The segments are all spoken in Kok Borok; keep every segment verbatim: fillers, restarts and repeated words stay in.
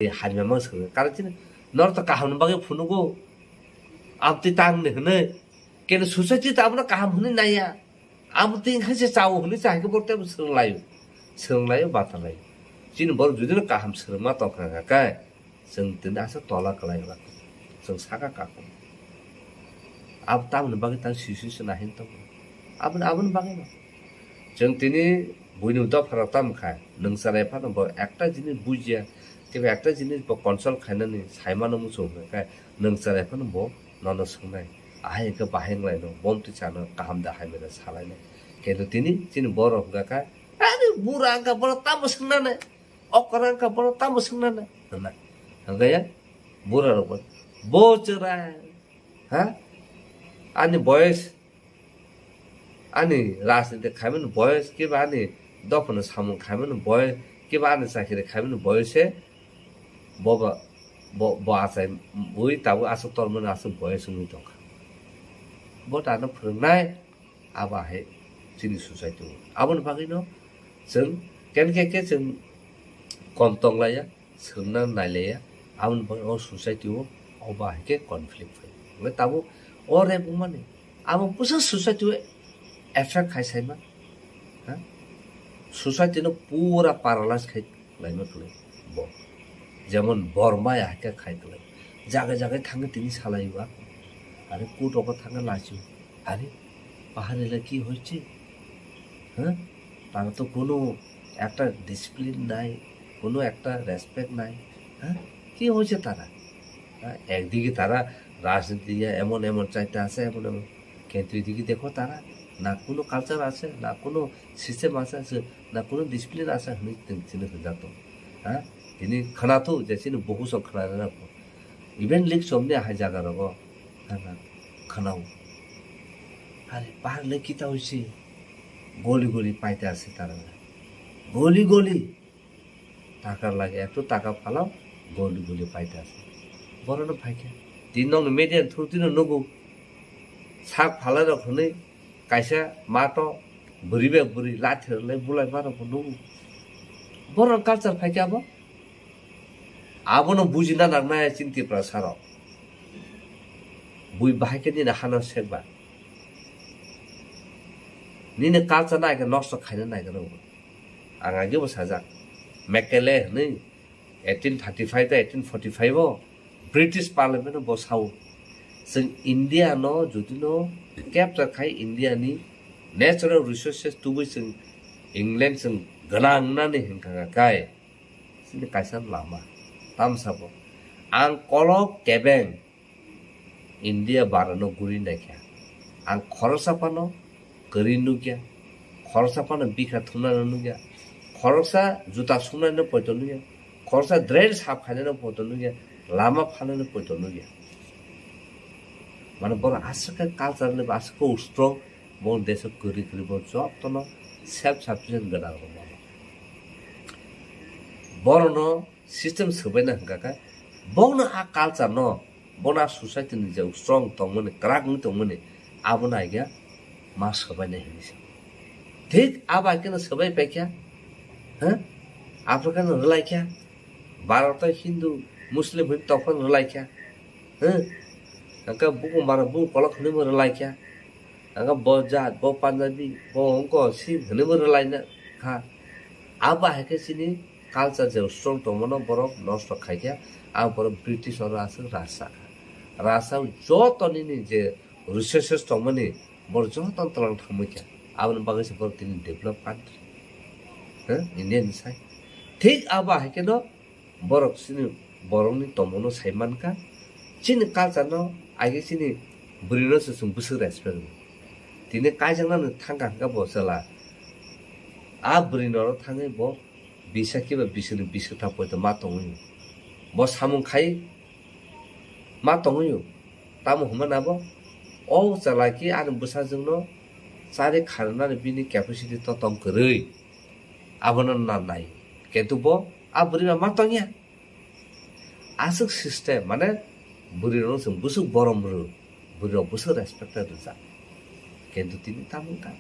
Hamya ma swrwng. Karon chini norok to kaham ni bagwi phunugo. Amtwi tang ni hwnwi. Keno society to abono kaham hwnwi naiya. Amtwi wngkha se chao hwnwi cha hai khe bo tei swrwng laio. Swrwng laio, bata laio. Chini borok judino kaham swrwngma tongkha kha khe, chwng tini aswk tola kwlai ba. Chwng saka kako. Abo tamoni bagwi tang sisi se nahin tongo. Aboni, aboni bagwi no. Chwng tini buini dopharok tamo kha, nwng chwrai phano bo ekta jinis bujiya, tei ekta jinis bo consult khainani saimano muchung hwnkhe nwng chwrai phano bo nono swngnai. Ahai hwnkhe bahai wnglaino, bomtwi chano kaham da hamya da salainai. Khe tini chini borok hwnkha kha, "Ani bura wngkha, bono tamo swngnani? Okra wngkha, bono tamo swngnani?" hwnna. Hwnkhe ya, bura rok bo, "Bo chwrai, ha? Ani boyes, ani rajniti khaimani boyes, kiba ani dophano samung khaimani boyes, kiba ani chakiri khaimani boyes se bo ba, bo, bo achai ui tabuk aswk tormani aswk boyes wngwi tongkha." Bo tano phwrwngnai, abo hai chini society o. Aboni bagwino chwng kenkhe khe chwng kom tonglaiya, swrwngna nailaiya, aboni bagwi o society o obo hai khe conflict phai. Hwnkhe tabuk o rape wngmani abo bwsa society o effect khai saima, ha? Society no pura paralyze khai laima kwlai bo. Jemon Borma ya hai khe khai kwlai. Jaga jaga thangwi tini salai ba. Are court rogo thangwi lachio. আরে, পাহাড়ে এলা কি হয়েছে? হ্যাঁ? তারা তো কোনো একটা ডিসিপ্লিন নাই, কোনো একটা রেসপেক্ট নাই। হ্যাঁ? কি হয়েছে তারা? হ্যাঁ? একদিকে তারা রাজনীতি নিয়ে এমন এমন চাইতে আছে, এমন এমন। কিন্তু এদিকে দেখো তারা, না কোনো কালচার আছে, না কোনো সিস্টেম আছে, আছে, না কোনো ডিসিপ্লিন আছে, হুনি তিন, তিন হাজার তো। হ্যাঁ? তিনি খানা তো, যে চিনি বহু সব খানা রাখবো। Even lik somni ahai jaga rogo khana khanao. Are, bahar le kita hoise? Goli goli paita ase tara. Goli goli. Takar lage, ekto taka phalao, goli goli paita ase. Borono phaikha. Tin nokni media through tino nugo. Sak phalai rok hwnwi kaisa mato bwrwi bai bwrwi lathi rwlai bulai ma rokbo nugo. Borok culture phaikha abo. Abono bujina nangnai chini Tiprasa rok. Bui bahai khe nini hano sekba. Nini culture no ai khe nosto khaina nai khe rw. Ang age bo sajak. Mekele hwnwi eighteen thirty-five ta eighteen forty-five o British Parliament o bo sao. Chwng India no jodi no capture khai India ni natural resources tubui chwng England chwng gwnang nani hwnkha kha kai. Chini kaisa lama. Tamsa bo. Ang kolok kebeng India barano guri naikha. Ang khoroksa phano kwrwi nukya. Khoroksa phano bikha thumnano nukya. Khoroksa juta sumnaino poito nukya. Khoroksa drain sap khainano poito nukya. Lama phanano poito nukya. Mane borok aswk khe culture ni aswk khe strong. Bo deso kwrwi kwrwi bo jotono self sufficient gwnang rok mano. Borokno system swbaina hwnkha khe, bono a culture no, bono a society ni je strong tongmani, kwrak wngwi tongmani, abono aigya ma swbainai hinwi sa. Thik abo hai kheno swbai paikha, ha? Africa no rwlaikha, Bharat o Hindu, Muslim hinwi tongphano rwlaikha, ha? Hwnkhe buku mara buku kolok hinwi bo rwlaikha, hwnkhe bo jat, bo Punjabi, bo wngko Sikh hinwi bo rwlaina kha. Abo hai khe chini culture je strong tongmano borok nosto khaikha, abo borok British oro aswk rasa kha. Rasa joto nini je resources tongmani borok joto twlang thangmani kha. Aboni bagwi se borok tini develop country. Huh? India ni sai. Thik abo hai kheno borok chini borokni tongmano sai mankha. Chini culture no aigwi chini bwrwi no se chwng bwswk respect rw. Tini kaijaknani thangkha hwnkha bo chwla. A bwrwi norok thangwi bo bisa kiba bisini biswk tha poito ma tongwi. Bo samung khai ma tongwi. Tamo hwnmani abo o chwla ki ani bwsajwkno chari kharwnani bini capacity to tong kwrwi. Abono na nai. Kintu bo a bwrwi ma tongya. Aswk system, mane bwrwi rok chwng bwswk borom rw, bwrwi rok bwswk respect rwjak. Kintu tini tamo wngkha?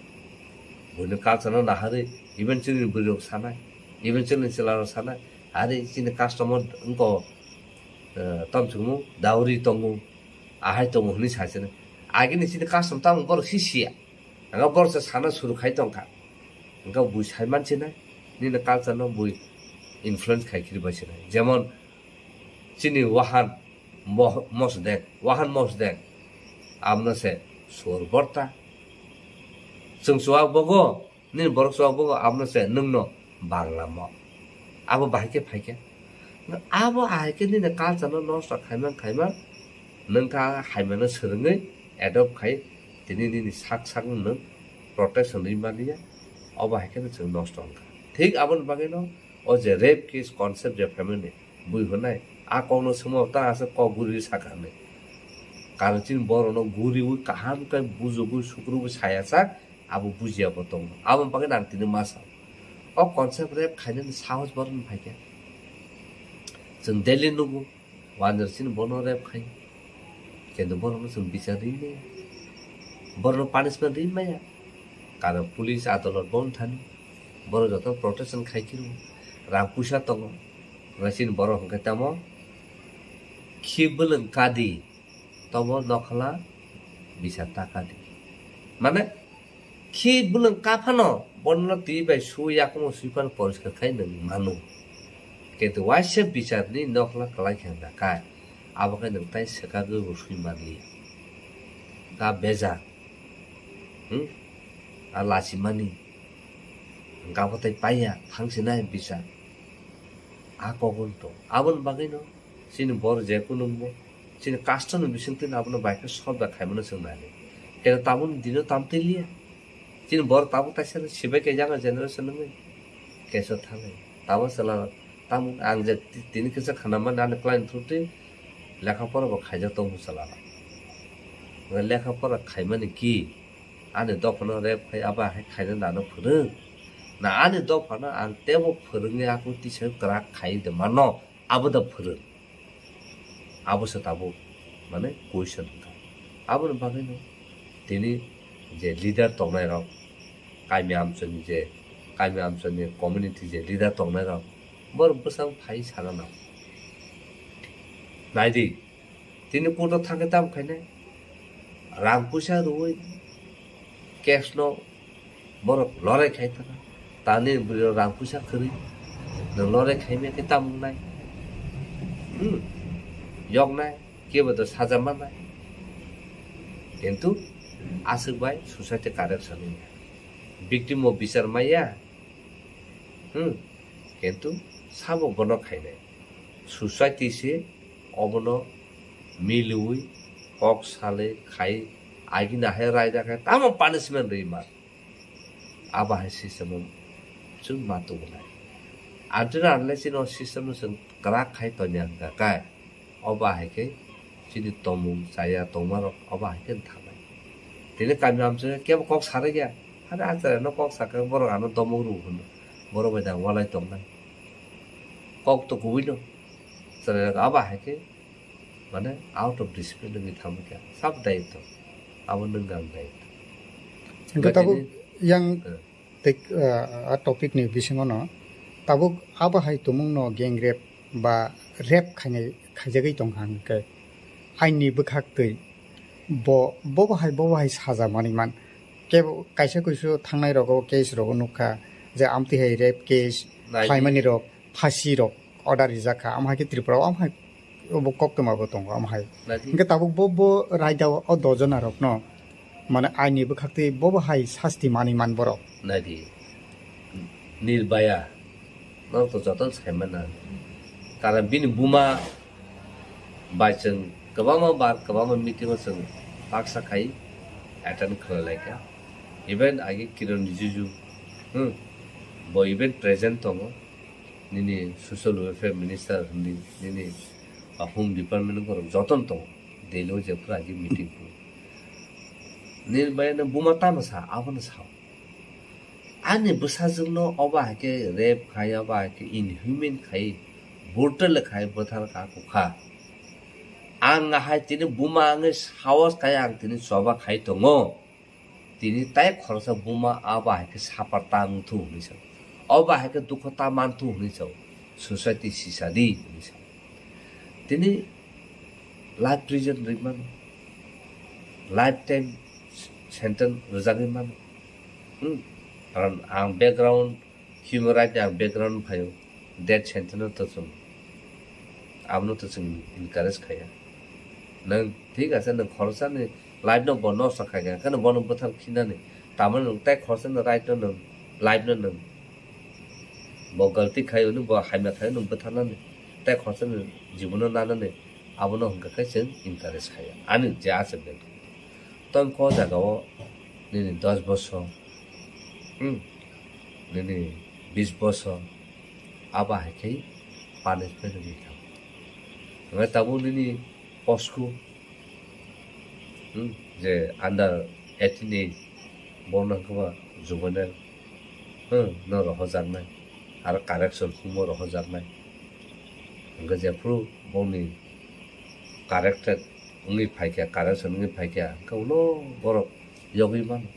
Buini culture no naharwi, even chini bwrwi rok sanai, even chini chwla rok sanai, Ari chini custom o wngkha, eh, tamchukmung dowry tongo, ahai tongo hwnwi sachina. Agini chini custom tamo borok si siya. Ang borok se sana suru khai tongkha. Ang bui sai manchina, nini culture no bui influence khai khiri bai sinai. Jemon chini wahan moh-, mosdek, wahan mosdek. Amno se sur borta. Chwng chuwak bogo, nini borok chuwak bogo, amno se nwngno bangla mo. Abo bahai khe phai khe. Abo ahai khe nini culture no nosto khaimang khaimang, nwng kha haimano swrwngwi adopt khai, tini nini sak sak nwng protection rwi maliya, obo hai khe chwng nosto wngkha. Thik aboni bagwino o je rape case concept je family bui hwnai, a kokno swngma ta aswk kok guri sakha hinwi. Karon chini borokno guriwi kaham khe bujugwi sukrubwi saya sak, abo bujiya bo tongo. Aboni bagwino ang tini ma sao. O concept rape khainani sahos borokni phaikha. Chwng daily nugo, wanjwr chini bono rape khai. Kintu borokno chwng bichar ri maya. Borokno punishment ri maya. Karon police adolot bon thani. Borok joto protection khai khiro. Rang puisa tongo. Chini borok hwnkhe tamo khi bwlwng kadi. Tobo nokhala bisa taka di. Mane, khi bwlwng kaphano, bono twi bai su yakumo sui phano poriskar khai nwng mano. Kintu waisa bicharni nokhala kwlai khe hwnka kai, abo khe nwng tai swkagwi bo sui manliya. Ta bejak, hmm? A lachimani, hwnka bo tai paiya, thangsinai bichar. A kokno to. Aboni bagwino, chini bor je kunungbo, chini custom ni bisingtwi abono bai khe solve da khaimano chwng nai. Keno tabukni dino tam twi liya. Chini bor tabuk taisa no sibai khe younger generation wngwi keso thangnai. Tamo chwla tamo ang je ti-, tini kisa khana mani ani client through twi lekha pora bo khaijak tongo chwla rok. Lekha pora khaimani ki ani dophano rape khai abo hai khaina nano phwrwng. Na ani dophano ang tebo phwrwngwi ako tisa kwrak khai de mano. Abo da phwrwng. Abo se tabuk, mane, question wngkha. Aboni bagwino tini je leader tongnai rok, kami amchani je, kami amchani community je leader tongnai rok, borok bwsang phai sana nang. Naidi, tini court o thangkhe tamo khainai? Rang puisa rwui case no borok lorai khai thana. Tani bwrwi rang puisa kwrwi. Nwng lorai khai maya khe tamo wngnai? Hmm. Yoknai, kebo to saja mannai. Kintu aswk bai society correction wngya. Victim o bichar maya. Hmm. Kintu sabo bono khainai. Society se obono miliwi kok salwi khai agini hai raida khai tamo punishment rwi ma. Abo hai system o chwng ma tubunai. Until unless chini o system no chwng kwrak khai tonya hwnkha kai, obo hai khe chini tongmung chaya tongma rok obo hai khe thangnai. Tini kami amchai kebo kok sarai ya, hade achara no kok sakha borok ano domok rw hwno, borok bai da walai tongnai. Kok to kubui no chwrai rok abo hai khe mane out of discipline wngwi thangwi kha, sab daitw, abo nwng ang daitw. Hwnkhe tabuk yang tei, ah, a topic ni bisingo no tabuk abo hai tumung no gang rape ba rape khainai khaijagwi tongkha hwnkhe ain ni bwkhak twi bo, bobo hai, bobo hai saja manwi man. Kebo kaisa kuisu thangnai rogo case rogo nukha je amtwi hai rape case khlaimani rok, phasi rok order rijak kha, amo hai khe Tripura o amo hai bo koktwma bo tongo amo hai. Hwnkhe tabuk bo, bo raida o dojona rok no mane ain ni bwkhak twi bobo hai sasti manwi man borok. Naidi, Nirbhaya, norok to jotono sai mano. Karon bini buma bai chwng kwbangma bar, kwbangma meeting o chwng baksa khai attend khlai lai kha. Even age Kiran Rijiju, hmm, bo even present tongo. Nini social welfare minister hindi, nini, ah, home department ni borok jotono tongo. Delhi o jephuru agi meeting phuru. Nini bai no buma tamo sa, abono sao. Ani bwsajwk no obo hai khe rape khai, obo hai khe inhuman khai, brutal khai, bwthar kha, kukha. Ang ahai tini buma wngwi sahos khai ang tini choba khai tongo. Tini tai khoroksa buma abo hai khe suffer ta wng thu hwnwi sao. Obo hai khe dukho ta man thu hwnwi sao. society sisa di hinwi sa. Tini life prison rwi mano, life time sentence rwjagwi mano. Hmm. Karon ang background, human right ni ang background phaio, death sentence no to chwng, abono to chwng encourage khaiya. Nwng thik ase, nwng khoroksa ni life no bo nosto khaikha, kheno bono bwthar khinani, tamani nwng tai khoroksa ni right no nwng, life no nwng, bo galti khai hwnwi, bo hamya khai hwnwi bwtharnani, tai khoroksa ni jibono nanani, abono hwnkha khe chwng encourage khaiya. Ani je ase bel. Tong ko jaga o nini dos bosor, hmm, nini bis bosor, abo hai khe punishment rwgwi thango. Hwnkhai tabuk nini posku, hmm, je under eighteen age, bono hwnkhe ba juvenile, hmm, no rohojaknai, aro correction humo rohojaknai. Hwnkhe jephru boni corrected wngwi phaikha, correction wngwi phaikha, hwnkhe ulo borok yogwi mano.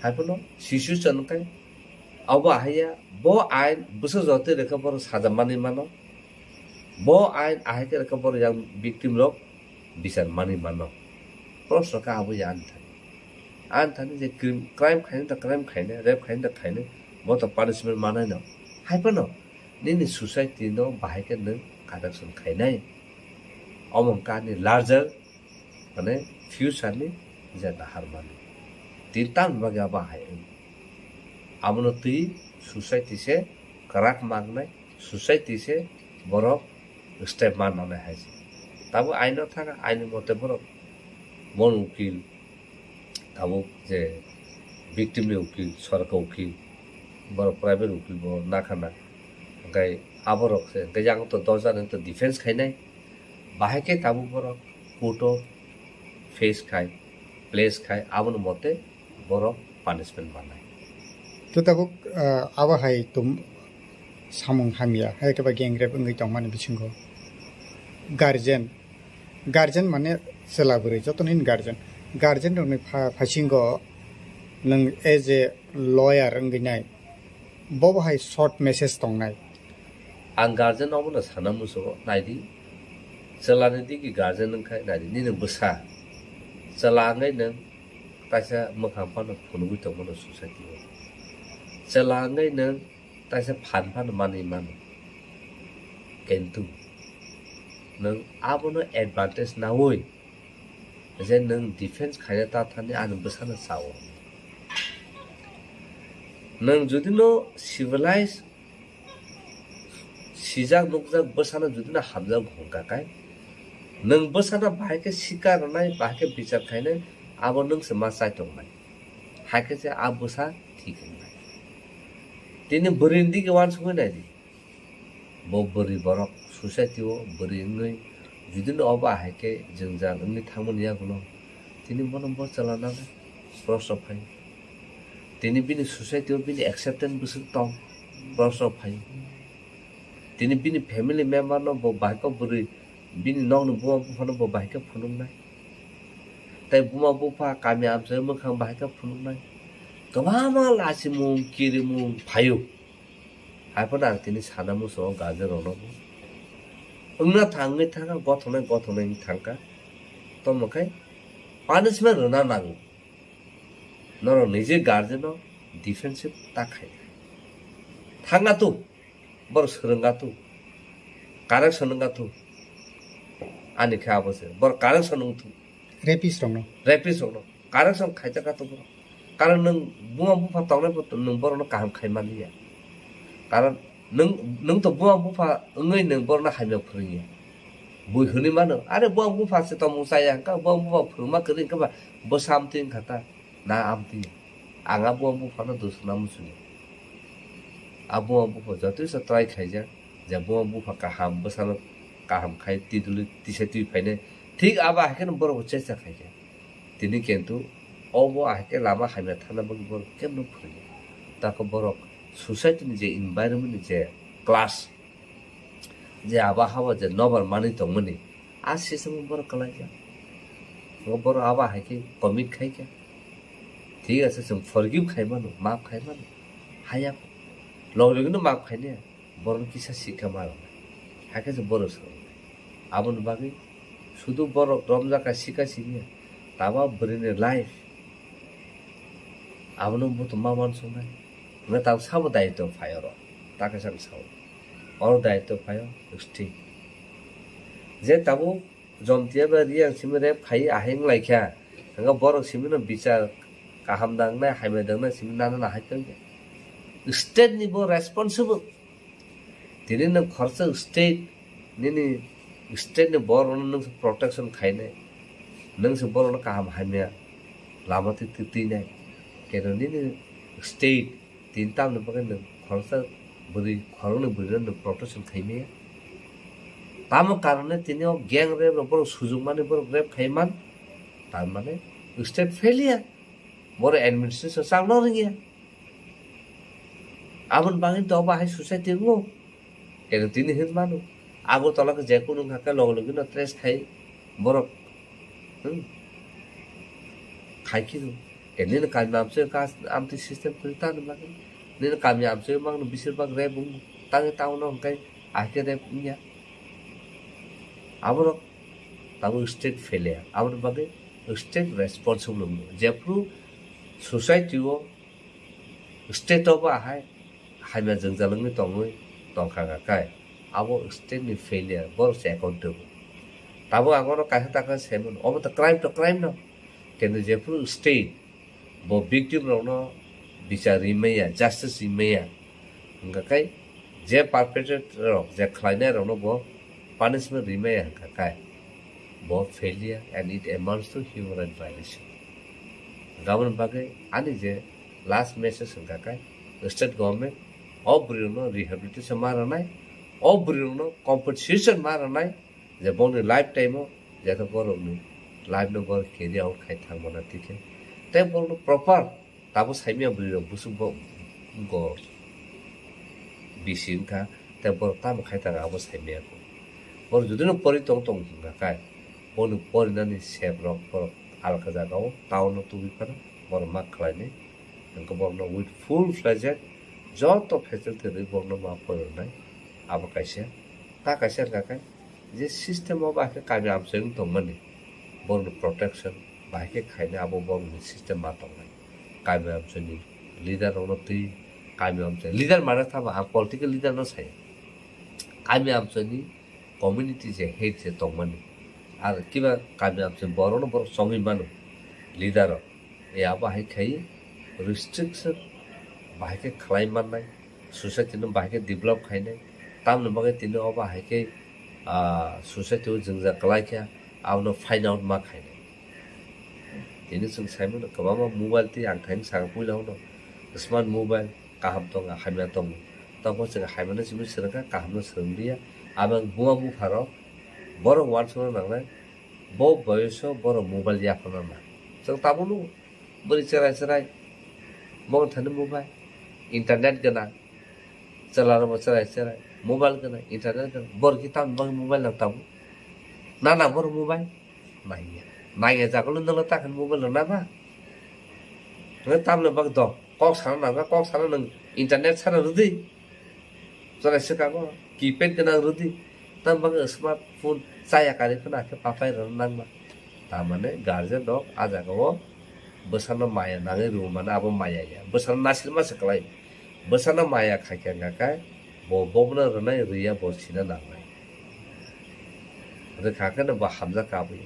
Haiphano situation wngkhe abo ahaiya, bo ain bwswk jotoi rwkhe borok saja manwi mano. Bo ain ahai khe rwkhe borok yang victim rok bichar manwi mano. Proshno khe abo ya ani thani. Ani thani je crime, crime khainai da crime khainai, rape khainai da khainai, bo to punishment manai no. Haiphano nini society no bahai khe nwng correction khainai. Omo wngkha ani larger, mane, future ni je nahar mani. Tini tamni bagwi abo hai wng. Abono twi society se kwrak mangnai, society se borok step mannai hai se. Tabuk aino thang, aini mote borok bon ukil, tabuk je victim ni ukil, sorkar ukil, borok private ukil bo nakhana. Hwnkhe aborok se, hwnkhe yang to dosa nang to defense khainai. Bahai khe tabuk borok court o face khai, place khai, aboni mote borok punishment manai. To tabuk, ah, abo hai tum samung hamya, hai khe ba gang rape wngwi tongmani bisingo guardian, guardian mane chwla bwrwi, joto ni guardian, guardian rokni pha-, phasingo nwng as a lawyer wngwi nai, bo bo hai short message tongnai. Ang guardian omono sana muchungo, naidi, chwlani digi guardian wngkhai naidi, nini bwsa chwla wngwi nwng kaisa mwkhang phano phunugwi tongmano society o, chwla wngwi nwng kaisa phan phano manwi mano, kintu nwng abono advantage naui je nwng defense khaina ta thani ani bwsano sao. Nwng jodi no civilized, sijak nukjak bwsano jodi no hamjak hwnkha khe, nwng bwsano bahai khe sikar rwnai, bahai khe bichar khainai, abo nwng se ma chai tongnai. Hai khe se a bwsa thik wngnai. Tini bwrwi ni digi uansugwi nai di. Bo bwrwi borok society o bwrwi wngwi jodi no obo ahai khe jwngjal wngwi thangmani yagulo, tini bono bo chwla nanai, proshno phai. Tini bini society o bini acceptance bwswk tong, proshno phai. Tini bini family member no bo bahai khe bwrwi, bini nokni buma buphano bo bahai khe phunuknai. Tai buma bupha kami amchai mwkhang bahai khe phunuknai. Kwbangma lachimung, kirimung phaio. Haiphano ang tini sana muchungo guardian rokno bo wngna thangwi thangkha, gothoknai gothoknai wngwi thangkha. Tamo khe punishment rwna nango. Norok nije guardian no defensive ta khai. Thangna tu, borok swrwngna tu, correction wngna tu. Ani khe abo se, borok correction wng tu. Rapist rokno. Rapist rokno correction khaijak kha tongo. Karon nwng buma bupha tongnai bo nwng borokno kaham khai manliya. Karon nwng, nwng to buma bupha wngwi nwng borokno hamya phwrwngya. Bui hwnwi mano, "Are buma bupha se tongmung chaya, hwnkha buma bupha phwrwngma kwrwi hwnkhe ba bwsa amtwi wngkha ta, na amtwi." Ang a buma buphano dusuna muchungo. A buma bupha jotoisa try khaijak, je buma bupha kaham, bwsano kaham khai twi duli tisa twi phainai. Thik abo hai kheno borokbo chesta khaikha. Tini kintu obo ahai khe lama hamya thangna bagwi borok kebno phwrwngya. Tako borok society ni je environment ni je class, je abo haba je nobar manwi tongmani, a system o borok kwlaijak. O borok abo hai khe commit khaikha. Thik ase, chwng forgive khai mano, maaf khai mano. Haya, log logino maaf khainai. Borok kisa sikha ma rwnai. Hakhe se borok swrwngnai. Aboni bagwi sudu borok romjak ka sikha simi ya. Tama bwrwini life. Abono buto ma uansuknai. Hwnwi tabuk sabo daitw phai oro. Takhe sabo sabo. Oro daitw phai o state. Je tabuk Jomtia bai Reang simi rape khai ahai wng lai kha. Hwnba borok simi no bichar kaham dangnai, hamya dangnai simi nana nahai tong kha. State ni bo responsible. Tini nwng khoroksa state, nini state ni borok no nwng se protection khainai. Nwng se borok no kaham hamya lama twi twi twinai. Keno nini state Tini tamni bagwi nwng khoroksa bwrwi, khoroknwi bwrwino nwng protection khaimaya. Tamo karone tini o gang rape rok borok sujukmani borok rape khaiman. Tar mane state failure. Borok administration chakno rwngya. Aboni bagwi to bahai society wngo. Keno tini hin mano. Agartala khe je kunu wngkha khe loge loge no trace khai borok. Hmm. Khai khe no. Khe nini kami amchoi ka amtwi system kwrwi tani bagwi. Nini kami amchoi mangno bisir bak rape wng. Tangwi town o hwnkhe ahai khe rape wngya. Aborok tabuk state failure. Aboni bagwi state responsible wngwi. Jephru society o State o bo ahai hamya jwngjal wngwi tongwi tongkha kha kai, abo state ni failure, borok se accountable. Tabuk ang oro kaisa ta khe sai mano, obo to crime to crime no, kintu jephru state bo victim rokno bichar rimaya, justice rimaya, hwnkha kai je perpetrator rok, je khlainai rokno bo punishment rimaya hwnkha kai, bo failure and it amounts to human right violation. Aboni bagwi ani je last message hwnkha khe state government o bwrwirokno rehabilitation ma rwnai, o bwrwirokno compensation ma rwnai, je bongni lifetime o jata borokni life no borok carry out khai thangmana tikhe tei borokno proper tabo saimya bwrwirok bwswk bo go bisi wngkha tei borok tamo khai tang abo saimya kho. Borok judino pori tong tong hwnkha khe boni porinani sep rok borok alka jagao town o tubui phano borok ma khlainai. Hwnkhe borokno with full fledged joto facility rwi borokno ma porinai. Abo kaisa. Ta kaisa hwnkha khe je system o bahai khe kami amchoi wng tongmani borokni protection bahai khe khainai abo borokni system ma tongnai. Kami amchoini leader rokno twi kami amchoi leader mana thama ang political leader no saya. Kami amchoini community je head je tongmani. Ar kiba kami amchoi borokno borok chongwi mano leader rok. E abo hai khai restriction bahai khe khlai mannai, society no bahai khe develop khainai. Tamoni bagwi tini obo hai khe, ah, society o jwngjal kwlai khe abono find out ma khainai. Tini chwng sai mano kwbangma mobile twi ang thaini saka puila hwno smart mobile kaham tongo, hamya tongo. Tamo chwng hamyano simi swrwngkha, kahamno swrwnglia. Abang buma bupharok borok uansukna nangnai, bo boyoso borok mobile yaphana na. Chwng tabuk nugo, bwrwi chwrai chwrai, bo thani mobile, internet gwnang, chwlarokbo chwrai chwrai, mobile gwnang, internet gwnang, borok khe tamni bagwi mobile nang tabuk? Na nang borok mobile? Nangya. Nangya jagolo nolo takhan mobile rwna ba? Nang tamni bagwi do. Kok sana nangkha, kok sana nang internet sana rwdi. Chwrai swkango keypad gwnang rwdi. Tam bagwi smartphone chaya kari phano akhe papai rwna nangma. Tamane guardian rok a jagao bwsano maya nangwi rwmani abo maya ya. Bwsano nasilma se kwlai. Bwsano maya khaikha hwnkha khe bo bobono rwnai rwya bo sina nangnai. Rwkha khe no bo hamjak kabui.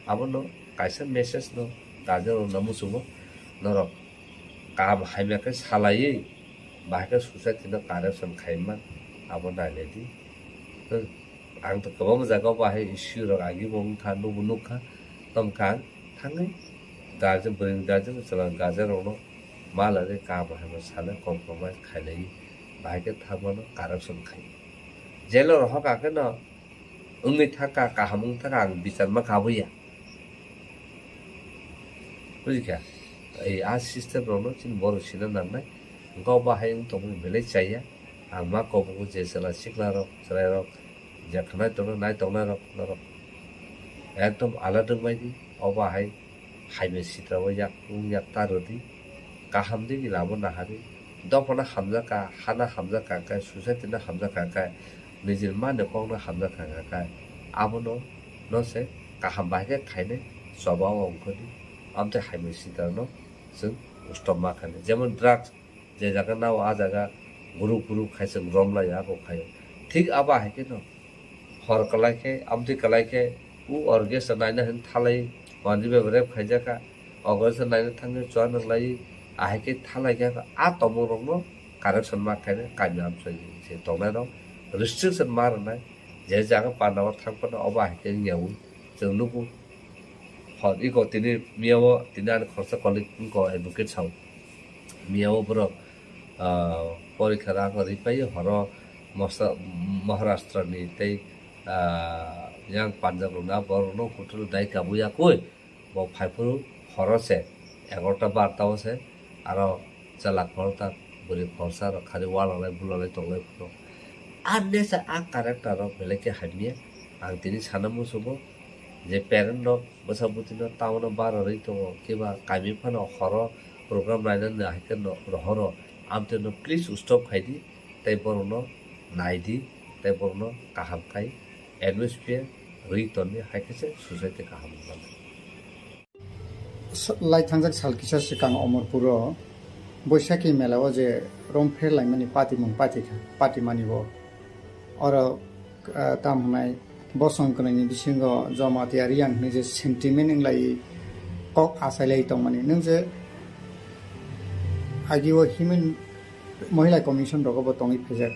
Abono kaisa message no guardian rokno muchungo norok kaham hamya khe salaiwi bahai khe society no correction khaima abo nailai di. Ang to kwbangma jaga o bahai issue rok agi bo wngkha, nukbo nukha, tongkha ang thangwi guardian, bwrwini guardian, chwla guardian rokno ma lagwi kaham hamya sanai compromise khailaiwi bahai khe thangmano correction khai. Jail o rohor kha khe no wngwi thangkha, kaham wng thangkha, ang bichar ma kabui ya. Bujikha? Ei a system rokno chini borok sina nangnai. Hwnkhe o bahai wng tongmani belai chaya. Ang ma kobogo je chwla sikla rok, chwrai rok, je khnai tongnai, nai tongnai rok, norok ekdom alert wngbai di. O bahai hamya sitra o yak wng yak ta rwdi. Kaham di lama nahari. Dophano hamjakha, hana hamjakha khe, society no hamjakha khe, nijini mani kokno hamjakha khe, abono no se kaham bahai khe khainai choba o ongkhordi. Amtwi hai mui sitano chwng stop ma khainai. Jemon drugs, je jaga nao a jaga group group khai chwng romlai ako khaio. Thik abo hai khe no hor kwlai khe, amtwi kwlai khe, u orchestra naina hin thalai, manjwi bai rep khaijakha, orchestra naina thangwi chua nang lai, ahai khe thalai khe, a tongmung rokno correction ma khainai, kami amchai se tongnai rok restriction ma rwnai, je jaga panda o thang phano obo ahai khe wngya ui chwng nugo. Hor iko tini miyao tini ani khoroksa colleague wngkha advocate sao. Miyao borok, ah, porikha rang rwi pai horo mosa-, Maharashtra ni tei, ah, yang Punjab rok na borok no kutul dai kabui yakui bo phaiphuru horo se egarota barta o se aro chwla khoroksa bwrwi khoroksa rok khari walrok lai bulok lai tong lai phuru. Anne sa ang character rok belai khe hamya ang tini sana muchungo je parent rok bwsa bwtwi no town o bara rwi tongo, kiba kami phano horo program nainani hai khe no rohoro, amtwi no please stop khai di, tei borok no nai di, tei borok no kaham khai atmosphere rwi ton di, hai khe se society kaham wng mano. Lai thangjak sal kisa swkang Omorpuro Boishakhi mela o je rom pher laimani patimung patikha, patimani bo. Oro, ah, tam hwnai bosong kwnaini bisingo Jamatia Reang hwnwi je sentiment wnglai kok achailai tongmani. Nwng je agio Human Mohila Commission rogo bo tongwi phaijak.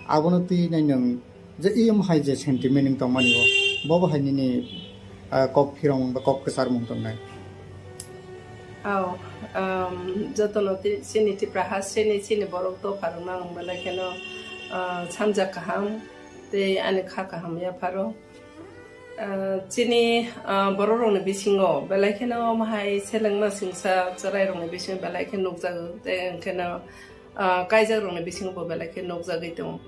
Abono twi nai nwng je iyam hai je sentiment wng tongmani bo, bo bo hai nini, ah, kok phiromung ba kok kwcharmung tongnai. Ao, um, jotono ti-, chini Tipra hasteni chini borok dopharokno ang belai kheno, ah, samjak kaham tei ani kha kaham yapharo. Ah, chini, ah, borok rokni bisingo belai kheno omo hai selengma singsa chwrai rokni bisingo belai khe nukjago tei hwnkhe no, ah, kaijak rokni bisingo bo belai khe nukjagwi tongo.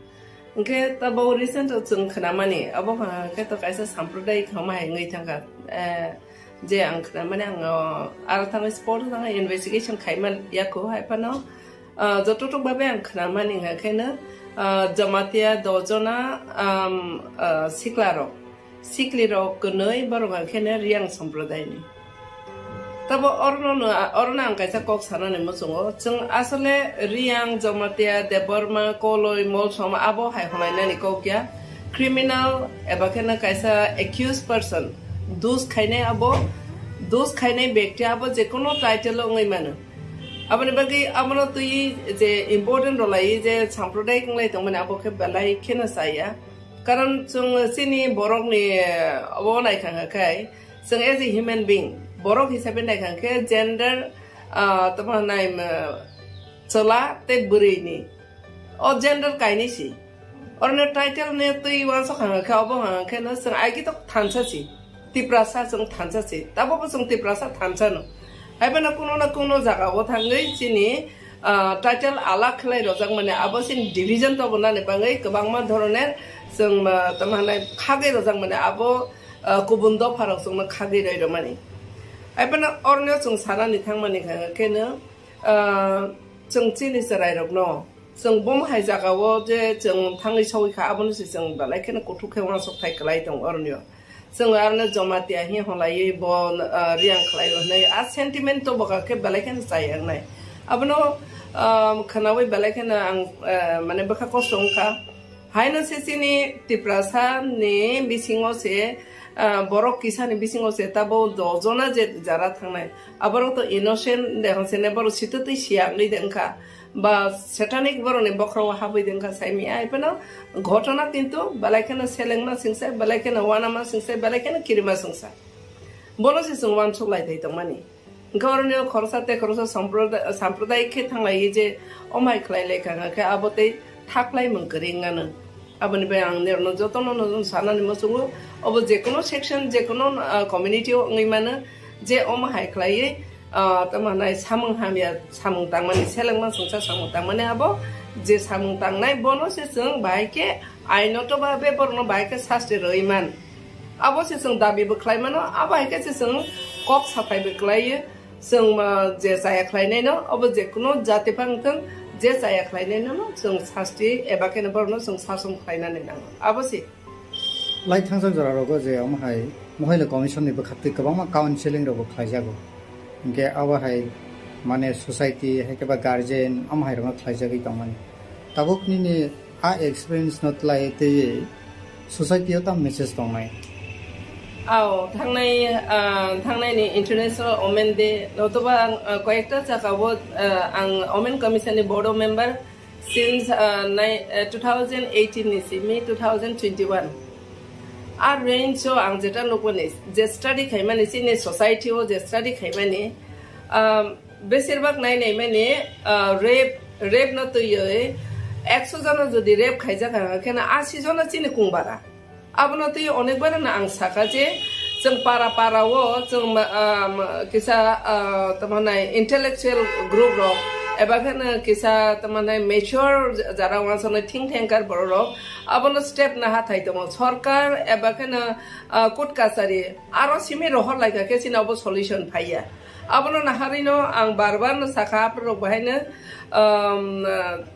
Hwnkhe tabuk recent o chwng khnamani, abo hwnkhe to kaisa sampradayik hwnma hai wngwi thangkha. Eh, je ang khnamani, ang, oh, aro thangwi spot o thangwi investigation khaima yakho, hai phano, ah, jototok babe ang khnamani hwnkha kheno, ah, Jamatia dojona, um, ah, sikla rok. Sikli rok kwnwi borok hwnkha kheno Reang sampradayni. Tabo orono, orono ang kaisa kok sanani muchungo. Chwng asole Reang, Jamatia, Debbarma, Koloi, Molsom abo hai hwnlainani kok ya. Criminal eba kheno kaisa accused person. Dus khainai abo, dus khainai bekti abo jekono title o wngwi mano. Aboni bagwi abono twi je important rwlai je sampradayik wnglai tongmani abo khe belai kheno chaya. Karon chwng chini borokni, eh, obo naikha kha khai, chwng as a human being, borok hisabe naikha khe gender, ah, tamo nai, ah, chwla tei bwrwini. O gender kainwi si. Oroni title ni twi uansuk hwnkha khe obo hwnkha khe no chwng aigito thansa si. Tiprasa chwng thansa si. Tabukbo chwng Tiprasa thansa no. Hai phano kuno na kuno jaga o thangwi chini ah, title alak khlai rojak mani abo chini division tobonani bagwi kwbangma dhoroner chwng, ah, tamo hwnai khagwi rojak mani abo, ah, kubun dopha rok chwngno khagwi roi rwmani. Hai phano oroni chwng sanani thangmani kha kheno, ah, chwng chini chwrai rokno chwng bomo hai jaga o je chwng thangwi sogwi kha abono se chwng belai kheno kuthuk khe uansuk thai kwlai tongo oroni. Chwng aroni Jamatia hi hwnlaiwi bo, ah, Reang khlai hwnwi a sentiment to boka khe belai kheno chai wngnai. Abono, ah, khwnawi belai kheno ang, ah, mane bwkha kosto wngkha. Haino se chini Tiprasa ni bisingo se, ah, borok kisa ni bisingo se tabo dojona je jara thangnai. Aborok to innocent de hwnse ne borok sitwtwi siya wngwi de wngkha. Ba satanic borokni bokhorok habwi de wngkha saimia, hai phano ghotona kintu belai kheno selengma singsa, belai kheno uanama singsa, belai kheno kirima singsa. Bono se chwng uansuk lai thai tongmani. Hwnkhe oroni o khoroksa tei khoroksa samproda-, sampradayik khe thanglaiwi je omhai khlai lai kha, hwnkhe abo tei thaklai mung kwrwi wngano. Aboni bai ang nirokno jotono no sanani muchungo, obo jekono section, jekono, ah, community o wngwi mano, je omo hai khlaiwi, ah, tamo hwnai samung hamya, samung tangmani, selengma songsa samung tangmani abo je samung tangnai, bono se chwng bahai khe ainoto babe borokno bahai khe sasti rwwi man. Abo se chwng dabi bo khlai mano, abo hai khe se chwng kok saphai bo khlaiwi. Chwng, ah, je chaya khlainaino, obo jekono jati phang thwng, Je chaya khlainai no chwng sasti eba khe borokno chwng sasom khlainani nango. Abo se. Lai thangjak jora rogo je omo hai mohila commission ni bwkhaktwi kwbangma counseling rok bo khlaijago. Hinkhe abo hai mane society hai khe ba guardian omo hai rokno khlaijagwi tongmani. Tabuk nini a experience no tlai twi society o tam message tongnai? Ao, thangnai, ah, thangnai ni International Women Day, notoba ang, ah, koyekta jagao, ah, ang Women Commission ni board o member since, ah, nai-, ah, two thousand eighteen ni simi two thousand twenty-one. A range o ang jeta nukmani, je study khaimani, chini society o je study khaimani, um, besirbak nai nai mani, ah, rape, rape no twiwi ekso jona jodi rape khaijak ha khe na asi jona chini kungbara. Abono twi onek bar no ang saka je chwng para para o chwng ma-, ah, ma-, kisa, ah, tamo nai intellectual group rok eba khe no kisa tamo nai mature jara wansano think tanker borok rok abono step na hathai tongo. Sorkar eba khe no, ah, court kachari aro simi rohor lai kha khe chini obo solution phaiya. Abono naharino ang bar bar no sakha, aphuru rok bahaino, um,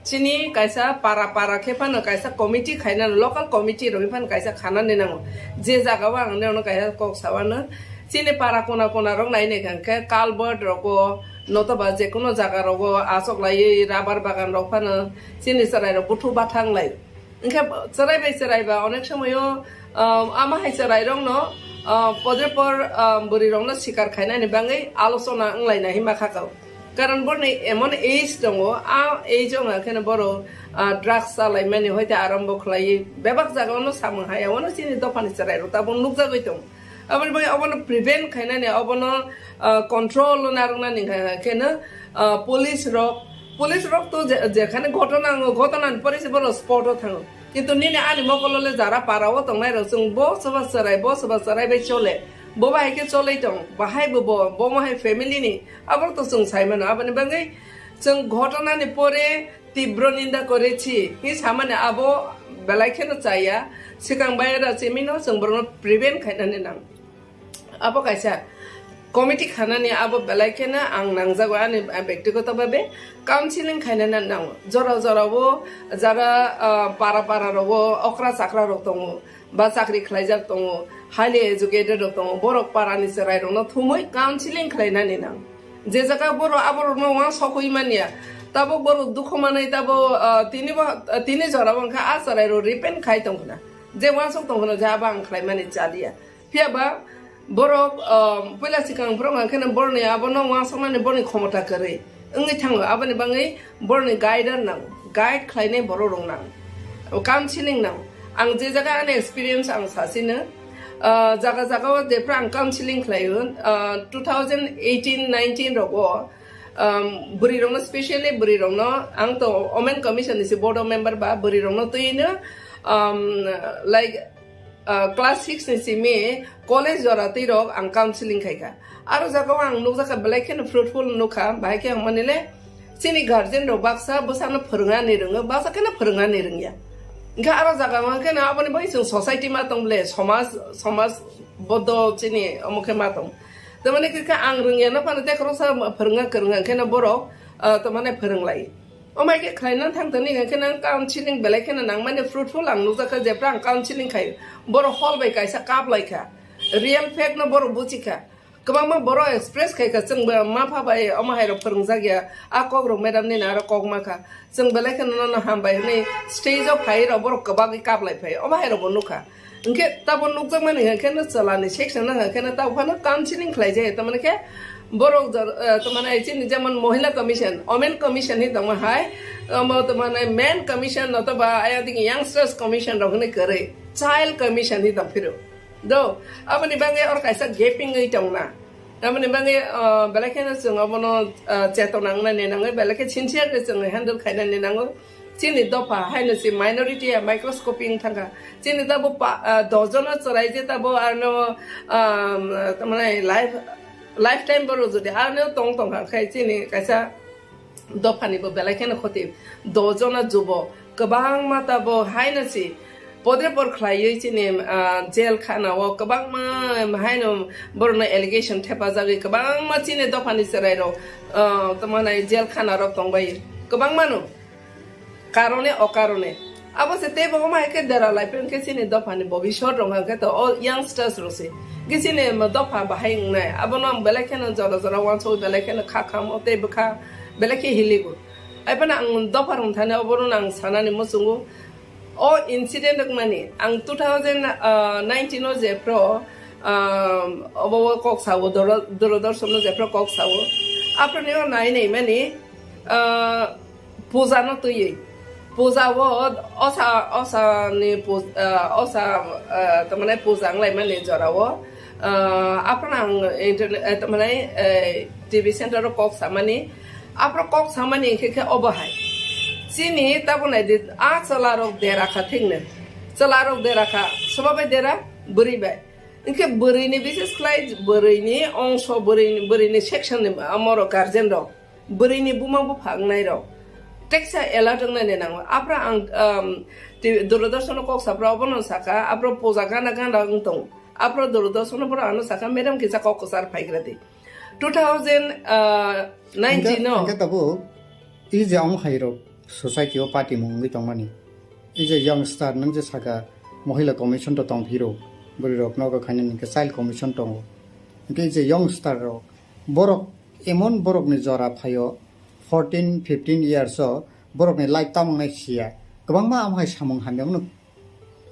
chini kaisa para para khe phano kaisa committee khaina, local committee rok phano kaisa khanani nango. Je jaga o ang nini kaisa kok sawano, chini para kona kona rok nai nai kha khe culvert rogo, notoba je kono jaga rogo asok laiwi rubber bagan rok phano chini chwrai rok buthu bathang lai. Hinkhe chwrai bai chwrai ba onek somoyo, um, ama hai chwrai rokno, um, podre por, um, bwrwi rokno sikar khainani bagwi alochona wnglaina hinma khakao. Karon borni emon age tongo, a age wngkha kheno borok, uh, drugs chalaimani hoite arambo khlaiwi bebak jagao no samung hai, abono chini dophani chwrai rok tabuk nukjagwi tongo. Aboni bagwi obono prevent khainani, obono, ah, control o narwknani hwnkha khe no, ah, police rok, police rok to je, jekhane ghotona wngo, ghotona ni pore se borok spot o thango. Kintu nini ani mokolo le jara para o tongnai rok chwng bo soba chwrai, bo soba chwrai bai chole. Bo bahai khe cholei tong, bahai bo bo, bo mo hai family ni, abo to chwng sai mano. Aboni bagwi chwng ghotona ni pore tibro ninda korechi hi samani abo belai kheno chaya, swkang bai ra chimino chwng borokno prevent khainani nang. Abo kaisa committee khanani abo belai kheno ang nangjago ani bektigoto bhabe counseling khainani nango. Jora jora o jara, ah, para para rogo okra chakra rok tongo. Ba chakri khlaijak tongo, highly educated rok tongo, borok parani chwrai rokno thumui counseling khlainani nang. Je jaga borok aborokno uansukwi manya, tabuk borok dukhu manwi tabuk, ah, tini bo, ah, tini jora bo wngkha a chwrai rok repent khai tongkhna. Je uansuk tongkhna je abo ang khlaimani chaliya. Phiya ba borok, um, puila swkang borok hwnkheno boroni abono uansuknani boroni khomota kwrwi wngwi thango, aboni bagwi boroni guide nango, guide khlainai borok rok nango, counseling nango. Ang je jaga ani experience ang sasino, uh, jaga jaga o jephru ang counseling khlaio, uh, two thousand eighteen nineteen rogo, um, bwrwi rokno, specially bwrwi rokno, ang to Women Commission ni se board of member ba, bwrwi rokno twino, um, like, ah, class six ni simi college jora twi rok ang counseling khai kha. Aro jaga o ang nukjak kha belai kheno fruitful nukha, bahai khe wngmani le chini guardian rok baksa bwsano phwrwngna ni rwngo, baksa kheno phwrwngna ni rwngya. Hinkhe aro jaga o kheno aboni bagwi chwng society ma tong ble, somaj, somaj bodo chini omo khe ma tong. Tamani khe ang rwngya no phano tei khoroksa phwrwngna kwrwngya kheno borok, ah, tamani phwrwnglai. Omai khe khlaina thang thani hwnkhe nang counseling belai kheno nangmani fruitful ang nukjakha, jephru ang counseling khai, borok hol bai kaisa kap lai kha, real fact no borok buchi kha. Kwbangma borok express khai kha, chwng bo ma pha bai omo hai rok phwrwngjak ya, a kok rok madam nini aro kok ma kha, chwng belai kheno nono ham bai hwnwi stage o phai rok borok kwbagwi kap lai phai, omo hai rok bo nukha. Hinkhe tabo nukjakmani hwnkhe no chwlani section no hwnkhe no tabo phano counseling khlai jai, tamani khe borok jor-, eh, tamani chini jemon Mohila Commission, Women Commission hi tongma hai, omo tamani Men Commission otoba ayang digi Youngsters Commission rok hwnwi kwrwi, Child Commission hi tong phiro. Do, aboni bagwi or kaisa gaping wi tongna. Aboni bagwi, eh, belai kheno chwng obono, eh, chetona wngnani nangwi, belai khe sincere khe chwng handle khainani nango. Chini dopha haino se minority ya microscoping thangkha. Chini tabo pa, ah, dos jona chwrai je tabo arno, um, tamani life, lifetime borok jodi arno tong tong kha khai chini kaisa dophani bo belai kheno khoti. Dos jona jubo kwbangma tabo haino se podre por khlaiwi chini, ah, jail khana o kwbangma haino borokno allegation thepajagwi kwbangma chini dophani chwrai rok, ah, tamani jail khana rok tongbai. Kwbang mano. Karone, o karone. Abo se tei bo omo hai khe dera lai phai khe chini dopha ni bobiswt rok hwnkhe to o youngsters rok se. Khe chini dopha bahai wngnai. Abono ang belai kheno jora jora uansuk belai kheno kha khamo tei bwkha belai khe hiligo. Ai phano ang dopha rok thani obono ang sanani muchungo. O incident wngmani ang two thousand nineteen o jephru, um, obo o kok sao, Doro-, Doordarshan o jephru kok sao. Aphru ni o nai nai mani, uh, puja no twiwi. Puja o osa, osa ni pu-, uh, osa, uh, tamane puja wnglaimani jora o. Uh, aphru ang internet, uh, tamane, uh, T V center o kok samani. Aphru kok samani hinkhe khe obo hai. Chini tabuk naidi, a chwla rok dera kha thikno. Chwla rok dera kha, soba bai dera, bwrwi bai. Hinkhe bwrwi ni bises khlai bwrwi ni ongso, bwrwi ni, bwrwi ni section ni amo rok guardian rok. Bwrwi ni buma bupha wngnai rok. Teksa alert wngnai ni nango. Aphru ang, um, ti-, Doordarshan o kok sapra obono saka, aphru puja gana gana wng tongo. Aphru Doordarshan o borok ano saka, "Madam kisa kok kwchar phaigra di." Two thousand nineteen no. Hingke, hingke tabuk, i je omo hai rok society o party mung wngwi tongmani. I je youngster nung je saka, mohila commission to tong phiro, bwrwi rok nogo khainani hingke child commission tongo. Hingke i je youngster rok, borok emon borok ni jora phaio, fourteen, fifteen years o borok ni life tamung nai siya. Kwbangma omo hai samung hamya mano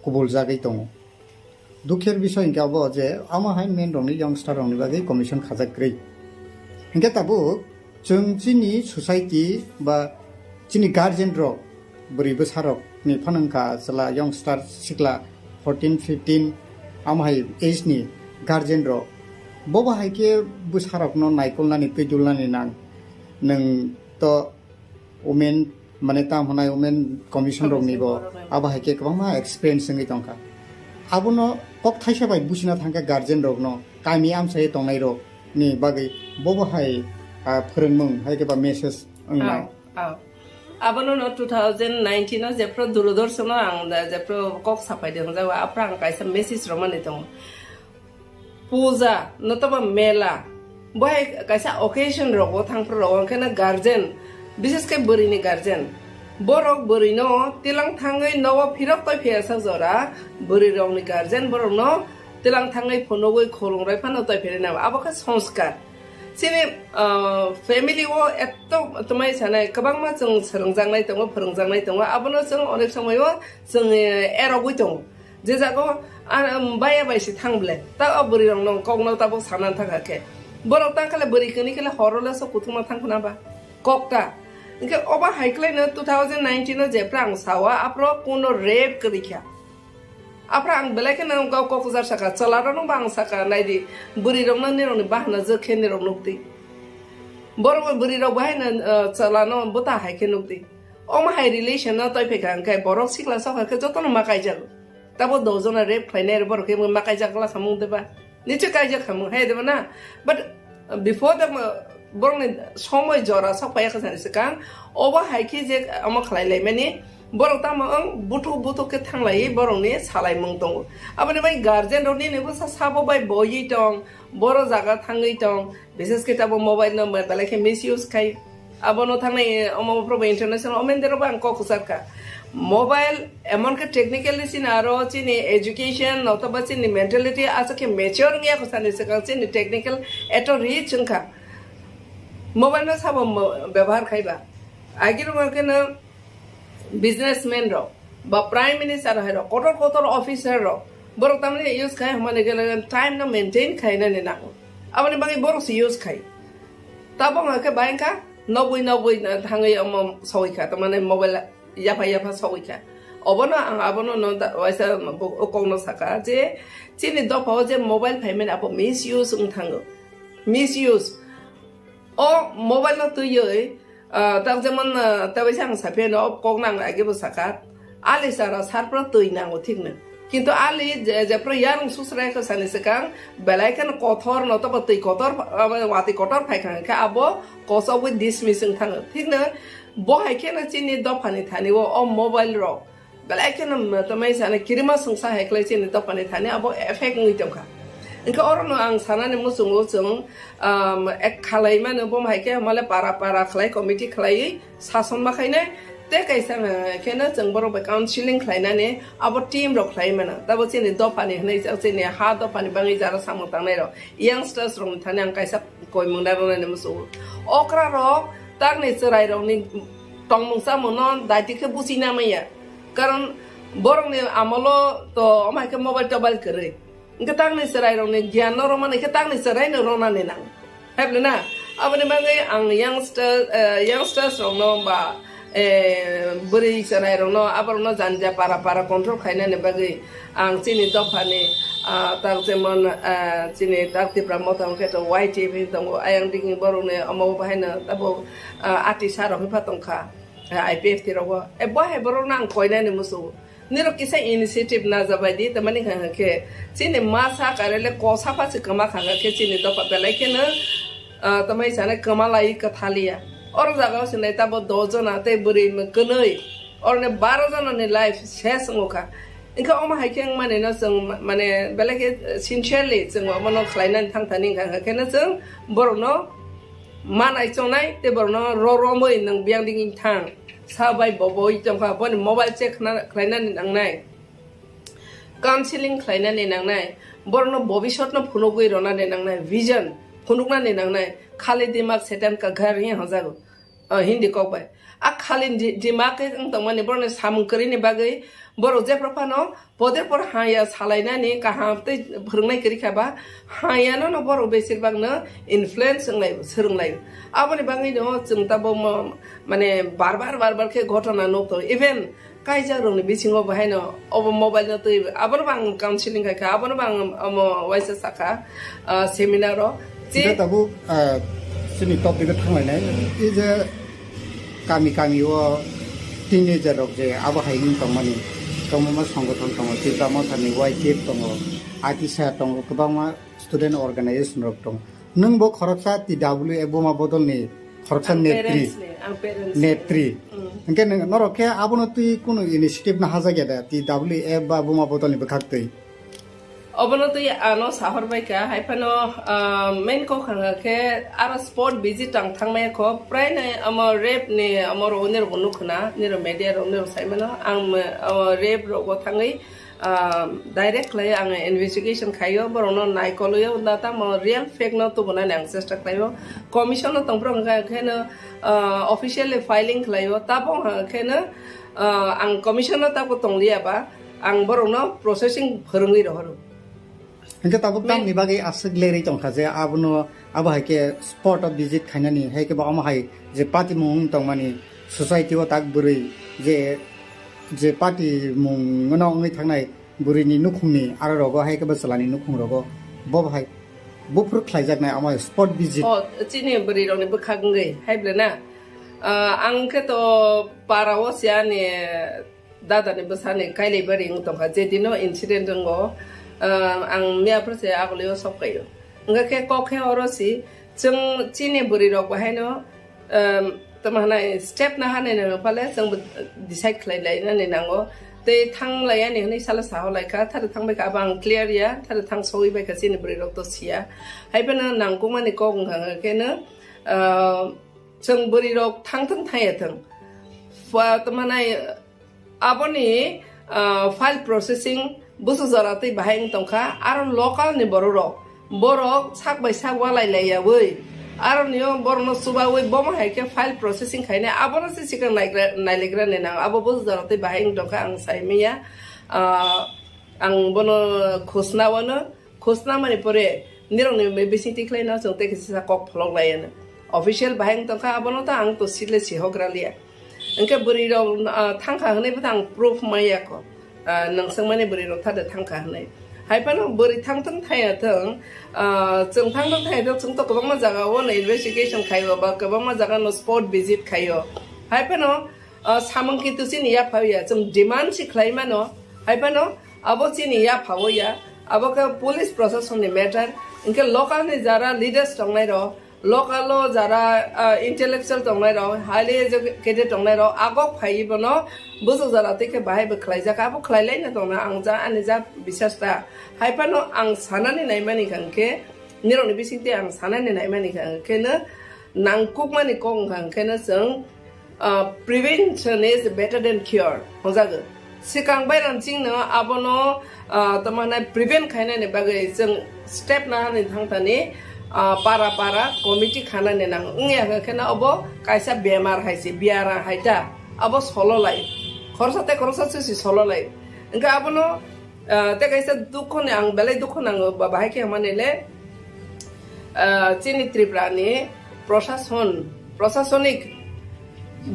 kubul jagwi tongo. Dukher bisoi hingke abo je amo hai men rokni youngster rokni bagwi commission khajak kwrwi. Hingke tabuk chwng chini society ba chini guardian rok bwrwi bwsa rokni phano wngkha chwla youngster sikla fourteen fifteen amo hai age ni guardian rok bobo hai khe bwsa rokno naikolnani twidulnani nang nwng to women, mane, tam hwnai women commission rok ni bo, commission rok ni bo. Abo hai khe kwbangma experience wngwi tongkha. Abono kok thaisa bai buchina thangkha guardian rok no, kami amsai tongnai rok ni bagwi bobo hai, ah, phwrwngmung hai khe ba message wngnai. Aw, aw. Abono no two thousand nineteen o jephru Doordarshan o ang da jephru kok sapai de hwnjago, aphra ang kaisa message romani tongo. Puja, notoba mela, bohai kaisa occasion rogo thangphru rogo, hwnkhe na guardian, bises khe bwrwi ni guardian, borok bwrwi no tilang thangwi nogo phirok toi phiya sak jora, bwrwi rok ni guardian borok no tilang thangwi phunugwi khulumrai phano toi phiri nang, abo khe sanskar. Chini, ah, family o etto twmai sanai kwbangma chwng swrwngjaknai tongo, phwrwngjaknai tongo, abono chwng onek somoi o chwng, eh, erogwi tongo. Je jago, ah, um, baya bai se thang ble. Ta o bwrwi rok no kok no tabuk sana thang kha khe. Borok tang khle bwrwi kini khle horo le so kuthuma thang khna ba. Kok ta. Hingke oba hai khlai no two thousand nineteen o jephra ang sawa, aphro kuno rape kwrwi kha. Aphra ang belai khe nang kok kok jar saka, chwla rok no ba ang saka, nai di, bwrwi rok no nirok ni bahana jwk khe nirok nuk di. Borok bwrwi rok bahai no, ah, chwla no bwta hai khe nuk di. Omo hai relation no toi phai kha, hingke borok sikla sokha khe joto no ma kaijago. Tabo doh jona rape khlainai aro borok khe ma kaijak la samung deba? Niche kaijak samung hai deba na? But before the, uh, borok ni somoi jora sok paiya kha sani swkang, obo hai khe je omo khlai lai mani, borok tamo wng buthuk buthuk khe thang lai borok ni salai mung tongo. Aboni bai guardian rok nini bwsa sabo bai boiwi tong, boro jaga thangwi tong, bises khe tabo mobile no belai khe misuse khai. Abono thangnai, omo probo international omen dero ba ang kok kwchar kha. Mobile emon khe technically chini aro chini education notoba chini mentality aswk khe mature wngya kho sani swkang chini technical eto rich wngkha. Mobile no sabo mo-, bebohar khai ba. Agirok khe no businessman rok ba prime minister hai rok, kotor kotor officer rok, borok tamni use khai hwnmani khe time no maintain khainani nango. Aboni bagwi borok se use khai. Tabok hwnkhe bai wngkha nogwi nogwi thangwi omo sogwi kha, tamani mobile yapha yapha sogwi kha. Obono ang abono no da-, waisa bo-, o kokno saka je chini dophao je mobile phaimani abo misuse wng thango. Misuse. O mobile no twiwi, ah, tak jemon, ah, tabaisa ang saphiya no, o kok nang age bo saka, ali sara sarpra twi nango thikno. Kintu ali je, jephru yarung susra khe sani swkang, belai kheno kothor no tobo twi kotor, ah, watwi kotor phai kha khe abo kosogwi dismiss wng thango. Thikno bo hai kheno chini dophani thani o, o mobile rok, belai kheno, mm, tamai sana kirima sungsa hai khlai chini dophani thani abo effect wngwi tongkha. Hwnkhe orono ang sanani muchungo chwng, um, ek khalai mano, bo hai khe male para para khlai committee khlaiwi sason ma khainai, tei kaisa, uh, kheno chwng borok bai counseling khlainani abo team rok khlai mano. Tabo chini dophani hwnwi jak chini ha dophani bagwi jara samung tangnai rok, youngsters rokni thani ang kaisa koimung da rwnani muchungo. Okra rok takni chwrai rokni tongmung chamung no daiti khe buchina manya. Karon borokni amolo to omo hai khe mobile tobile kwrwi. Hwnkhe takni chwrairokni giyan no romani khe takni chwraino ronani nang. Hai bwle na? Aboni bagwi ang youngster, eh, youngsters rokno ba, eh, bwrwi chwrairokno, aborokno janja para para control khainani bagwi ang chini dophani, ah, tak jemon, ah, chini tak Tipra Motha hwnkhe to Y T F tongo, ayang digi borokni omo bahaino tabuk, ah, ati sa rok hwnpha tongkha, ah, I P F T rogo. E bo hai borokno ang koinani muchungo. Nirok kisa initiative najabai di, tamani hwnka hwnkhe chini masa karele kosa pha se kwma kha hwnkhe chini dopha belai kheno, ah, tamai sane kwma lai kwthaliya. Oro jaga o se nai tabo dos jona tei bwrwi kwnwi, oroni baro jona ni life ses wngkha. Hwnkhe omo hai khe wngmani no chwng ma-, mane belai khe sincerely chwng omo no khlai nani thang thani hwnka hwnkhe no chwng borok no manai chongnai tei borok no ro romwi nwng biyang digi thang. Sa bai bo boi tongkha, boni mobile check khna-, khlainani nangnai, counseling khlainani nangnai, borokno bobisotno phunugwi ronani nangnai, vision phunuknani nangnai, khali dimak setan ka ghar hi hojago, ah, Hindi kok bai. A khali di-, dimak khe wng tongmani borokni samung kwrwini bagwi borok jephru phano poder por haya salainani kaham tei phwrwngnai kwrwi kha ba, hayano no borok besir bak no influence wnglai, swrwnglai. Aboni bagwi no chwng tabo mo-, mane bar bar, bar bar khe ghotona nuk tongo. Even kaijak rokni bisingo bahaino obo mobile no twi, abono bo ang counseling khai kha, abono bo ang omo waisa sakha, ah, seminar o. Hingke tabuk, ah, chini topic o thanglainai, e je kami kami o teenager rok je abo hai wng tongmani, kwbangma songothon tongo, Tipra Motha ni Y T F tongo, I T S A tongo, kwbangma student organization rok tongo. Nwng bo khoroksa T W F buma bodol ni khoroksa Ang netri. Parents ni, ang parents ni. Netri. Mm. Hingke nwng norok khe abono twi kunu initiative no hajak ya da, T W F ba buma bodol ni bwkhak twi? Obono twi ano sahor bai kha, hai phano, ah, main kok hwnga khe aro sport visit ang thang maya kho, prai nai omo rape ni omo rogwi nirok bo nuk khna, nirok media rok nirok sai mano, ang me-, omo rape rok bo thangwi, ah, direct khlai ang investigation khaio, borok no nai kolwi o da tamo real fact no tubuna ni ang chesta khlaio, commission no tong phuru hwnga khe no, ah, officially filing khlaio, tabo hwnga khe no, ah, ang commission no tabo tong liya ba, ang borokno processing phwrwngwi rohoro. Hingke tabuk tamni bagwi aswk lerwi tongkha je abono, abo hai khe spot o visit khainani, hai khe bo omo hai je patimung wng tongmani society o tak bwrwi je, je patimung no wngwi thangnai bwrwini nukhungni aro rogo hai khe bwchlani nukhung rogo bo hai buphuru khlaijaknai omo hai spot visit. O chini bwrwi rokni bwkhak wngwi hai ble na? Ah, ang khe to para o se ani dada ni bwsa ni kailai bari wng tongkha, je dino incident wngo, ah, ang miya phuru se agulio sok kaio. Wngkha khe kok khe oro si, chwng chini bwrwi rok bahaino, um, tamo hwnai step na hanai nang phale chwng bo decide khlai lai nani nango. Tei thang lai ani hwnwi salo saho lai kha, thari thang bai kha, abo ang clear ya, thari thang sogwi bai kha chini bwrwi rok to siya. Hai phano nangkukmani kok wngkha khe no, ah, chwng bwrwi rok thang thang thang ya thang. Fa-, tamo hwnai, Aboni, ah, file processing busu jora twi bahai wng tongkha, aro local ni borok rok, borok sak bai sak walai lai yawi, aro nio borok no chubawi bomo hai khe file processing khainai, abono se sikang naigra-, nailegra ni nang, abo busu jora twi bahai wng tongkha, ang sai manya, ah, ang bono khosna wano. Khosna mani pore nirokni bising tikhlai no chwng tei kisa kok pholok lai ano. Official bahai wng tongkha, abono to ang to sile sihogra liya. Hwnkhe bwrwi rok, ah, thangkha hwnwi bo to ang proof maya kho. Ah, nang swngmani bwrwi rok thade thangkha hwnwi. Hai phano bwrwi thang thang thaya thang, ah, chwng thang thang thaya thang, chwng to kwbangma jaga o no investigation khaio ba kwbangma jaga no spot visit khaio. Hai phano, ah, samung kintu chini yapha ya, chwng demand si khlai mano. Hai phano, Abo chini yapha o ya, abo khe police proshasonni matter, hwnkhe local ni jara leaders tongnai rok, Local o jara, ah, intellectual tongnai rok, highly educated tongnai rok, agok phaiwi bono bwswk jora tei khe bahai bo khlaijak, abo khlai laina tongna ang ja, ani ja bisas ta. Hai phano ang sanani naimani kha hwnkhe, nirokni bisingtwi ang sanani naimani kha hwnkhe no, nangkukmani kok wngkha hwnkhe no chwng, ah, "Prevention is better than cure" hwnjago. Swkang bai rang chwngno abono, ah, tamo hwnai prevent khainani bagwi chwng step nahani thangthani, ah, para para committee khanani nang wngya hwnkhe no obo kaisa bemar hai se, biara hai ta, abo sololai, khoroksa tei khoroksa se se sololai. Hwnkhe abono, ah, tei kaisa dukho ni, ang belai dukho nango ba bahai khe hwnmani le, ah, chini Tripura ni prosason, prosasonik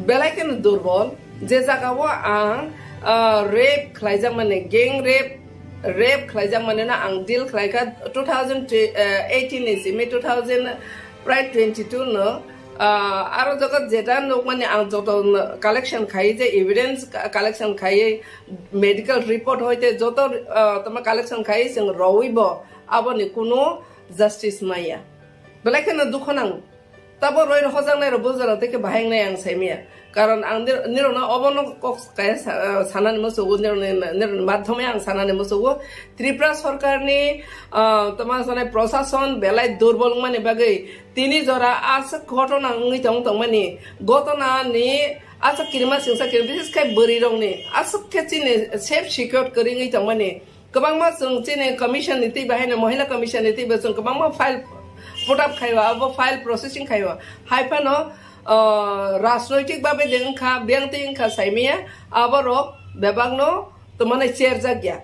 belai kheno durbol. Je jaga o ang, ah, rape khlaijak mani, gang rape, rape khlaijak mani no ang deal khlai kha two thousand eighteen ni simi two thousand, prai twenty two no, ah, aro jaga jeta nuk mani ang joto collection khai je evidence collection khai medical report hoite joto, ah, tamo collection khai chwng rowi bo aboni kunu justice maya. Belai kheno dukho nango. Tabo roi rok hojaknai rok bujaro tei khe bahai wngnai ang saimaya. Karon ang nir-, nirokno obono kok kaya sa-, ah, sanani musugo, nirokni, nirokni madhyome ang sanani musugo. Tripura sorkarni, ah, tamo sanai prosason belai durbol wngmani bagwi tini jora aswk ghotona wngwi tong tongmani. Ghotona ni aswk kirima singsa kirima, bises khe bwrwi rokni aswk khe chini safe secure kwrwi wngwi tongmani. Kwbangma chwng chini commission ni twi bai haino Mohila commission ni twi bo chwng kwbangma file put up khai o, abo file processing khai o. Hai phano, ah, rajnoitik babe de wngkha, biyang twi wngkha saimaya, aborok bebakno tongmani cherjak ya.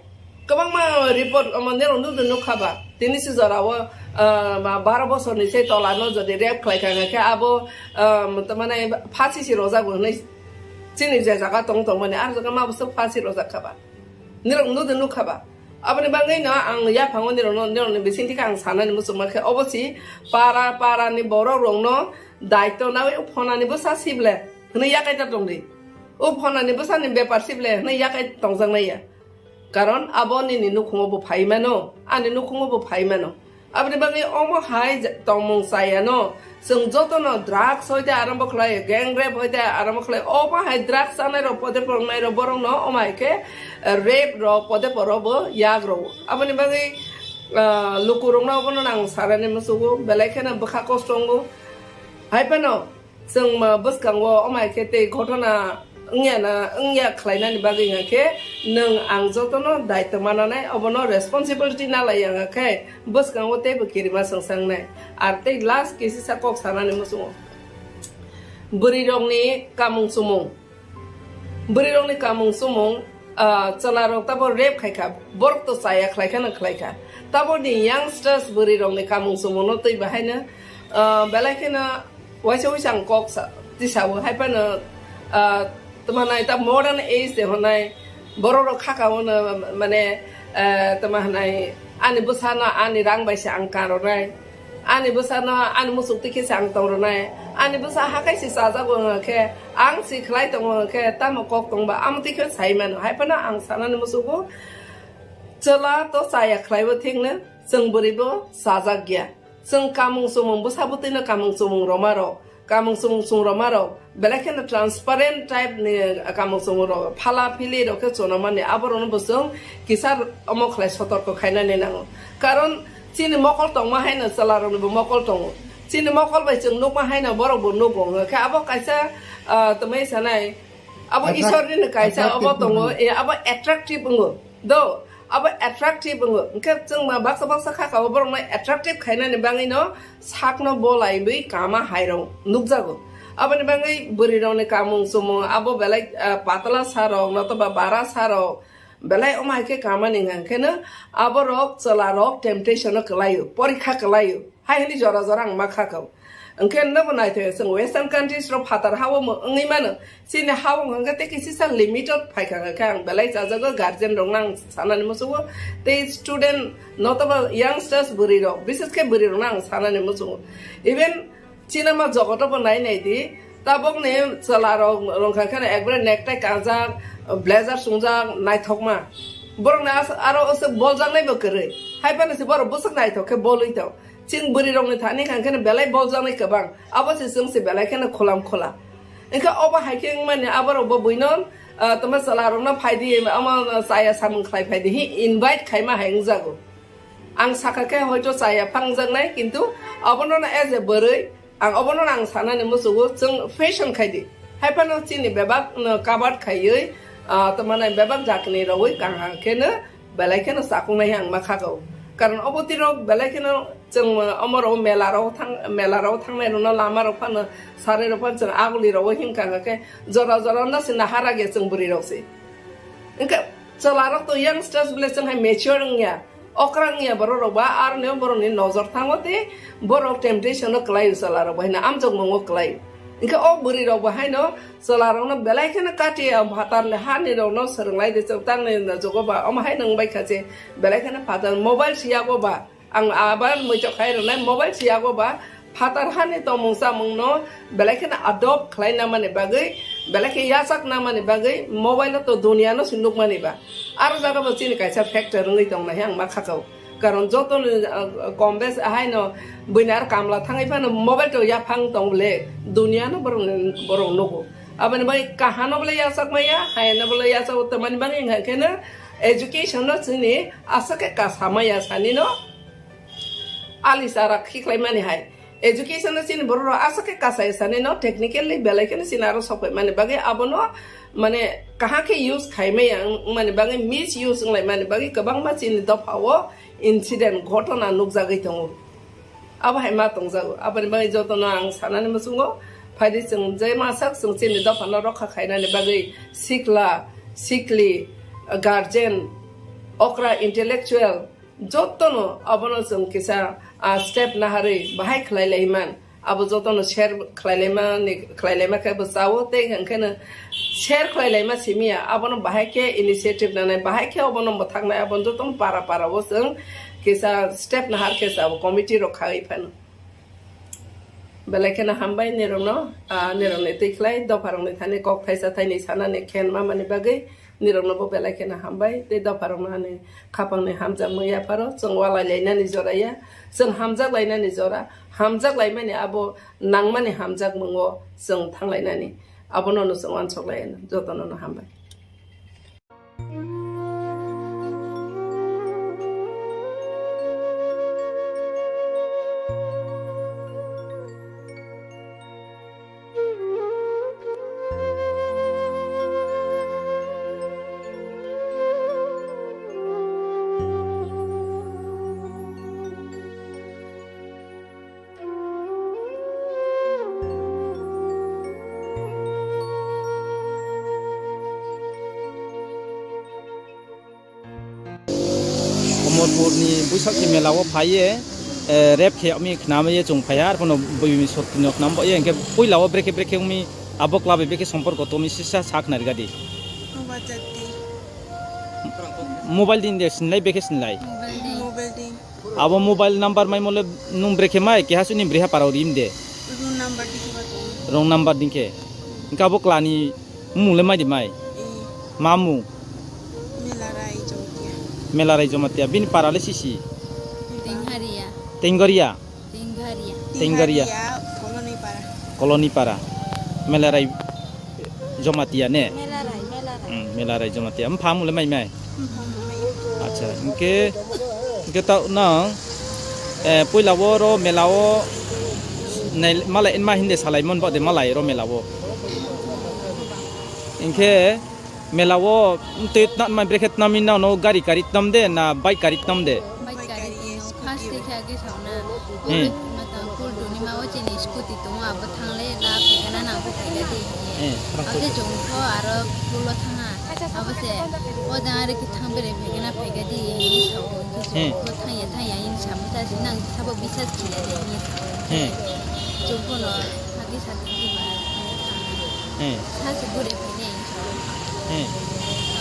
Kwbangma report omo nirok nukdi nukha ba, tini si jora o, ah, ma baro bosor ni se tola no jodi rape khlai kha khe abo, ah, tongmani phasi si rojak bo hwnwi chini je jaga tong tongmani, ah, jaga ma bwswk phasi rojak kha ba. Nirok nukdi nukha ba. Aboni bagwi no ang yaphango nirokno, nirokni bisingtwi khe ang sanani muchungma khe, obo si para, para ni borok rokno daityo nawi o phonani bwsa sible hwnwi yakai ta tongdi. O phonani bwsani bepar sible hwnwi yakai tongjaknai ya. Karon abo nini nukhungo bo phai mano, ani nukhungo bo phai mano. Aboni bagwi omo hai je-, tongmung chaya no, chwng joto no drugs hoite arambo khlai, gang rape hoite arambo khlai, omo hai drugs chanai rok pode pornai rok borok no omo hai khe, eh, rape rok pode poro bo yak rok. Aboni bagwi, ah, luku rok no obono nang sarani musugo, belai kheno bwkha kosto wngo. Hai phano, chwng ma bwskango omo hai khe tei ghotona wngya na, wngya khlainani bagwi hwnkhe nwng ang jotono daityo mananai, obono responsibility nalai ya hwnkhe bwskango teibo kirima swngsangnai. Ar tei last kisisa kok sanani muchungo, bwrwi rokni kamung chumung, bwrwi rokni kamung chumung, ah, chwla rok tabo rape khai kha, borok to chaya khlai kha na khlai kha, taboni youngsters bwrwi rokni kamung chumung no twi bahaino, ah, belai kheno waisa waisa ang kok sa, tisawo, hai phano, ah, tamo nai ta modern age de honai, borok rok khaka ono, mane, ah, tamo hanai, ani bwsano ani rang bai se ang karonai, ani bwsano ani muchuk twi khe se ang tongronai, ani bwsa hakai se chajago hwnkhe, ang se khlai tongo hwnkhe, tamo kok tongba amo twi khe sai mano, hai phano ang sanani muchugo, chwla to chaya khlaibo thikno, chwng bwrwibo chajak ya. Chwng kamung chumung bwsa bwtwino kamung chumung roma rok, kamung chumung chung roma rok, belai kheno transparent type ni kamung chumung rok, phala phili rok khe chwna mani, aborokno bo chwng kisa omo khlai sotorko khainani nango. Karon chini mokol tongma haino chwla rokni bo mokol tongo. Chini mokol bai chwng nukma haino borok bo nugo, hwnkhe abo kaisa, ah, tongmai sanai, abo Attract-, Isorni no kaisa abo attractive tongo, wngo. E, abo attractive wngo. Do, abo attractive wngo. Hwnkhe chwng ma baksa baksa khaka o borok no attractive khainani bagwi no sakno bolaiwi kama hai rok nukjago. Aboni bagwi bwrwi rokni kamung chumung abo belai, ah, patla sa rok notoba bara sa rok belai omo hai khe kama ni hwnkhe no aborok chwla rok temptation o kwlaio, porikha kwlaio. Hai hwnwi jora jora ang ma kha kha. Hwnkhe nobo naithoe, chwng western countries rok phatar ha-o mo-, wngwi mano. Chini ha-o hwnkhe tei kisisa limited phai kha khe ang belai chajago, guardian rokno ang sanani muchugo. Tei student notoba youngsters bwrwi rok, bises khe bwrwi rokno ang sanani muchugo. Even cinema jogoto bo nai nai di, tabokni chwla rok rwngkha kheno ekbare necktie kanjak, blazer chwngjak, naithokma. Borokni as-, aro aswk boljaknai bo kwrwi. Hai phano se borok bwswk naithok khe bolwi tong. Chwng bwrwi rokni thani kha khe belai boljaknai kwbang, abo se chwng se belai kheno khulam khula. Wngkha obo hai khe wngmani aborok bo buino, ah, tamo chwla rokno phaidi, omo chaya samung khlai phaidi hi invite khaima hai wngjago. Ang sakha khe hoito chaya phangjaknai, kintu obono as a bwrwi, ang obono ang sanani muchungo chwng fashion khaidi. Hai phano chini bebak no cover khaiwi, ah, tamo nai bebak jakni rogwi kaham kheno belai kheno chakung nai ang ma khago. Karon obo tiro belai kheno chwng omo rok mela rok thang, mela rok thangnai rokno lama rok phano sarai rok phano chwng aguli rogwi himkha khe jora jora no sinna hara ge chwng bwrwi rok se. Wngkha chwla rok to youngsters bole chwng hai mature wngya. Okra wngya borok rok ba, aro ni borok ni nojor thango tei borok temptation no kwlai o chwla rok bo hino amjokmung o kwlai. Hingke o bwrwi rok bo haino chwla rok no belai kheno kati ya phatar le ha ni rok no swrwng lai de chwng tang ni jogo ba omo hai nang bai kha je belai kheno phatar mobile si yago ba ang abar muitok khai rwnai mobile si yago ba Phatar hani tongmung chamungno belai kheno adopt khlai namani bagwi, belai khe yachak namani bagwi mobile-o to duniya-no se nukmani ba. Aro jaga bo chini kaisa factor wngwi tong nai ang ma khachao. Karon joto ni, ah, kom bes ahaino buini aro kamla thangwi phano mobile to yaphang tong le duniya-no borok, borok nugo. Aboni bagwi kahano bole yachak maya, hayano bole yachak tongmani bagwi wngkha kheno education-no chini aswk khe kasa maya sanino ali chara khikhlai mani hai. Education no chini borok rok aswk khe kasai sani no technically belai kheno chini aro sok pai mani bagwi abono mane kaham khe use khai maya wng mani bagwi misuse wng lai mani bagwi kwbangma chini dopha o incident ghotona nukjagwi tongo. Abo hai ma tongjago. Aboni bagwi jotono ang sanani muchungo phaidi chwng je ma sak chwng chini dopha no rokha khainani bagwi sikla, sikli, guardian, okra intellectual, Jotono abono chwng kisa, ah, step naharwi bahai khlai lai man. Abo jotono share khlai lai mani, khlai lai ma khe bo chao tei hwnkhe no share khlai lai ma simi ya. Abono bahai khe initiative nanai, bahai khe obono mwthaknai, abono jotono para para o chwng kisa step nahar khe chao committee rok khai phano. Belai kheno hambai nirokno, ah, nirokni twi khlai dopharokni thani kok thaisa thaini sanani khen mamani bagwi. Nirokno bo belai kheno hambai tei dopharokno ani khapangni hamjakmung yapharo chwng walai lainani jora ya, chwng hamjak lainani jora, hamjak laimani abo nangmani hamjakmungo chwng thanglainani abono no chwng uansuk lai jotono no hambai. Omorpurni buisak ni mela o phaiye, eh, rep khe ami khnama ye chwng phaiya, arphuno buini sotino khnama ye, hwnkhe puila o brekhe brekhe wngmi abo club bai brekhe somporko tongmi sisa sak narigadi. Mobile din de sinlai brekhe sinlai. Mobile din. Abo mobile number mai mole nung brekhe mai, keha suni breha parao rim de. Wrong number dikhe ba tong. Wrong number dikhe. Hwnkhe abo klani Mung le mai di mai. Eh. Ma mung? Melarai Jamatia. Melarai Jamatia. Bini para le sisi? Tengharia. Tenggoria? Tengharia. Tengharia. Tengharia, Koloni para. Koloni para. Melarai Jamatia ne? Melarai, Melarai. Hmm, Melarai Jamatia. Mpha mung le mai mai? Mpha mung mai. Acha, hingke, hingke ta nang, eh, puila o ro mela o nai, malai ma hinde salai mon ba de malai ro mela o. Hingke mela o twi tna-, mai brekhe tnam ni nang no gari kari tnam de na bike kari tnam de? Bike kari tnam, first khe age sauna. Hmm. Mata pul duni ma o chini scooty tongo, abo thangle la phegana nang phegadi. Hmm. Abo se chong kho aro pulo thanga. Abo se o jang are khe thang bere phegana phegadi ni sao. Hmm. Ko thang ya thang ya in sam ta si nang sabo bisas kiya de ni sao. Hmm. Chong kho no hagi sa ki ba. Hmm. Sa se gure phene. Hmm.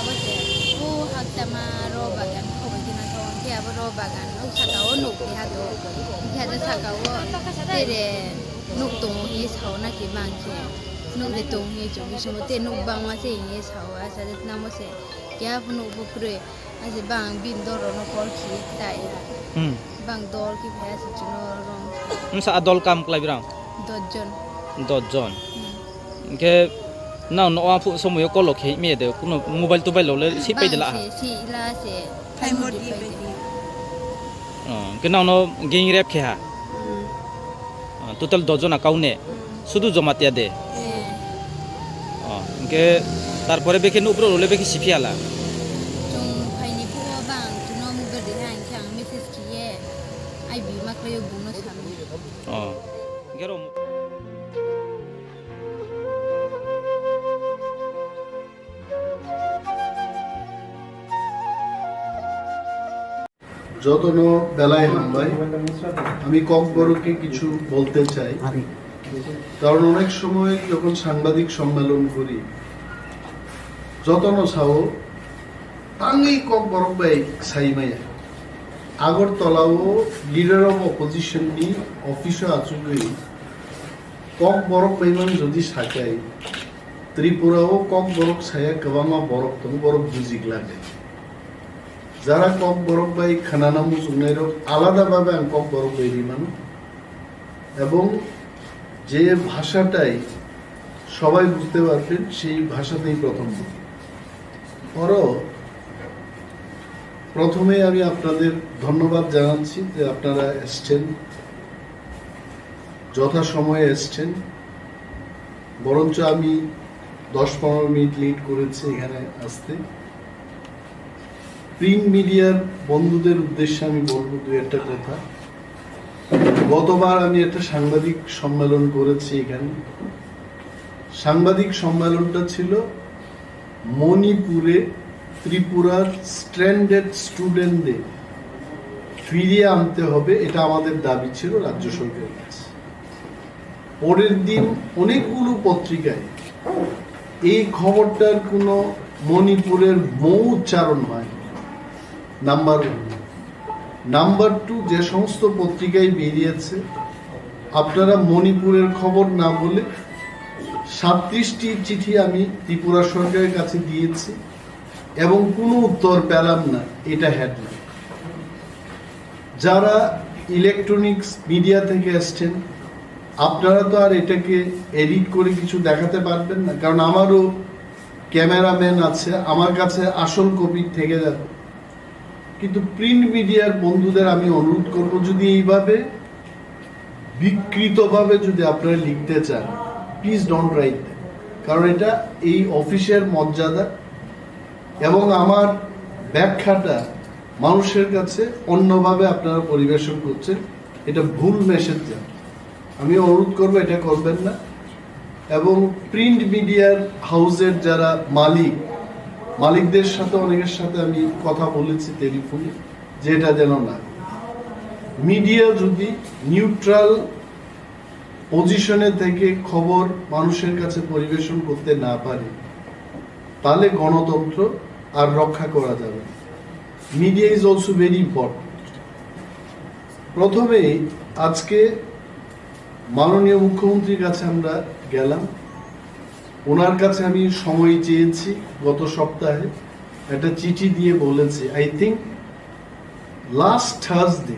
Abo se, o hakchama ro bagan khobai khe naithok, hwnkhe abo ro bagan o saka o nuk keha tongo. Hwnkhe abo saka o tere nuk tongo hinwi sao na khe bang khe. Nuk de tong hinwi chukgwi swngo, tei nuk bangma se hinwi sao, acha de namo se keha phano nuk bo kwrwi. Acha bang bini doro no call khiye ta ya. Hmm. Bang dol ki phaya se chino rong. Wngsa a dol kam kwlai birang? Dot jon. Dot jon. Hmm. Hwnkhe nang no a phu somoyo kolo khe me de kuno mobile tobail lo le si pai de la ha. Bang se, si ila se. Phai mo di pai de. Oh, hwnkhe nang no gang rape khe ha. Hmm. Ah, total dot jona kaune. Hmm. Sudu Jamatia de. Eh. Oh, hwnkhe tarpore bekhe nukbro role bekhe siphiya la. Chwng phaini phuo bang chwngno mobile de ha hwnkhe ang message khiye. Ai bima khlaio bungno sami. Oh. Hwnkhe ro যতন বেলায় হামবাই, আমি ককবরকে কিছু বলতে চাই। কারণ অনেক সময় যখন সাংবাদিক সম্মেলন করি, যতন সাও তাঙ্গি ককবরক বাই সাইমায়া। আগরতলাও লিডার অফ অপোজিশন নি অফিসও আচুগই ককবরক বাইমান যদি সাকাই, ত্রিপুরাও ককবরক সায়া কবাংমা বরক তং বরক বুজিক লাগে। যারা ককবরক বাই খানানা মুজুংনাইরক আলাদাভাবে আং ককবরক বাই রিমানো। এবং যে ভাষাটাই সবাই বুঝতে পারবেন, সেই ভাষাতেই প্রথম বলি। পরও প্রথমে আমি আপনাদের ধন্যবাদ জানাচ্ছি যে আপনারা এসছেন, যথাসময়ে এসছেন। বরঞ্চ আমি দশ পনেরো মিনিট লেট করেছি এখানে আসতে। প্রিন্ট মিডিয়ার বন্ধুদের উদ্দেশ্যে আমি বলবো দু একটা কথা। গতবার আমি একটা সাংবাদিক সম্মেলন করেছি এখানে। সাংবাদিক সম্মেলনটা ছিল মণিপুরে ত্রিপুরার স্ট্র্যান্ডেড স্টুডেন্টদের ফিরিয়ে আনতে হবে, এটা আমাদের দাবি ছিল রাজ্য সরকারের কাছে। পরের দিন অনেকগুলো পত্রিকায় এই খবরটার কোনো মণিপুরের মৌ উচ্চারণ হয়। Number one. নাম্বার টু, যে সমস্ত পত্রিকায় বেরিয়েছে, আপনারা মণিপুরের খবর না বলে সাতত্রিশটি চিঠি আমি ত্রিপুরা সরকারের কাছে দিয়েছি এবং কোনো উত্তর পেলাম না, এটা হেডলাইন। যারা ইলেকট্রনিক্স মিডিয়া থেকে এসছেন, আপনারা তো আর এটাকে এডিট করে কিছু দেখাতে পারবেন না, কারণ আমারও ক্যামেরাম্যান আছে, আমার কাছে আসল কপি থেকে যাবে। কিন্তু প্রিন্ট মিডিয়ার বন্ধুদের আমি অনুরোধ করব, যদি এইভাবে বিকৃতভাবে যদি আপনারা লিখতে চান, প্লিজ ডোন্ট রাইট দ্যাট। কারণ এটা এই অফিসের মর্যাদা এবং আমার ব্যাখ্যাটা মানুষের কাছে অন্যভাবে আপনারা পরিবেশন করছেন, এটা ভুল মেসেজ যায়। আমি অনুরোধ করব, এটা করবেন না। এবং প্রিন্ট মিডিয়ার হাউসের যারা মালিক, মালিকদের সাথে অনেকের সাথে আমি কথা বলেছি টেলিফোনে, যে এটা যেন না। মিডিয়া যদি নিউট্রাল পজিশনে থেকে খবর মানুষের কাছে পরিবেশন করতে না পারে, তাহলে গণতন্ত্র আর রক্ষা করা যাবে না। Media is also very important. প্রথমে আজকে মাননীয় মুখ্যমন্ত্রীর কাছে আমরা গেলাম, ওনার কাছে আমি সময় চেয়েছি। গত সপ্তাহে একটা চিঠি দিয়ে বলেছি, আই থিঙ্ক লাস্ট থার্সডে,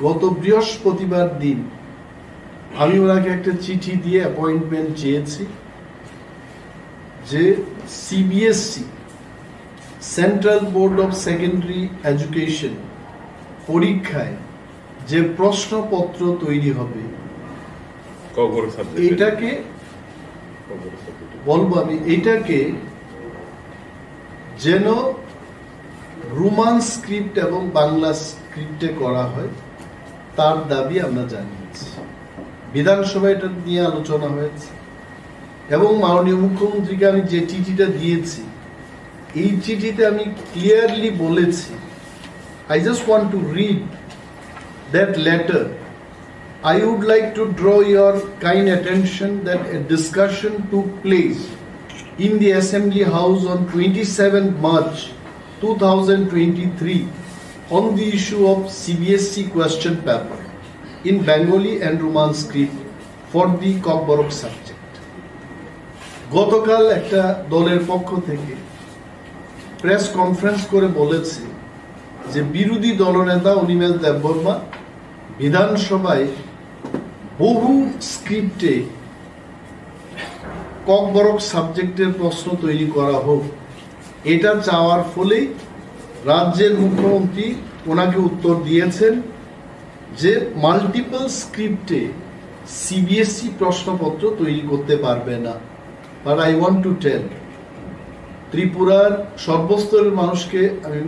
গত বৃহস্পতিবার দিন আমি ওনাকে একটা চিঠি দিয়ে অ্যাপয়েন্টমেন্ট চেয়েছি যে CBSE, central board of secondary education পরীক্ষায় যে প্রশ্নপত্র তৈরি হবে, ককবরক সাবজেক্টে। এটাকে ককবরক সাবজেক্টে। বলবো আমি, এটাকে যেন রোমান স্ক্রিপ্ট এবং বাংলা স্ক্রিপ্টে করা হয়, তার দাবি আমরা জানিয়েছি। বিধানসভায় এটা নিয়ে আলোচনা হয়েছে এবং মাননীয় মুখ্যমন্ত্রীকে আমি যে চিঠিটা দিয়েছি, এই চিঠিতে আমি ক্লিয়ারলি বলেছি, I just want to read that letter. I would like to draw your kind attention that a discussion took place in the Assembly House on twenty-seventh March two thousand twenty-three on the issue of C B S E question paper in Bengali and Roman script for the Kokborok subject. গতকাল একটা দলের পক্ষ থেকে press conference করে বলেছে যে বিরোধী দলনেতা অনিমেষ দেববর্মা বিধানসভায় বহু স্ক্রিপ্টে ককবরক সাবজেক্টের প্রশ্ন তৈরি করা হোক, এটা চাওয়ার ফলেই রাজ্যের মুখ্যমন্ত্রী ওনাকে উত্তর দিয়েছেন যে মাল্টিপল স্ক্রিপ্টে সিবিএসই প্রশ্নপত্র তৈরি করতে পারবে না। But I want to tell, ত্রিপুরার সর্বস্তরের মানুষকে আমি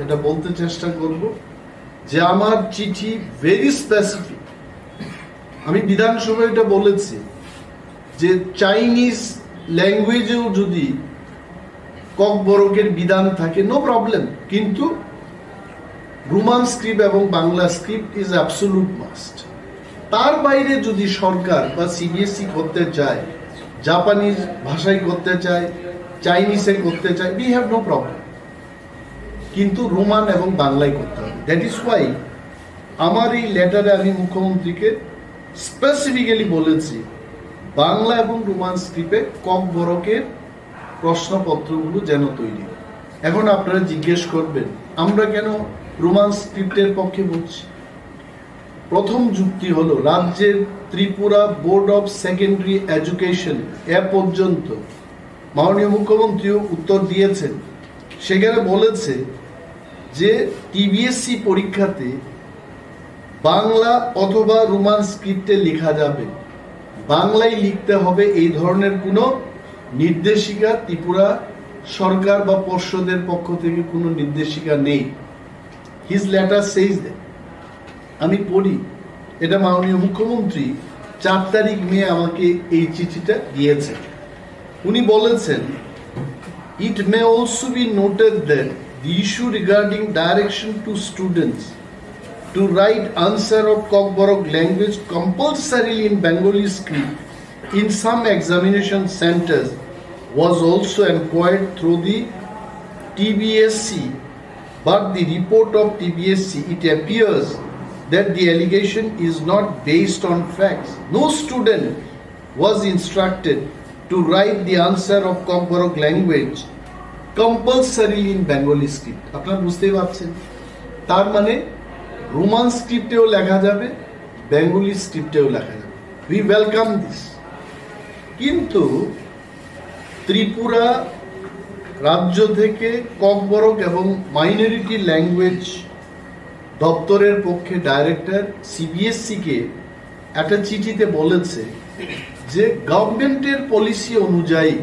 এটা বলতে চেষ্টা করব যে আমার চিঠি ভেরি স্পেসিফিক। আমি বিধানসভায় এটা বলেছি যে চাইনিজ ল্যাঙ্গুয়েজেও যদি ককবরকের বিধান থাকে, নো প্রবলেম, কিন্তু রোমান স্ক্রিপ্ট এবং Bangla script is absolute must. তার বাইরে যদি সরকার বা সিবিএসই করতে চায়, জাপানিজ ভাষায় করতে চায়, চাইনিজে করতে চায়, উই হ্যাভ নো প্রবলেম, কিন্তু রোমান এবং বাংলায় করতে হবে। দ্যাট ইজ ওয়াই আমার এই লেটারে আমি মুখ্যমন্ত্রীকে স্পেসিফিক্যালি বলেছি বাংলা এবং রোমান স্ক্রিপ্টে ককবরকের প্রশ্নপত্রগুলো যেন তৈরি হয়। এখন আপনারা জিজ্ঞেস করবেন, আমরা কেন রোমান স্ক্রিপ্টের পক্ষে বলছি? প্রথম যুক্তি হলো, রাজ্যের Tripura board of secondary education এ পর্যন্ত মাননীয় মুখ্যমন্ত্রীও উত্তর দিয়েছেন, সেখানে বলেছে যে টিবিএসসি পরীক্ষাতে বাংলা অথবা রোমান স্ক্রিপ্টে লেখা যাবে, বাংলায় লিখতে হবে, এই ধরনের কোনো নির্দেশিকা ত্রিপুরা সরকার বা পর্ষদের পক্ষ থেকে কোনো নির্দেশিকা নেই। His letter says that. আমি পড়ি, এটা মাননীয় মুখ্যমন্ত্রী চার তারিখ মে আমাকে এই চিঠিটা দিয়েছেন। উনি বলেছেন, "It may also be noted that the issue regarding direction to students to write answer of Kokborok language compulsorily in Bengali script in some examination centers was also inquired through the T B S C, but the report of T B S C, it appears that the allegation is not based on facts. No student was instructed to write the answer of Kokborok language compulsorily in Bengali script." আপনারা বুঝতেই পারছেন, তার মানে রোমান স্ক্রিপ্টেও লেখা যাবে, বেঙ্গলি স্ক্রিপ্টেও লেখা যাবে। We welcome this. কিন্তু ত্রিপুরা রাজ্য থেকে ককবরক এবং মাইনরিটি ল্যাঙ্গুয়েজ দপ্তরের পক্ষে ডাইরেক্টর সিবিএসসি কে একটা চিঠিতে বলেছে যে গভর্নমেন্টের পলিসি অনুযায়ী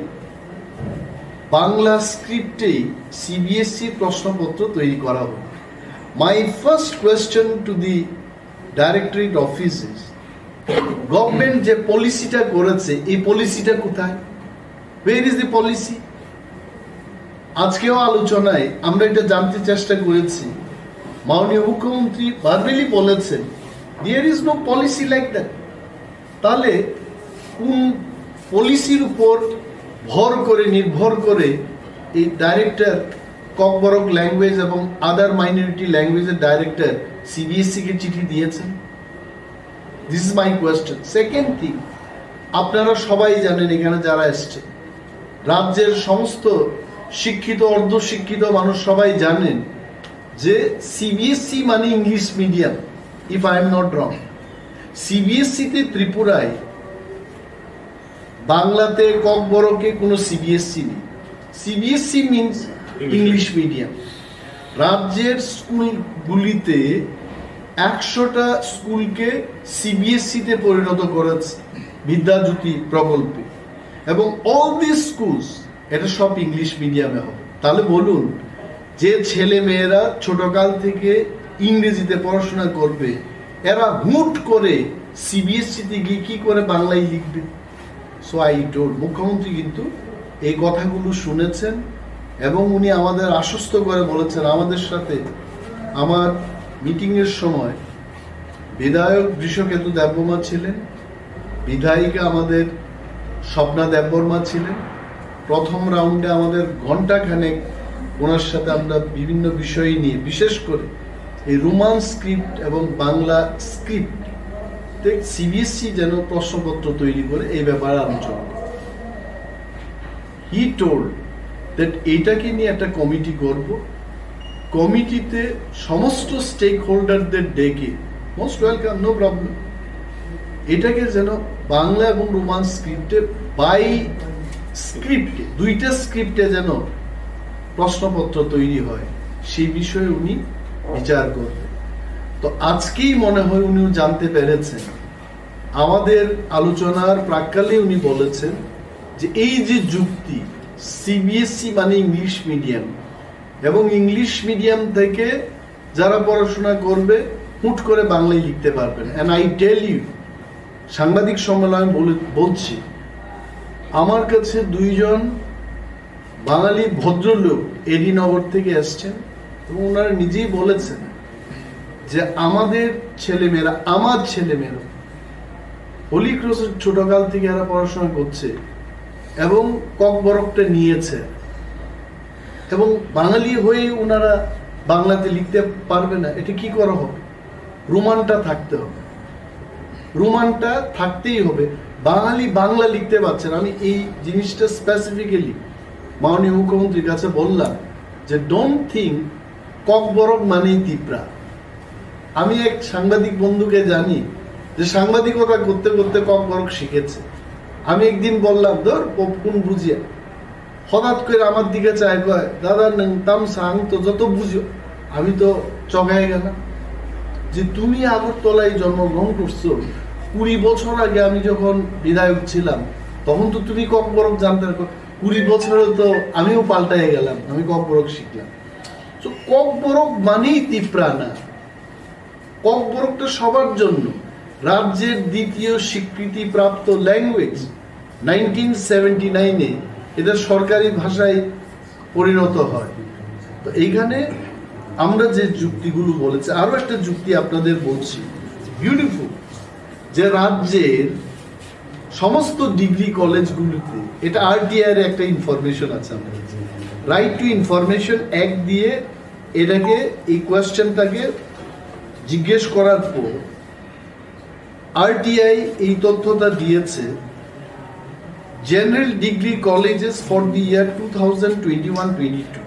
বাংলা স্ক্রিপ্টেই সিবিএসসি প্রশ্নপত্র তৈরি করা হবে। My first question to the directorate office is, government যে পলিসিটা করেছে, এই পলিসিটা কোথায়? Where is the policy? আজকেও আলোচনায় আমরা এটা জানতে চেষ্টা করেছি, মাননীয় মুখ্যমন্ত্রী ভার্বালি বলেছেন, "There is no policy like that." তাহলে কোন পলিসির উপর ভর করে, নির্ভর করে এই ডাইরেক্টর ককবরক ল্যাঙ্গুয়েজ এবং আদার মাইনরিটি ল্যাঙ্গুয়েজের ডাইরেক্টর সিবিএসসি কে চিঠি দিয়েছেন? This is my question. Second thing, আপনারা সবাই জানেন, এখানে যারা এসছে, রাজ্যের সমস্ত শিক্ষিত, অর্ধশিক্ষিত মানুষ সবাই জানেন যে সিবিএসসি মানে English medium, if I am not wrong। সিবিএসসিতে ত্রিপুরায় বাংলাতে ককবরকে কোনো সিবিএসসি নেই। CBSE means English medium. রাজ্যের স্কুলগুলিতে একশোটা স্কুলকে সিবিএসসিতে পরিণত করেছে বিদ্যাজ্যোতি প্রকল্পে, এবং all these schools, এটা সব ইংলিশ মিডিয়ামে হবে। তাহলে বলুন, যে ছেলে মেয়েরা ছোটকাল থেকে ইংরেজিতে পড়াশোনা করবে, এরা হুট করে সিবিএসসিতে গিয়ে কি করে বাংলায় লিখবে? সো আই টোল্ড, মুখ্যমন্ত্রী কিন্তু এই কথাগুলো শুনেছেন এবং উনি আমাদের আশ্বস্ত করে বলেছেন, আমাদের সাথে আমার মিটিংয়ের সময় বিধায়ক বৃষকেতু দেববর্মা ছিলেন, বিধায়িকা আমাদের স্বপ্না দেববর্মা ছিলেন। প্রথম রাউন্ডে আমাদের ঘন্টাখানেক ওনার সাথে আমরা বিভিন্ন বিষয় নিয়ে, বিশেষ করে এই রোমান স্ক্রিপ্ট এবং বাংলা স্ক্রিপ্ট সিবিএসসি যেন প্রশ্নপত্র তৈরি করে, এই ব্যাপারে আলোচনা করি। He told that এইটাকে নিয়ে একটা কমিটি করব, কমিটিতে সমস্ত স্টেক হোল্ডারদের ডেকে, মোস্ট ওয়েলকাম, নো প্রবলেম। এটাকে যেন বাংলা এবং রোমান স্ক্রিপ্টে, বাই স্ক্রিপ্টে, দুইটা স্ক্রিপ্টে যেন প্রশ্নপত্র তৈরি হয়, সেই বিষয়ে উনি বিচার করবেন। তো আজকেই মনে হয় উনিও জানতে পেরেছেন, আমাদের আলোচনার প্রাক্কালে উনি বলেছেন যে এই যে যুক্তি, সিবিএসই মানে ইংলিশ মিডিয়াম, এবং ইংলিশ মিডিয়াম থেকে যারা পড়াশোনা করবে হুট করে বাংলায় লিখতে পারবে না। And I tell you, সাংবাদিক সম্মেলনে বলে, বলছি, আমার কাছে দুইজন বাঙালি ভদ্রলোক এডি নগর থেকে এসছেন এবং ওনারা নিজেই বলেছেন যে আমাদের ছেলেমেয়েরা, আমার ছেলেমেয়েরা হোলি ক্রসের ছোটকাল থেকে এরা পড়াশোনা করছে এবং ককবরকটা নিয়েছে, এবং বাঙালি হয়ে ওনারা বাংলাতে লিখতে পারবে না, এটা কি করা হবে? রোমানটা থাকতে হবে, রোমানটা থাকতেই হবে। বাঙালি বাংলা লিখতে পারছে না, আমি এই জিনিসটা স্পেসিফিক্যালি মাননীয় মুখ্যমন্ত্রীর কাছে বললাম যে ডোন্ট থিঙ্ক ককবরক মানেই তিপ্রা। আমি এক সাংবাদিক বন্ধুকে জানি যে সাংবাদিকতা করতে করতে ককবরক শিখেছে। আমি একদিন বললাম, "ধর, পপকুন বুঝিয়া।" হঠাৎ করে আমার দিকে চায়, কয়, "দাদা, নং তাম সাং তো যত বুঝো।" আমি তো চগায় গেলাম যে তুমি আগরতলায় জন্মগ্রহণ করছো, কুড়ি বছর আগে আমি যখন বিধায়ক ছিলাম, তখন তো তুমি ককবরক জানতে না। কুড়ি বছরে তো আমিও পাল্টাই গেলাম, আমি ককবরক শিখলাম। তো ককবরক মানেই তিপ্রা না, ককবরকটা সবার জন্য। রাজ্যের দ্বিতীয় স্বীকৃতিপ্রাপ্ত ল্যাঙ্গুয়েজ, নাইনটিন সেভেন্টি নাইনে এটা সরকারি ভাষায় পরিণত হয়। তো এইখানে আমরা যে যুক্তিগুলো বলেছি, আরো একটা যুক্তি আপনাদের বলছি, বিউটিফুল, যে রাজ্যের সমস্ত ডিগ্রি কলেজগুলিতে, এটা আরটিআই এর একটা ইনফরমেশন আছে, আমরা রাইট টু ইনফরমেশন অ্যাক্ট দিয়ে এটাকে, এই কোয়েশ্চেনটাকে জিজ্ঞেস করার পর আরটিআই এই তথ্যটা দিয়েছে, general degree colleges for the year two thousand twenty-one twenty-two,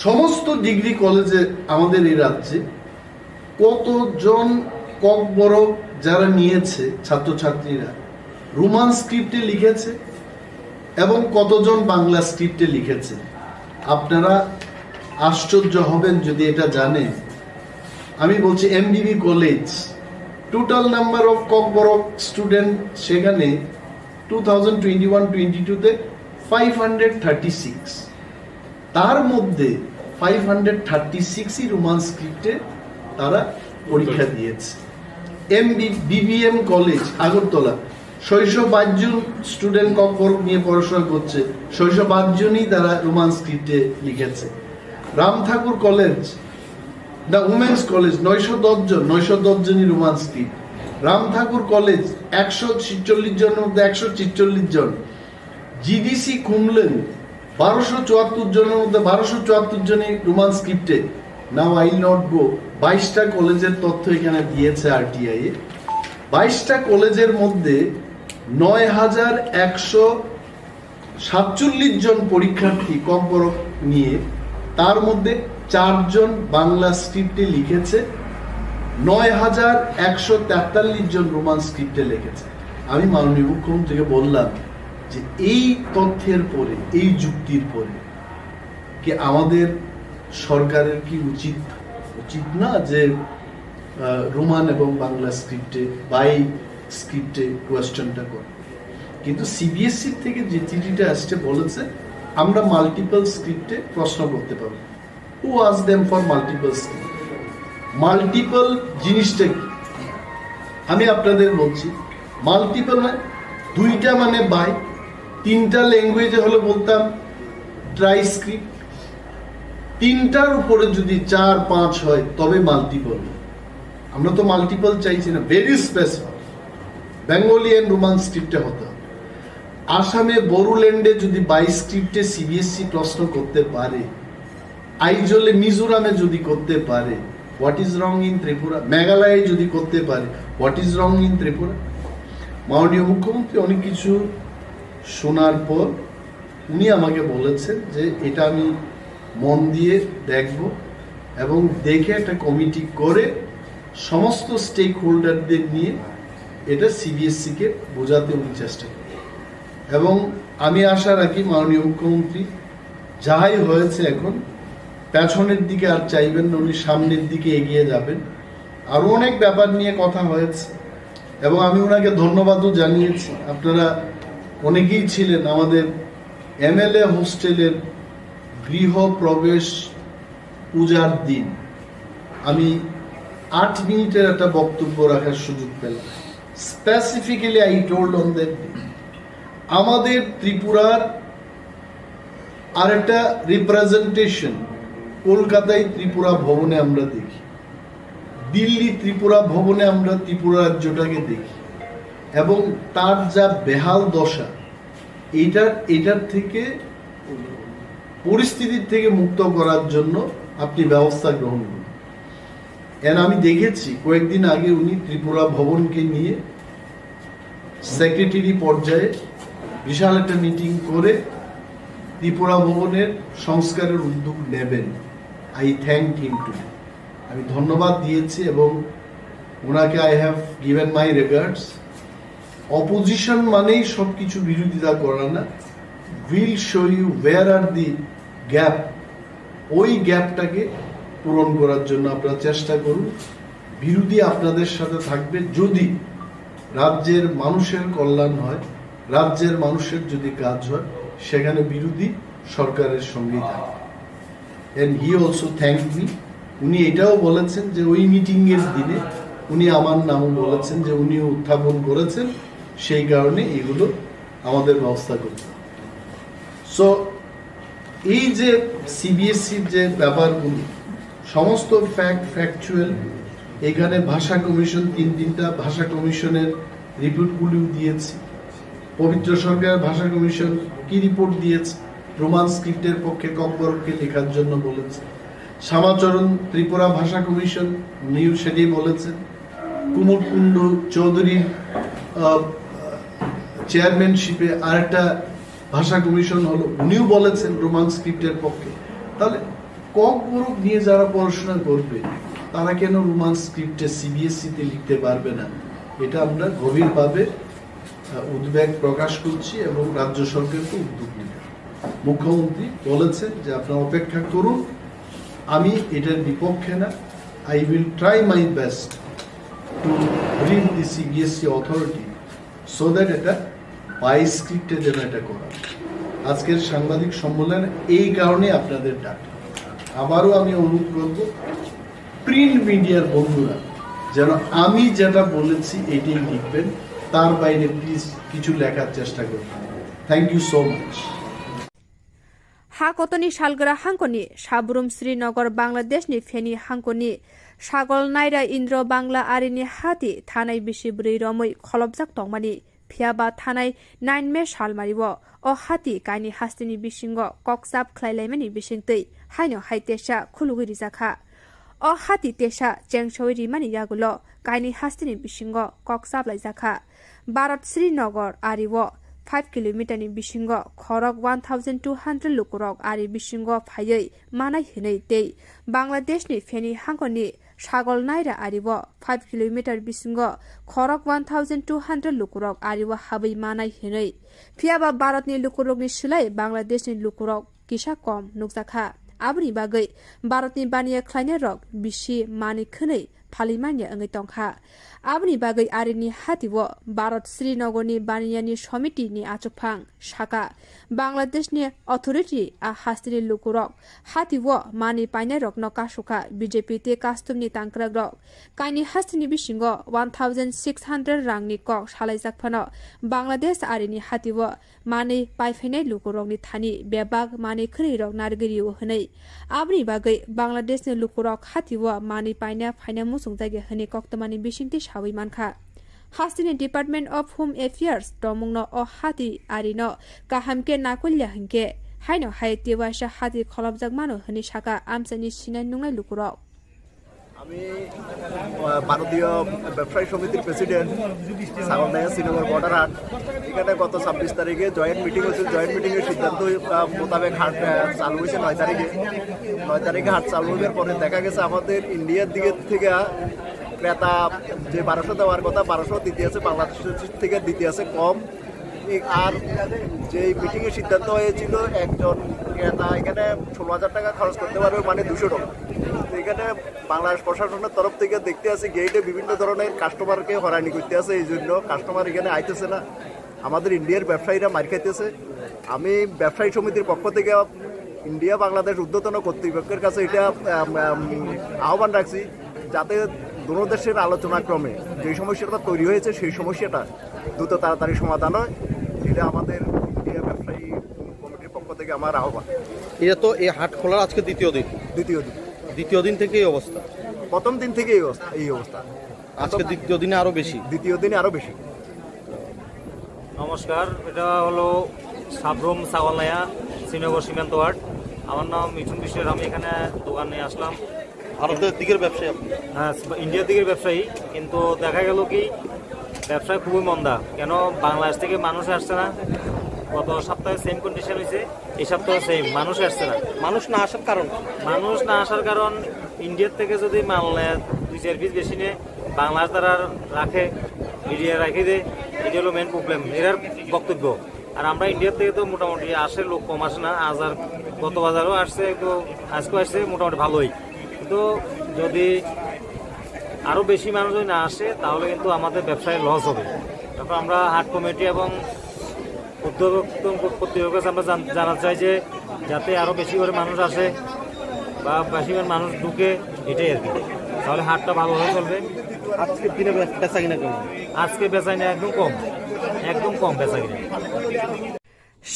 সমস্ত ডিগ্রি কলেজে আমাদের এই রাজ্যে কতজন ককবরক যারা নিয়েছে ছাত্রছাত্রীরা, রোমান স্ক্রিপ্টে লিখেছে এবং কতজন বাংলা স্ক্রিপ্টে লিখেছে? আপনারা আশ্চর্য হবেন যদি এটা জানেন। আমি বলছি, MBB college, total number of Kokborok student সেখানে two thousand twenty one twenty টুতে ফাইভ হান্ড্রেড থার্টি সিক্স। তার মধ্যে ফাইভ হান্ড্রেড থার্টি সিক্সই রোমান স্ক্রিপ্টে তারা পরীক্ষা দিয়েছে। এমবি বিবিএম কলেজ আগরতলা, ছয়শো বাইশ জন স্টুডেন্ট ককবরক নিয়ে পড়াশোনা করছে, ছয়শো বাইশ জনই তারা রোমান স্ক্রিপ্টে লিখেছে। রাম ঠাকুর কলেজ, দ্য উমেন্স কলেজ, নয়শো দশ জন, নয়শো দশ জনই রোমান স্ক্রিপ্ট। রাম ঠাকুর কলেজ, একশো ছেচল্লিশ জনের মধ্যে একশো ছেচল্লিশ জন। জিডিসি খুমলুং, বারোশো চুয়াত্তর জনের মধ্যে বারোশো চুয়াত্তর জনই রোমান স্ক্রিপ্টে। Now I will not go, বাইশটা কলেজের তথ্য এখানে দিয়েছে আরটিআই এ। বাইশটা কলেজের মধ্যে নয় হাজার একশো সাতচল্লিশ জন পরীক্ষার্থী ককবরক নিয়ে, তার মধ্যে চারজন বাংলা স্ক্রিপ্টে লিখেছে, নয় হাজার একশো তেতাল্লিশ জন রোমান স্ক্রিপ্টে লিখেছে। আমি মাননীয় মুখ্যমন্ত্রীকে বললাম যে এই তথ্যের পরে, এই যুক্তির পরে কি আমাদের সরকারের কি উচিত, উচিত না যে, আহ, রোমান এবং বাংলা স্ক্রিপ্টে, বাই স্ক্রিপ্টে কোয়েশ্চেনটা করে? কিন্তু সিবিএসই থেকে যে চিঠিটা আসছে বলেছে আমরা মাল্টিপল স্ক্রিপ্টে প্রশ্ন করতে পারবো। Who asked them for multiple script? Multiple জিনিসটা কি? আমি আপনাদের বলছি, মাল্টিপল মানে দুইটা মানে বাই, তিনটা ল্যাঙ্গুয়েজে হলে বলতাম ট্রাই স্ক্রিপ্ট, তিনটার উপরে যদি চার পাঁচ হয় তবে মাল্টিপল। আমরা তো মাল্টিপল চাইছি না, very specific, Bengali and Roman স্ক্রিপ্টে হতে হবে। আসামে বড়োল্যান্ডে যদি বাই স্ক্রিপ্টে সিবিএসই প্রশ্ন করতে পারে, আইজলে মিজোরামে যদি করতে পারে, what is wrong in Tripura? মেঘালয়ে যদি করতে পারে, what is wrong in Tripura? মাননীয় মুখ্যমন্ত্রী অনেক কিছু শোনার পর উনি আমাকে বলেছেন যে এটা আমি মন দিয়ে দেখব এবং দেখে একটা কমিটি করে সমস্ত স্টেক হোল্ডারদের নিয়ে এটা সিবিএসসি কে বোঝাতে উনি চেষ্টা করবেন। এবং আমি আশা রাখি মাননীয় মুখ্যমন্ত্রী যাই হয়েছে এখন পেছনের দিকে আর চাইবেন না, উনি সামনের দিকে এগিয়ে যাবেন। আরও অনেক ব্যাপার নিয়ে কথা হয়েছে এবং আমি ওনাকে ধন্যবাদও জানিয়েছি। আপনারা অনেকেই ছিলেন আমাদের এমএলএ হোস্টেলের গৃহ প্রবেশ পূজার দিন আমি আট মিনিটের একটা বক্তব্য রাখার সুযোগ পেলাম। Specifically I told on that day, আমাদের ত্রিপুরার আরেকটা রিপ্রেজেন্টেশন কলকাতায় ত্রিপুরা ভবনে আমরা দেখি, দিল্লি ত্রিপুরা ভবনে আমরা ত্রিপুরা রাজ্যটাকে দেখি, এবং তার যা বেহাল দশা, এটার এটার থেকে পরিস্থিতির থেকে মুক্ত করার জন্য আপনি ব্যবস্থা গ্রহণ করুন। এন আমি দেখেছি কয়েকদিন আগে উনি ত্রিপুরা ভবনকে নিয়ে সেক্রেটারি পর্যায়ে বিশাল একটা মিটিং করে ত্রিপুরা ভবনের সংস্কারের উদ্যোগ নেবেন। I thank him too. আমি ধন্যবাদ দিয়েছি এবং ওনাকে I have given my regards. Opposition মানেই সব কিছু বিরোধিতা করা না। We'll show you where are the gap, ওই গ্যাপটাকে পূরণ করার জন্য আপনারা চেষ্টা করুন। বিরোধী আপনাদের সাথে থাকবে। যদি রাজ্যের মানুষের কল্যাণ হয়, রাজ্যের মানুষের যদি কাজ হয়, সেখানে বিরোধী সরকারের সঙ্গেই থাকবে। And he also thanked me. উনি এটাও বলেছেন যে ওই মিটিং এর দিনে উনি আমার নামও বলেছেন যে উনিও উত্থাপন করেছেন, সেই কারণে এগুলো আমাদের ব্যবস্থা করতে হবে। সো এই যে সিবিএসসির যে ব্যাপারগুলি, সমস্ত ফ্যাক্ট ফ্যাকচুয়াল। এখানে ভাষা কমিশন, তিন তিনটা ভাষা কমিশনের রিপোর্টগুলিও দিয়েছি। পবিত্র সরকার ভাষা কমিশন কি রিপোর্ট দিয়েছে? রোমান স্ক্রিপ্টের পক্ষে ককবরককে লেখার জন্য বলেছে। শ্যামাচরণ ত্রিপুরা ভাষা কমিশন, উনিও সেটাই বলেছেন। কুমুদ কুণ্ডু চৌধুরীর চেয়ারম্যানশিপে আরেকটা ভাষা কমিশন হলো, উনিও বলেছেন রোমান স্ক্রিপ্টের পক্ষে। তাহলে ককবরক নিয়ে যারা পড়াশোনা করবে, তারা কেন রোমান স্ক্রিপ্টে সিবিএসসিতে লিখতে পারবে না? এটা আমরা গভীরভাবে আহ, উদ্বেগ প্রকাশ করছি এবং রাজ্য সরকারকে উদ্যোগ নিতে। মুখ্যমন্ত্রী বলেছেন যে আপনারা অপেক্ষা করুন, আমি এটার বিপক্ষে না। I will try my best to bring the CBSE authority so that এটা বাই স্ক্রিপ্টে যেন এটা করা। আজকের সাংবাদিক সম্মেলন এই কারণে আপনাদের ডাকা। আবারও আমি অনুরোধ করব, প্রিন্ট মিডিয়ার বন্ধুরা যেন আমি যেটা বলেছি এটাই লিখবেন, তার বাইরে প্লিজ কিছু লেখার চেষ্টা করবেন না। Thank you so much. Ha kotoni salgra hangkoni Sabrum Srinagar Bangladeshni Feni hangkoni Sagol Naira Indro Bangla arini hati thanai bisi bwrwi romwi kholopjak tongmani. Phiya ba thanai nine May salmario o hati kaini hasteni bisingo kokchap khlailaimani bisingtwi haino hai tesa khulugwi rijakha. O hati tesa chengsowi rimani yagulo kaini hasteni bisingo kokchap laijakha. Bharat Srinagar ario five kilometer ni bisingo khorok one thousand two hundred lukurok ari bisingo phaiwi manai hinwi tei Bangladeshni Feni hangkoni Sagol Naira ario five kilometer bisingo khorok one thousand two hundred lukurok ario habwi manai hinwi. Phiya ba Bharatni lukurokni slai Bangladeshni lukurok kisa kom nukjakha. Aboni bagwi Bharatni baniya khlainairok bisi manwi khwnwi phalimanya wngwi tongkha. Aboni bagwi arini hatio Bharat Srinagarni baniyani somitini achukphang saka, Bangladeshni authority a hasteni lukurok hatio manwi painairokno kasukha B J P tei customni tangkrakrok. Kaini hasteni bisingo one thousand six hundred rangni kok salaijak phano Bangladesh arini hatio manwi paiphainai lukurokni thani bebak manwi khwnwirok narwgwi rio hwnwi. Aboni bagwi Bangladeshni lukurok hatio manwi paina phaina muchungjagya hwnwi koktwmani bisingtwi sawi mankha. Hasteni Department of Home Affairs tongmungno o hati arino kaham khe nakolya hinkhe haino hai tewaisa hati kholopjak mano hwnwi saka amchaini sinai nungnai lukurok. আমি আহ, ভারতীয় ব্যবসায়ী সমিতির প্রেসিডেন্ট, সাগরদায়া শ্রীনগর বর্ডার হাট। এখানে গত ছাব্বিশ তারিখে জয়েন্ট মিটিং হয়েছিল। জয়েন্ট মিটিং এর সিদ্ধান্ত, আহ, মোতাবেক হাট আহ, চালু হয়েছে নয় তারিখে। নয় তারিখে হাট চালু হওয়ার পরে দেখা গেছে আমাদের ইন্ডিয়ার দিকে থেকে ক্রেতা যে বারোশো দেওয়ার কথা, বারোশো দিতে আছে, বাংলাদেশ থেকে দিতে আছে কম। এই আর যে মিটিং এর সিদ্ধান্ত হয়েছিল, একজন ক্রেতা এখানে ষোলো হাজার টাকা খরচ করতে পারবে, মানে দুশো টাকা। তো এখানে বাংলাদেশ প্রশাসনের তরফ থেকে দেখতে আছে গেটে বিভিন্ন ধরনের কাস্টমারকে হয়রানি করতে আছে, এই জন্য কাস্টমার এখানে আইতেছে না। আমাদের ইন্ডিয়ার ব্যবসায়ীরা মার খাইতেছে। আমি ব্যবসায়ী সমিতির পক্ষ থেকে ইন্ডিয়া বাংলাদেশ ঊর্ধ্বতন কর্তৃপক্ষের কাছে এটা আম, আম, আহ্বান রাখছি, যাতে দোনো দেশের আলোচনা ক্রমে যে সমস্যাটা তৈরি হয়েছে, সেই সমস্যাটা দ্রুত তাড়াতাড়ি সমাধান হয়। এটা আমাদের ইন্ডিয়া ব্যবসায়ী কমিটির পক্ষ থেকে আমার আহ্বান। এটা তো এই হাট খোলার আজকে দ্বিতীয় দিন। দ্বিতীয় দিন। দ্বিতীয় দিন থেকে এই অবস্থা। প্রথম দিন থেকে এই অবস্থা, এই অবস্থা। আজকে দ্বিতীয় দিনে আরো বেশি। দ্বিতীয় দিনে আরো বেশি। নমস্কার, এটা হলো সাবরুম সাগরনায়া, শ্রীনগর সীমান্ত হাট। আমার নাম মিঠুন বিশ্বাস। আমি এখানে দোকান নিয়ে আসলাম। ভারতের দিকের ব্যবসায়ী আপনি? হ্যাঁ, ইন্ডিয়ার দিকের ব্যবসায়ী। কিন্তু দেখা গেল কি, ব্যবসা খুবই মন্দা। কেন, বাংলাদেশ থেকে মানুষ আসছে না। গত সপ্তাহে সেম কন্ডিশন হয়েছে, এই সপ্তাহে সেম, মানুষ আসছে না। মানুষ না আসার কারণ? মানুষ না আসার কারণ, ইন্ডিয়ার থেকে যদি মাল নেয়, দুই চার পিস বেশি নেয়, বাংলাদেশ তারা রাখে, মিডিয়া রাখে দেয়, এটা হলো মেন প্রবলেম এরার বক্তব্য। আর আমরা ইন্ডিয়ার থেকে তো মোটামুটি আসে, লোক কম আসে না। আজ আর গত বাজারও আসছে, একটু আজকেও আসছে, মোটামুটি ভালোই। কিন্তু যদি আরও বেশি মানুষ যদি না আসে, তাহলে কিন্তু আমাদের ব্যবসায় লস হবে। তারপর আমরা হাট কমিটি এবং উদ্যোক্তা কর্তৃপক্ষের কাছে আমরা জান- জানাতে চাই যে যাতে আরও বেশি করে মানুষ আসে বা বেশি করে মানুষ ঢুকে, এটাই আর কি। তাহলে হাটটা ভালোভাবে চলবে। আজকের দিনে বেচা কিনা কেমন? আজকে বেচা কিনা একদম কম, একদম কম বেচা কিনা।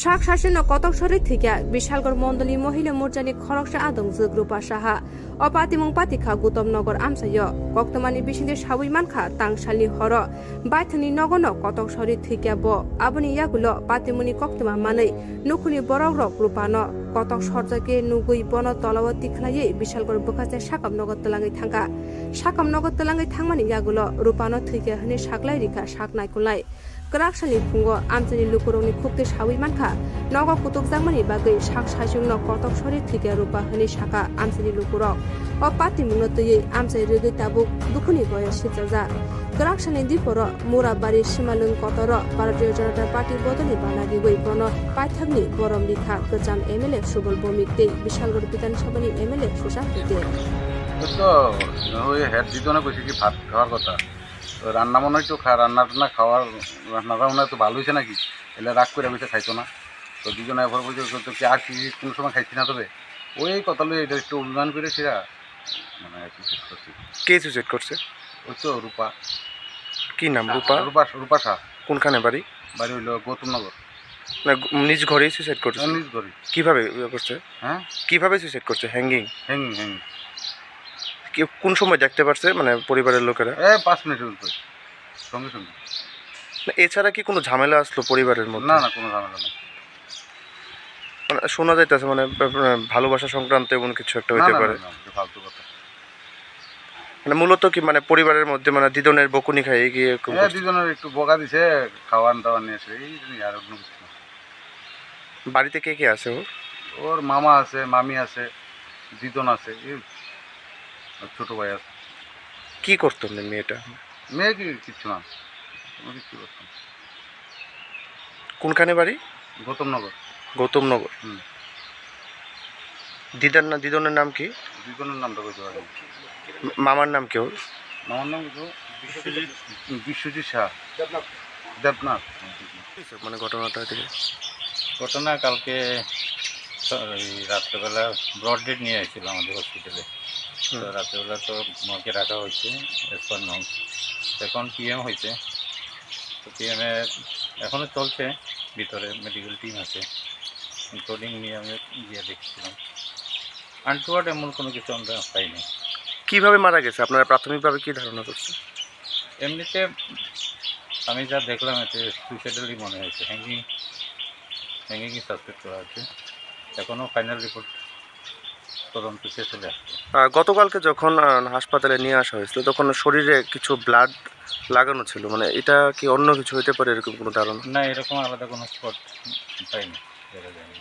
Sak sasino kotok sori thwikya Bishalgarh Mondoli Mohila Morchani khoroksa adongjwk Rupa Saha. O patimung patikha Gutom Nogor amchaio. Koktwmani bisingtwi sawi mankha, tangsalni horo baithangni nogono kotok sori thwikya bo. Aboni yagulo patimungni koktwma manwi nukhungni borokrok Rupano kotok sorjakhe nugwi bono tolao tikhlaiwi Bishalgarh bwkhaste sakam nogo twlangwi thangkha. Sakam nogo twlangwi thangmani yagulo Rupano thwikya hwnwi saklai rikha sak naikolnai. Kwrak salni phungo amchaini lukurokni khuktwi sawi mankha, nogo kutukjakmani bagwi sak saichungno kotok sori thwikya Rupa hwnwi sakha amchaini lukurok. O patimungno twiwi amchai rwgwi tabuk dukhuni boyar sipjajak. Kwrak salni diporo Murabari Simalwng kotoro Bharatiya Janata Party bodolni bana riwi bono paithakni borom rikha kwcham M L A Subal Bhowmik tei Bishalgarh Bidhan Sabhani M L A Sushant Patel. তো ওই হেড দিত না, কইছে কি ভাত খাওয়ার কথা। তো রান্না মনে হয় তো খা-, রান্না টান্না খাওয়ার, রান্না বান্না তো ভালো হয়েছে নাকি? এলে রাগ করে বসে খাইতো না। তো দুজনে এবার বলছে, "তো কি আর কি কোনো সময় খাইছি না তবে?" ওই কথা লইয়া এটা একটু অভিমান করে সেটা মানে আর কি শেষ করছি। কে সুইসাইড করছে? ওই তো রূপা। কি নাম রূপা? রূপা, রূপা শাহ। কোনখানে বাড়ি? বাড়ি হইলো গৌতমনগর। না, নিজ ঘরেই সুইসাইড করছে? হ্যাঁ, নিজ ঘরে। কিভাবে ইয়ে করছে? হ্যাঁ? কিভাবে সুইসাইড করছে? হ্যাঙ্গিং? Hanging, hanging. কি, কোন সময় দেখতে পারছে, মানে, পরিবারের লোকেরা? এ, পাঁচ মিনিটের উপরে, সঙ্গে সঙ্গে। না, এছাড়া কি কোনো ঝামেলা আসলো পরিবারের মধ্যে? না, না, কোনো ঝামেলা নেই। মানে, শোনা যাইতেছে, মানে, আহ, ভালোবাসা সংক্রান্ত এমন কিছু একটা না, হইতে না, পারে। না, না, এটা ফালতু কথা। মানে, মূলত কি, মানে, পরিবারের মধ্যে, মানে, দিদনের বকুনি খায় কি এরকম এ, করছে? দিদনের একটু বকা দিছে, খাওয়ান দাওয়ান নিয়ে এসে, এই জন্যই, আর অন্য কিছু না। বাড়িতে কে কে আছে ওর? ওর মামা আছে, মামি আছে, দিদন আছে, এই আর ছোট ভাই আছে। কি করতো এমনি মেয়েটা? মেয়ে কি কিচ্ছু না, কোনো কিচ্ছু করতো না। কোনখানে বাড়ি? গৌতমনগর। গৌতমনগর। হুম। দিদার না-, দিদনের নাম কি? দিদনের নামটা বলতে পারি না। মামার নাম কি ওর? মামার নাম কি? বিশ্বজিৎ, বিশ্বজিৎ শাহ। দেবনাথ। মানে ঘটনাটা থেকে? ঘটনা কালকে স-, এই রাত্রেবেলা ব্রড ডেড নিয়ে আসছিল আমাদের হসপিটালে। তো হুম। রাত্রেবেলা তো মর্গে রাখা হয়েছে, অ্যাজ পার নর্মস। এখন পিএম হয়েছে, তো পিএমে এখনও চলছে, ভিতরে মেডিকেল টিম আছে, ইনক্লুডিং মি, আমি গিয়ে দেখেছিলাম। আনটুয়ার্ড এমন কোনো কিছু আমরা পাইনি। কিভাবে মারা গেছে? আপনারা প্রাথমিকভাবে কি ধারণা করছেন? এমনিতে আমি যা দেখলাম, এতে সুইসাইডালই মনে হয়েছে, হ্যাঙ্গিং, হ্যাঙ্গিংই সাসপেক্ট করা হচ্ছে। এখনও ফাইনাল রিপোর্ট তদন্ত শেষ হলে আসবে। আহ, গতকালকে যখন, আহ, হাসপাতালে নিয়ে আসা হয়েছিল, তখন শরীরে কিছু ব্লাড লাগানো ছিল, মানে, এটা কি অন্য কিছু হইতে পারে, এরকম কোনো ধারণা? না, এরকম আলাদা কোনো স্পট পাইনি, দেখা যায়নি।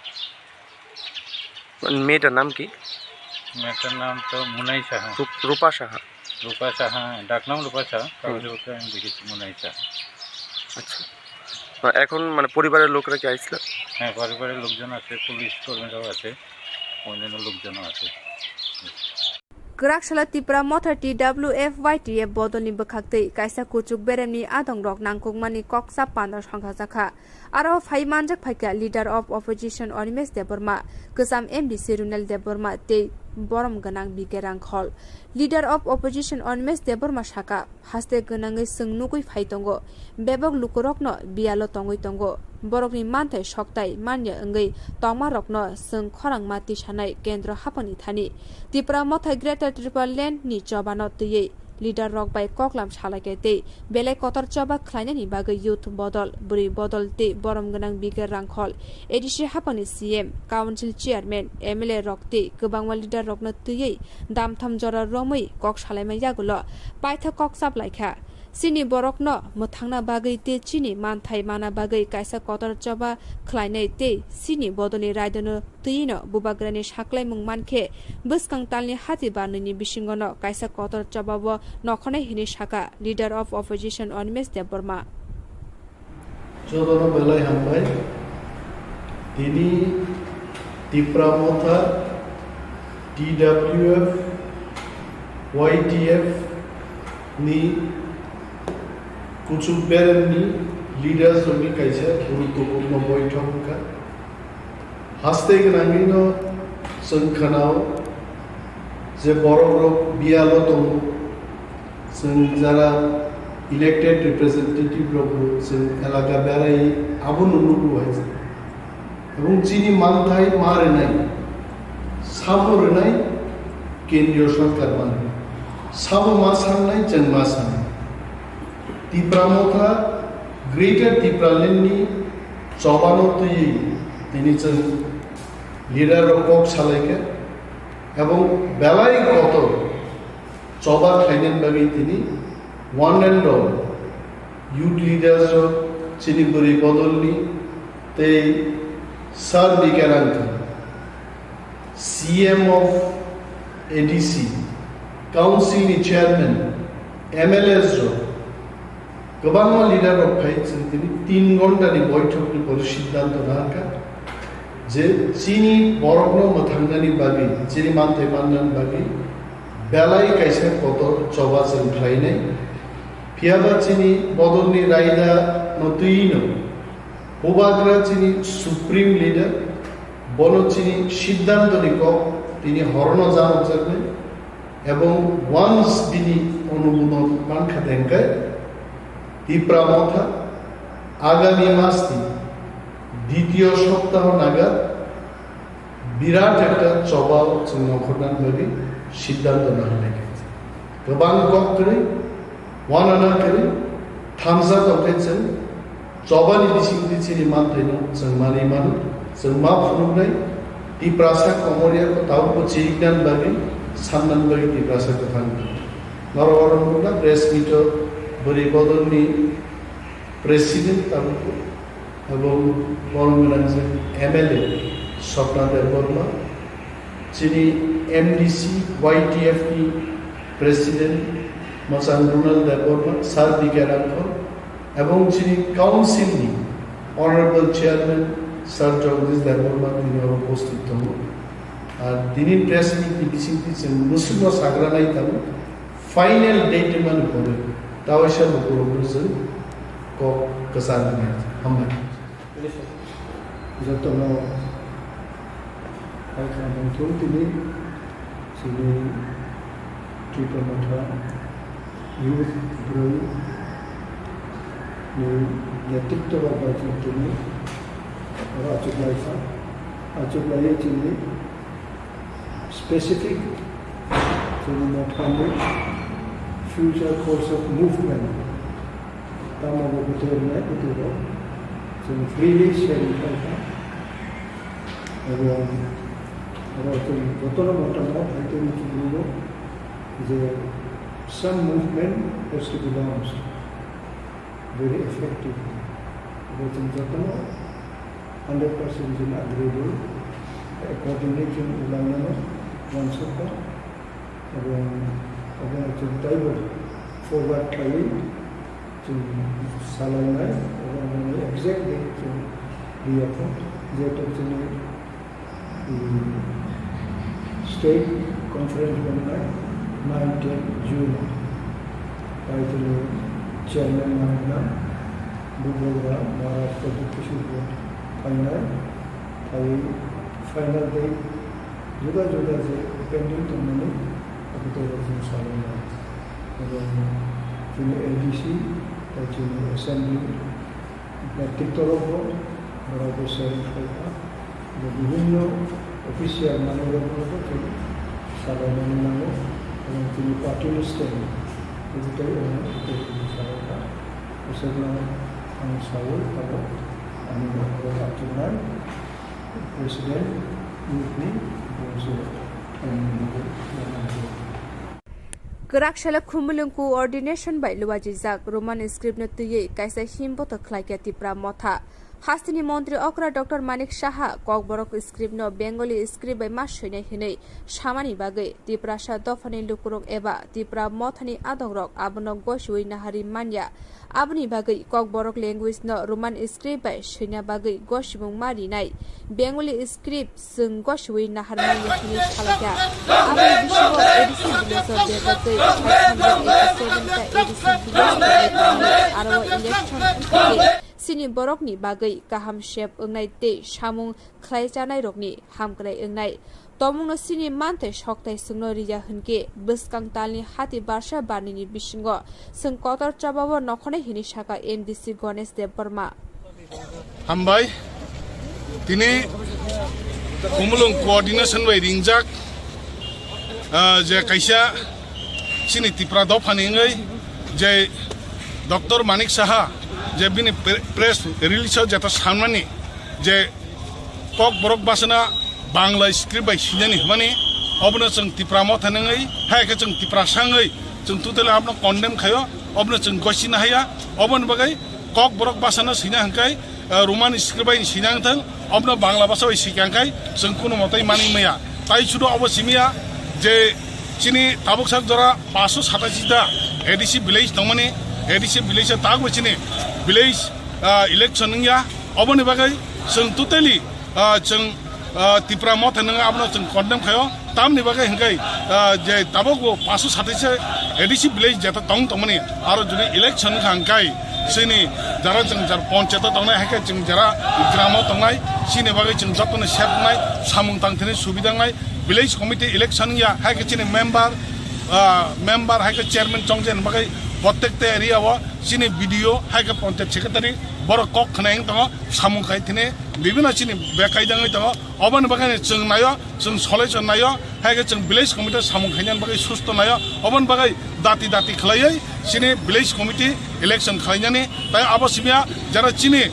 মানে, মেয়েটার নাম কি? মেয়েটার নাম তো মুনাই সাহা। রূপ-, রূপা সাহা। রূপা সাহা, ডাকনাম রূপা সাহা, হুম। কাগজপত্রে আমি দেখেছি মুনাই সাহা। আচ্ছা। মানে, এখন, মানে, পরিবারের লোকেরা কি আইছিল? হ্যাঁ, পরিবারের লোকজন আছে, পুলিশ কর্মীরাও আছে, অন্যান্য লোকজনও আছে। Kwrak salo Tipra Motha T W F Y T F bodolni bwkhaktwi kaisa kuchuk beremni adongrok nangkukmani kok chap panda songkha jakha. Aro phai manjak phaikha Leader of Opposition Animesh Debbarma, kwcham M D C Runel Debbarma tei borom gwnang B K Rangkhol. Leader of Opposition Animesh Debbarma sakha, haste gwnangwi chwng nugwi phai tongo, bebak lukurokno biyalo tongwi tongo. Borokni manthai soktai manya wngwi tongmarokno chwng khorangma tisanai kendro haphangni thani. Tipra Motha Greater Tipraland ni chobano twiwi leader rok bai koklam salaikha tei belai kotor choba khlainani bagwi youth bodol, bwrwi bodol tei borom gwnang B K Rangkhol, A D C haphangni C M, council chairman, M L A rok tei kwbangma leader rokno twiwi damtham jora romwi kok salaima yagulo paithak kok chaplaikha. Chini borokno mwthangna bagwi tei chini manthai mana bagwi kaisa kotor choba khlainai tei chini bodolni raidano twiwino bubagrani saklaimung mankhe bwskang talni hati banwini bisingono kaisa kotor chobabo nokhornai hinwi sakha Leader of Opposition Animesh Debbarma. Jotono belai hambai. Tini Tipra Motha, T W F, Y T F ni kuchuk beremni leaders rokni kaisa guruttopurno boithok wngkha. Haste gwnangwino chwng khanao je borokrok biyalo tongo, chwng jara elected representative rokbo chwng elaka berai abono nugo hai. Ebong chini manthai ma rwnai, sabo rwnai kendriyo sarkar ma rwnai, sabo ma sangnai chwng ma sangnai. Tipra Motha, Greater Tipraland ni chobano twiwi tini chwng leader rok kok salaikha ebong belai kotor choba khlainani bagwi tini one and all youth leaders rok, chini bwrwi bodolni tei Sir B K Rangkhol, C M of A D C, Council ni Chairman, M L As rok, kwbangma leader rok phai chwng tini tin ghonta ni boithok ni pore siddhanto nangkha je chini borok no mwthangnani bagwi, chini manthai mannani bagwi belai kaisa kotor choba chwng khlainai. Phiyaba chini bodol ni raida no twi no Bubagra chini supreme leader, bono chini siddhanto ni kok tini horono janokjaknai, ebong once bini onumodon mankha dengkai, Tipra Motha agami mas ni ditiyo soptaho naga birat ekta chobao chwng nongkhornani bagwi siddhanto naharlaikha. Kwbang kok kwrwi, wanana kwrwi, thamsa tongkhe chwng chobani bisingtwi chini manthaino chwng manwi mano, chwng ma phunuknai, Tiprasa komorya ko tabukbo chiriknani bagwi, sannani bagwi Tiprasa kwthang tongo. Norok oro nukna press meet-o bwrwi bodolni president tabukbo Abo borom gwnang je M L A Swapna Debbarma, chini M D C Y T F ni President Mwchang Runal Debbarma, Sir B K Rangkhol, ebong chini Council ni Honorable Chairman Sir Jagdish Debbarma tini oro upasthit tongo. Ar tini press meet ni bisingtwi chwng mwswkno sagra nai tongo, final date mani pore tawaisa lukurokno chwng kok kwchang wngnai. Hambai. Jotono hai kha mungthung tini chini Tipra Motha youth bwrwi ni netritwa bai chwng tini oro achuklai kha. Achuklaiwi chini specific chini mothani future course of movement tamo bo bwtwi rwnai bwtwi rok chwng freely sharing khlai kha. Ebong Aro chwng jotono motamot hai tei muchungmano je some movement has to be launched very effectively. Abo chwng jotono hundred percent chwng agreeable, accordingly chwng ulangnano uansukha. Abo, abo chwng taibo forward khlaiwi chwng salainai, abo aboni exact date chwng riyakho, jehetu chwngni State Conference wngnai nine ten June. Paitulu Chairman manna Bubagra Maharaj Pradyut Kishore bo phainai, phaiwi final date juda juda je pending tongmani abotwi rok chwng salai nai. Abo chini A D C, tei chini Assembly, Netrito rok bo borok bo sharing khlai kha. Bo bibhinno official manwi rok no bo tei salai mani nango. Abo chini party ni stand. Bo tei abo tei salai kha. Bwswkno ang saui abo ani bo abo achuknai President youth ni bo se ani bo. Kwrak salo Khumulwng coordination bai luajijak Roman script no twiwi kaisa himboto khlaikha Tipra Motha. Hasteni montri okra Doctor Manik Saha Kokborok script no Bengali script bai ma swinai hinwi samani bagwi Tiprasa dophani lukurok eba Tipra Mothani adongrok abono gosiwi nahari manya. Aboni bagwi Kokborok language no Roman script bai swina bagwi gosimung ma rinai. Bengali script chwng gosiwi naharmani hwnwi salakha. Aboni bisingo A D C village o bebagwi five hundred eighty seven ta A D C village tongnai, aro o election wngkha khe chini borokni bagwi kaham sep wngnai tei samung khlai chanairokni hamkrai wngnai. Tongmungno chini manthai sokthai chwngno riya hwnkhe bwskang talni hati barsa barnini bisingo chwng kotor chobao nokhonai hwnwi sakha M D C Ganesh Debbarma. Hambai, tini Khumulwng coordination bai ringjak, ah, je kaisa chini Tipra dophani wngwi je Doctor Manik Saha je bini pre-, press release o jeta sanmani je Kokborok bwsano Bangla script bai swinani hwnmani, obono chwng Tipra Motha wngwi, hai khe chwng Tiprasa wngwi, chwng totally abono condemn khaio, obono chwng gosina haya, oboni bagwi Kokborok bwsano swina hwnkhe, eh, Roman script bai swina wngthang, obono Bangla bwsa bai swikha hwnkhe chwng kuno motai manwi maya. Tai sudo obo simiya je chini tabuk sak jora paanso satashi ta A D C village tongmani, A D C village o tabukbo chini village, ah, election wngya, oboni bagwi chwng totally, ah, chwng, ah, Tipra Motha wngwi abono chwng condemn khaio. Tamni bagwi hwnkhe, ah, je tabukbo paanso satashi A D C village jeta tong tongmani, aro jodi election wngkha hwnkhe chini jara chwng jar ponchayat o tongnai, hai khe chwng jara gramo tongnai, chini bagwi chwng jotono sep wngnai, samung tangthani subida wngnai, village committee election wngya, hai khe chini member, ah, member hai khe chairman chongjaini bagwi prottekta area o chini B D O hai khe ponchayat secretary borok kok khna wng tongo, samung khai thini bibhinno chini bekaidangwi tongo. Oboni bagwi chwng naio, chwng solution naio, hai khe chwng village committee samung khainani bagwi susto naio. Oboni bagwi dati dati khlaiwi chini village committee election khlainani, tai abo simiya jara chini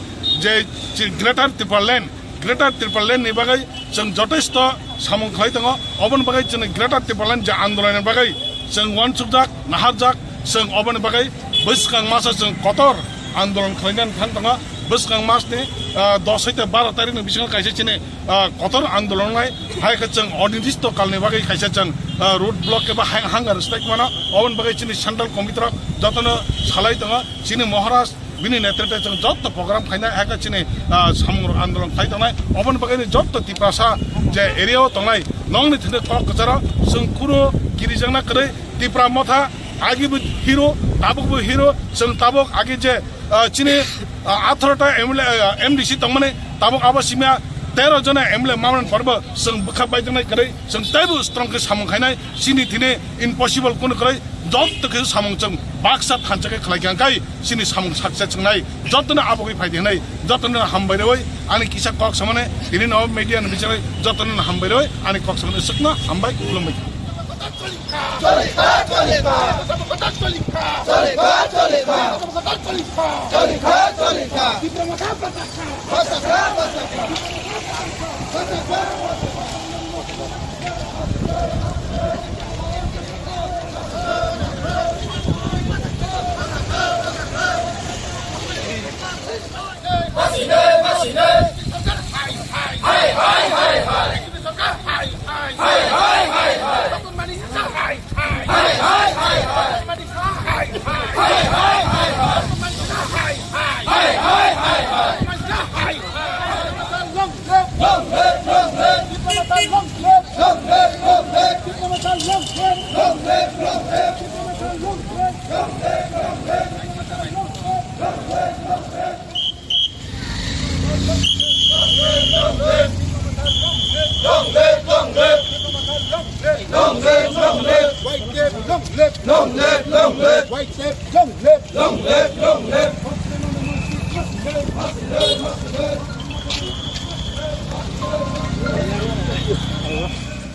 je chi-, Greater Tipraland, Greater Tipraland ni bagwi chwng jotesto samung khlai tongo. Oboni bagwi chini Greater Tipraland je andolon ni bagwi chwng uansukjak, naharjak, chwng oboni bagwi bwskang masa chwng kotor andolon khlainani thang tongo. Bwskang mas ni, ah, dos hoite baro tarikh ni bisingo kaisa chini, ah, kotor andolon wngnai, hai khe chwng onirdisto kalni bagwi kaisa chwng, ah, road block eba hang-, hunger strike mano. Oboni bagwi chini central committee rok jotono salai tongo. Chini Maharaj bini netritwe chwng joto program khainai, hai khe chini, ah, samung rok andolon khlai tongnai. Oboni bagwi ni joto Tiprasa je area o tongnai, nokni thani kok kwcharo chwng kunu kirijakna kwrwi Tipra Motha agi bo hero, tabuk bo hero, chwng tabuk agi je, ah, chini, ah, atharo ta M L A, ah, M D C tongmani, tabuk abo simiya tero jona M L A mamani pore bo chwng bwkha baijaknai kwrwi, chwng teibo strong khe samung khainai, chini thini impossible kunu kwrwi, joto khe samung chwng baksa thansa khe khlai kha, hwnkhe chini samung success wngnai, jotono abo khe phai di hwnwi, jotono hambai rwi ani kisa kok samani, tini no media ni bichari jotono hambai rwi ani kok samani swkno hambai khulumbai.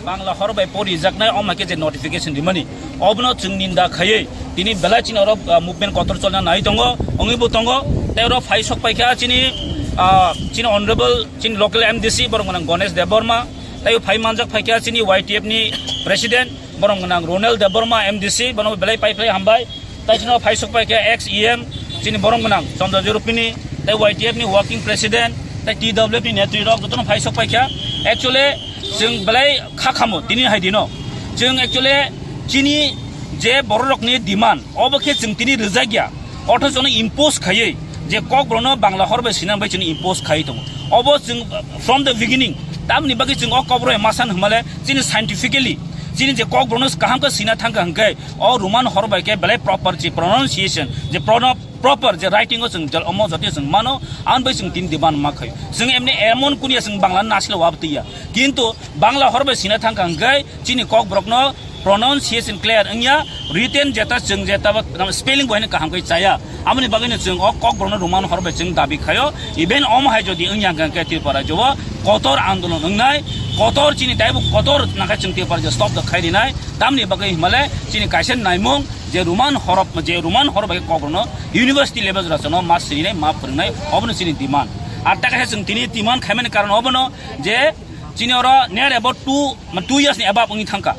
Bangla hor bai porijaknai, omo khe je notification rimani, obono chwng ninda khaiwi tini belai chini oro, ah, movement kotor cholna nai tongo, wngwi bo tongo. Tei oro phai sok paikha chini, ah, chini honorable chini local M D C borok gwnang Ganesh Debbarma, tei phai manjak phaikha chini Y T F ni president borok gwnang Ronel Debbarma M D C, bono belai pai phlai hambai. Tai chini phai sok paikha ex E M chini borok gwnang Chandra Jorupini, tei Y T F ni working president, tei T W F ni netri rok jotono phai sok paikha. Actually, chwng belai kha khamo tini hai dino. Chwng actually chini je borok rokni demand, obo khe chwng tini rwjak ya. Othocho no impose khaiwi je Kokborokno Bangla hor bai sina bai chini impose khaiwi tongo. Obo chwng from the beginning, tamni bagwi chwng o Kokborok bai ma san hwnmale chini scientifically chini je Kokborokno kaham khe sina thangkha hwnkhe o Roman hor bai khe belai proper je pronunciation, je prono-, proper je writing o chwng jal omo jotoi chwng mano, ang bai chwng tin demand ma khaio. Chwng emni emon kunia chwng Bangla nasilo wab twiya. Kintu Bangla hor bai sina thangkha hwnkhe chini Kokborokno pronunciation clear wngya, written jeta chwng jeta ba spelling bo haino kaham khe chaya. Amoni bagwino chwng o Kokborokno Roman hor bai chwng dabi khaio. Even omo hai jodi wngya hwnkhe Tripura rajyo o kotor andolon wngnai, kotor chini taibo kotor nakhai chwng Tripura rajyo stop da khai rinai. Tamni bagwi himale chini kaisa naimung je Roman hor, je Roman hor bai Kokborokno university level jora chwngno ma sirinai, ma phwrwngnai, obono chini demand. Ar ta kaisa chwng tini demand khaimani karon obono je chini oro near about two, two years ni above wngwi thangkha.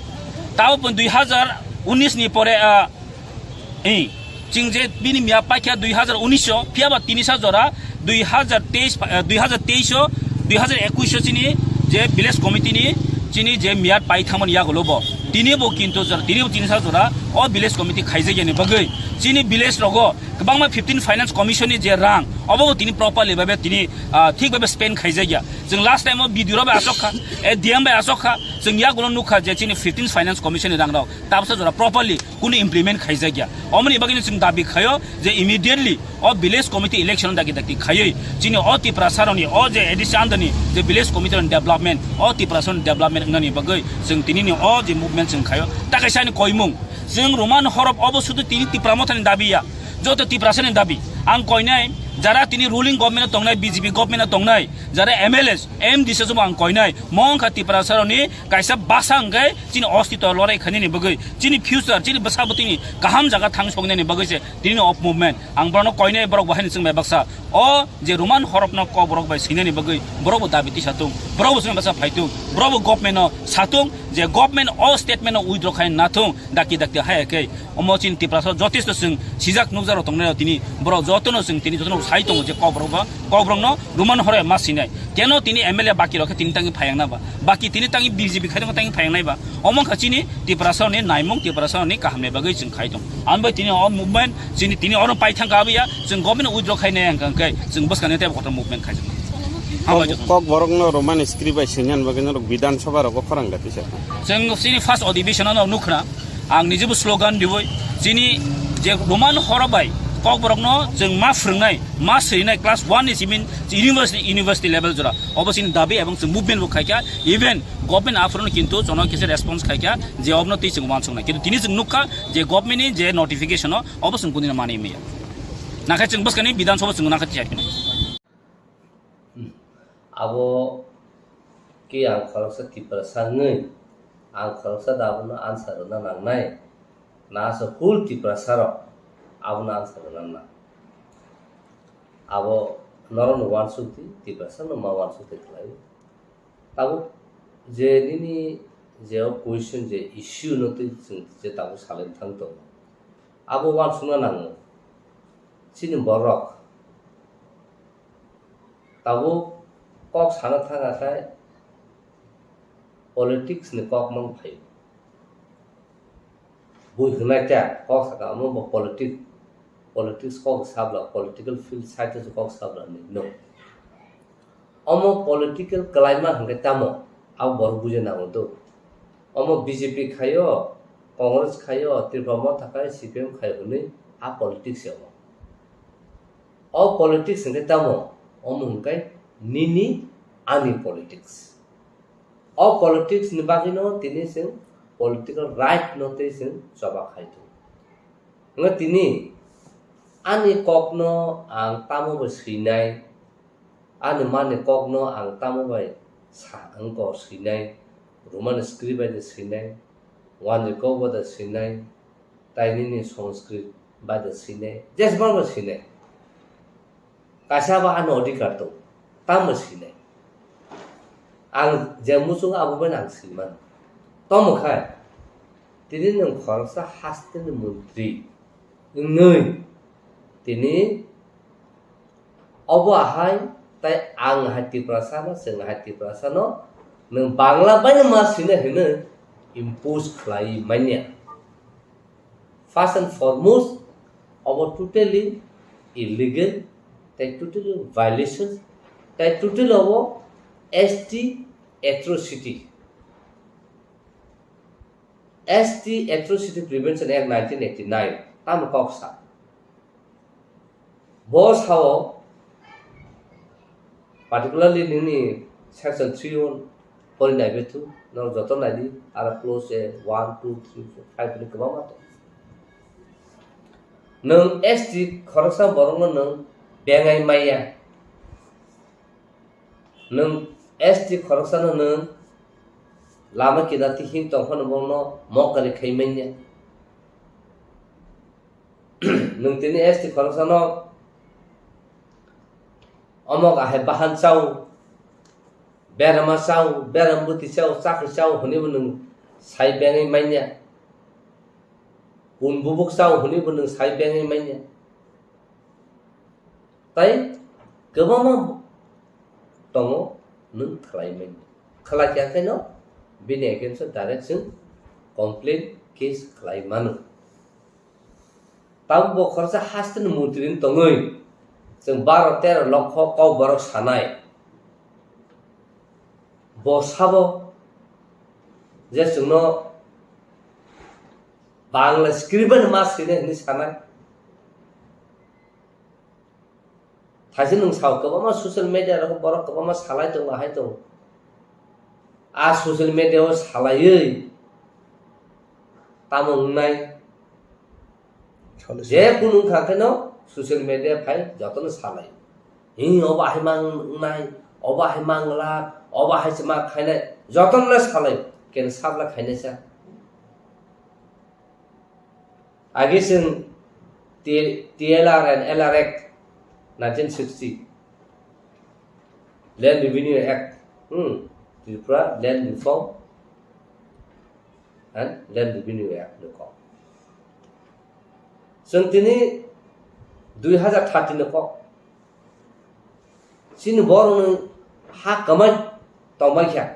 Tabo pun dui hazar unis ni pore, ah, eh, chwng je bini miya paikha dui hazar unis o, phiya ba tini sa jora dui hazar teis, ah, dui hazar teis o, dui hazar ekuis o chini je village committee ni chini je miya pai thangmani yagulo bo. Tini bo kintu jora, tini bo tini sa jora o village committee khaijakya ni bagwi chini village rogo kwbangma fifteen Finance Commission ni je rang, obo bo tini properly babe tini, ah, thik babe spend khaijakya. Chwng last time o B D O bai asok kha, eh, D M bai asok kha, chwng yagulo nukha je chini fifteen Finance Commission ni rang rok tabsa jora properly kunu implement khaijakya. Omoni bagwino chwng dabi khaio je immediately o village committee election dagi dagi khaiwi chini o Tiprasa rokni o je A D C under ni je village committee rokni development, o Tiprasa rokni development wngnani bagwi chwng tinini o je movement chwng khaio. Ta kaisa ani koimung, chwng Roman horof obo sudu tini Tipra Mothani dabi ya. Joto Tiprasani dabi ang koinai, jara tini ruling government o tongnai, B J P government o tongnai, jara M L A, M D C jobo ang koinai, mo wngkha Tiprasa rokni kaisa basa hwnkhe chini ostitw lorai khainani bagwi, chini future, chini bwsa bwtwini kaham jaga thang soknani bagwi se tini o movement. Ang borokno koinai, borok bo haino chwng bai baksa o je Roman horofno Kokborok bai swinani bagwi borok bo dabi tisa thung, borok bo chwng bai baksa phai thung, borok bo government no sa thung je government o statement no withdraw khai na thung, dakti dakti haya khe. Omo chini Tiprasa jotesto chwng sijak nukjak rok tongnai rok tini borok jotono chwng tini jotono sai tongo je Kokborok ba Kokborokno Roman horo ma sinai. Keno tini M L A baki rok khe tini tangi phayang na ba? Baki tini tangi B J P khai tangi phayang nai ba? Omo wngkha chini Tiprasa ni naimung, Tiprasa ni kaham ni bagwi chwng khai tong. Ang bai tini o movement chini tini oro pai thang ka abiya chwng government withdraw khai nai hwnkha khe chwng bwskang ni tei kotor movement khai. Hambai jotong. Kokborokno Roman script bai swinan bagwi norok Bidhan Sabha rogo khorang da tisa. Chwng chini first adhibeshon no nukhna. Ang nijebo slogan diwi chini je Roman horo bai Kokborokno chwng ma phwrwngnai, ma swinai class one ni simin university, university level jora. Obo chini dabi ebong chwng movement bo khaikha, even government aphuru kintu jono kisa response khaikha je obono twi chwng uansuknai. Kintu tini chwng nukha je government ni je notification o obo chwng kunina mani maya. Nakhai chwng bwskani Bidhan Sabha chwng nakhai tiyar kini. Abo khe ang khoroksa Tiprasa wngwi, ang khoroksa da abono answer rwna nangnai, na aswk whole Tiprasa rok abono answer rwna nang. Abo norokno uansuk di, Tiprasa no ma uansuk di khlai. Tabuk je nini je o question je issue no twi chwng je tabuk salai thang tongo, abo uansukna nango. Chini borok tabuk kok sana thang akhai politics ni kok mang phaio. Bui hwnai khe kok saka omo bo politics, politics kok sabla, political field side o kok sabla ni no. Omo political kwlaima hwnkhe tamo abo borok buja nango do. Omo B J P khaio, Congress khaio, Tripura Motha khai, C P M khaio hwnwi a politics ya omo. O politics hwnkhe tamo? Omo hwnkhe nini ani politics. O politics ni bagwino tini chwng political right no tei chwng choba khai tongo. Hwnkhe tini Ani kokno ang tamo bai swinai, ani mani kokno ang tamo bai sa wngkor swinai, Roman script bai de swinai, Wanjwi kok bai de swinai, tai nini Sanskrit bai de swinai, jesma bai swinai. Kaisa ba ano adhikar tong, tamo swinai. Ang je muchung abo bai ang swimano. Tomo khai, tini nwng khoroksa hasteni montri wngwi tini obo ahai tai ang hai Tiprasa no, chwng hai Tiprasa no, nwng Bangla bai no ma swinai hwnwi impose khlai manya. First and foremost, obo totally illegal, tai totally violation, tai totally obo S T atrocity. S T Atrocity Prevention Act nineteen eighty-nine, tamo kok sa. Bo sao, particularly nini section three o pori nai bethu, no joto nai di, aro clause a one, two, three, four, five ni kwbangma tong. Nwng S T khoroksa borokno nwng bengai maya. Nwng S T khoroksano nwng lama kinarti him tongphano bono mokari khai manya. Nwng tini S T khoroksano omok ahai bahan chao, berama chao, beram bwtwi chao, chakri chao hwnwibo nwng sai bengwi manya. Kun bubuk chao hwnwibo nwng sai bengwi manya. Tai kwbangma tongo nwng khlai manya. Khlai kha khe no bini against o direct chwng complaint case khlai mano. Tabuk bo khoroksa hasteni montri ni tongwi chwng baro tero lokho kok borok sanai. Bo sabo je chwngno Bangla script bai ma swinai hwnwi sanai. Thaise nwng sao, kwbangma social media rogo borok kwbangma salai tongo, hai tongo. A social media o salaiwi tamo wngnai? Salai je kunu wngkha kheno social media phai jotono salai. Hi obo hai mang wngnai, obo hai mang la, obo hai se ma khainai, jotono le salai, ken sabla khainai sa. Agi chwng T-, T L R and L R Act nineteen sixty, Land Revenue Act, hmm, Tripura Land Reform and Land Revenue Act ni kok. Chwng tini dui hazar thirty ni kok. Chini borokni ha kwmai tongbai kha.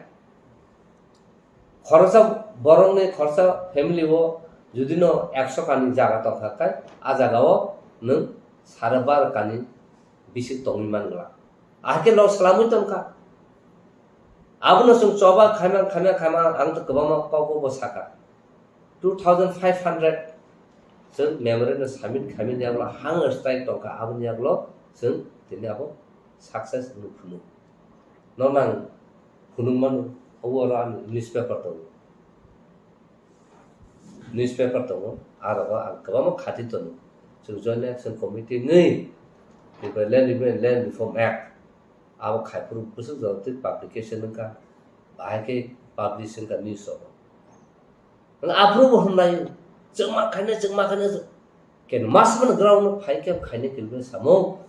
Khoroksa borokni khoroksa family o judino ekso kani jaga tongkha khe, a jaga o nwng sare baro kani bisik tongwi mangla. Ahai khe lok swlamwi tongkha. Abono chwng choba khaima, khaima, khaima, ang to kwbangma kok bo sakha. Two thousand five hundred chwng memorandum submit khaimani yagulo hunger strike tongkha, aboni yagulo chwng tini abo success wngwi phunuk. Nono ang phunuk mano, obo oro ani newspaper tongo. Newspaper tongo, a rogo ang kwbangma khati tono. Chwng Joint Action Committee wngwi Tripura Land Revenue and Land Reform Act abo khai phuru bwswk jora twi publication wngkha, bahai khe publish wngkha news rogo. Wng aphuru bo hwnlai, chwngma khaina, chwngma khaina, ken mas mano ground no phai khe khaina kilbe samo.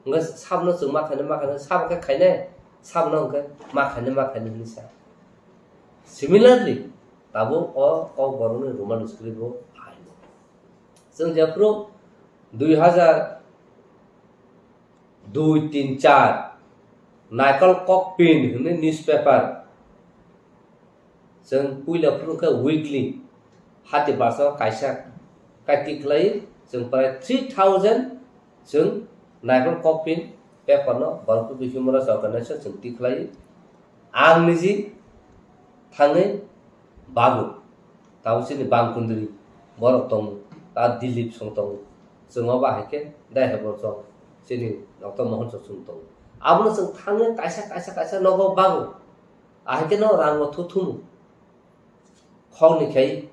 Wngkha sabno chwngma khaina, ma khaina, sabo khe khaina, sabno wngkha ma khaina, ma khaina hwnwi sa. Similarly, tabuk o kok borokni Roman script bo phaino. Chwng jephuru dui hazar dui, tin, char, Naikol Kokpin hwnwi newspaper. Chwng puila phuru khe weekly, hati basa kaisa kaiti khlai, chwng prai three thousand chwng Naikol Kokpin paper no Borok People Human Rights Organization chwng tikhlai. Ang niji thangwi babu. Tabuk chini Bangkundri borok tongo, ta Dilip song tongo. Chwng obo hai khe dai hai borok chini Doctor Mohan song chwng tongo. Abono chwng thangwi kaisa, kaisa, kaisa nogo bago. Ahai khe no rango thuthumu. Khokni khai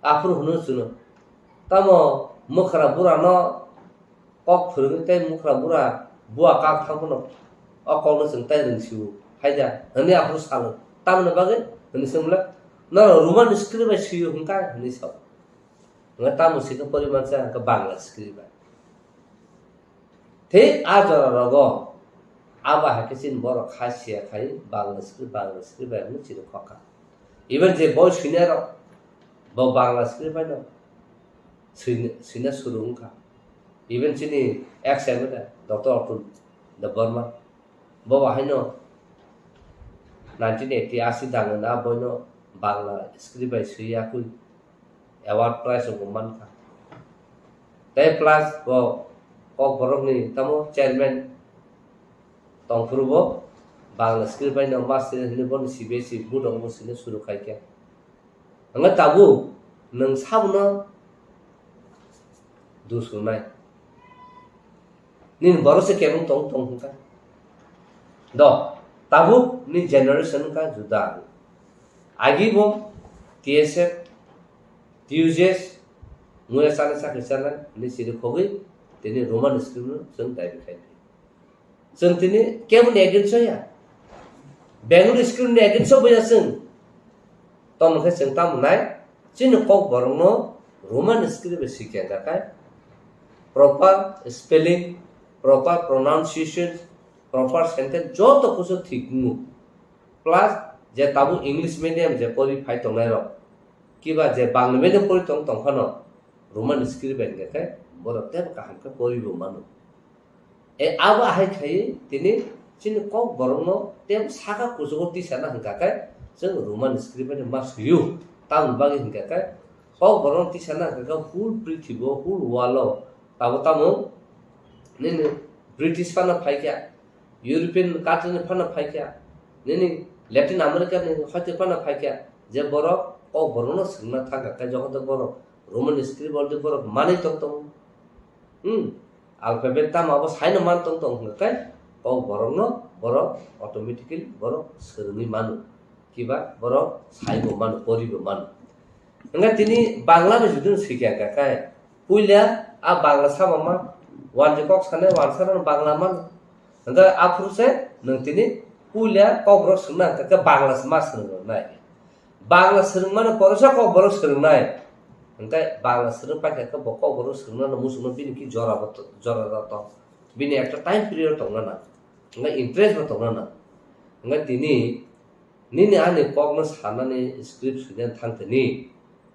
aphuru hwnwi chwngno. Tamo Mwkhra burano kok phwrwngwi tei mwkhra bura bua kak thang phano o kokno chwng tai rwng sio, hai da? Hwnwi aphuru salo. Tamoni bagwi? Hwnwi swngmwla, "Norok Roman script bai sio hwnkha?" hwnwi sao. Hwnkhe tamo sikha poriman cha hwnkhe Bangla script bai. Thik a jora rogo abo hai khe chini borok kha siya khai Bangla script, Bangla script bai hwnwi chini khokha. Even je boi swinai rok bo Bangla script bai no swina, swina suru wngkha. Even chini ex M L A Doctor Atul Debbarma bo bo haino nineteen eighty asi dangni a boino Bangla script bai swi yakwi award prize rok bo mankha. Tei plus bo Kokborokni tamo chairman tongphuru bo Bangla script bai no master hwnwi bono C B S E board rok bo swina suru khai khe. Hwnba tabuk nwng sabono dus rwnai. Nini borok se kebeng tong tong hwnkha. Do, tabuk ni generation wngkha juda. Agi bo T S F, T U J S, muya chana chakri chana ni siri khogwi tini Roman script no chwng dabi khai. Chwng tini keboni against o ya. Bengali script ni against o bo ya chwng. Tamo khe chwng tamo nai, chini Kokborok no Roman script bai sikya kha khai. Proper spelling, proper pronunciation, proper sentence joto kusu thik wngo. Plus je tabuk English medium je pori phai tongnai rok, kiba je Bangla medium pori tong tong phano Roman script bai hwnkhe borok teibo kaham khe pori bo mano. E abo ahai khai tini chini Kokborok no teibo saka kuchugo tisana hwnkha khe chwng Roman script bai ma swiyo. Tamoni bagwi hwnkha khe Kokborok no tisana hwnkha khe whole prithibi o, whole world o tabo tamo nini British phano phaikha, European country ni phano phaikha, nini Latin America ni hoite phano phaikha, je borok Kokborok no swngna thangkha khe joto borok Roman script already borok manwi tong tongo. Hmm. Alphabet tamo abo saino man tong tong hwnkha khe Kokborok no borok automatically borok swrwngwi mano. Kiba borok saibo mano, poribo mano. Hwnkhe tini Bangla bai jodi no swikha hwnkha khe puila a Bangla sama man, wanjwi kok sanai wansa no Bangla mano. Hwnkhe aphuru se nwng tini puila Kokborok swngna hwnkha khe Bangla se ma swrwng nai. Bangla swrwngmano poresa Kokborok swrwngnai. Hwnkhe Bangla swrwng paikha khe bo Kokborok swrwngnano muchungno bini ki jora bo to-, jora da tong. Bini ekta time period tongna nang. Hwnkhe interest bo tongna nang. Hwnkhe tini nini ani kokno sanani script swinani thang tini,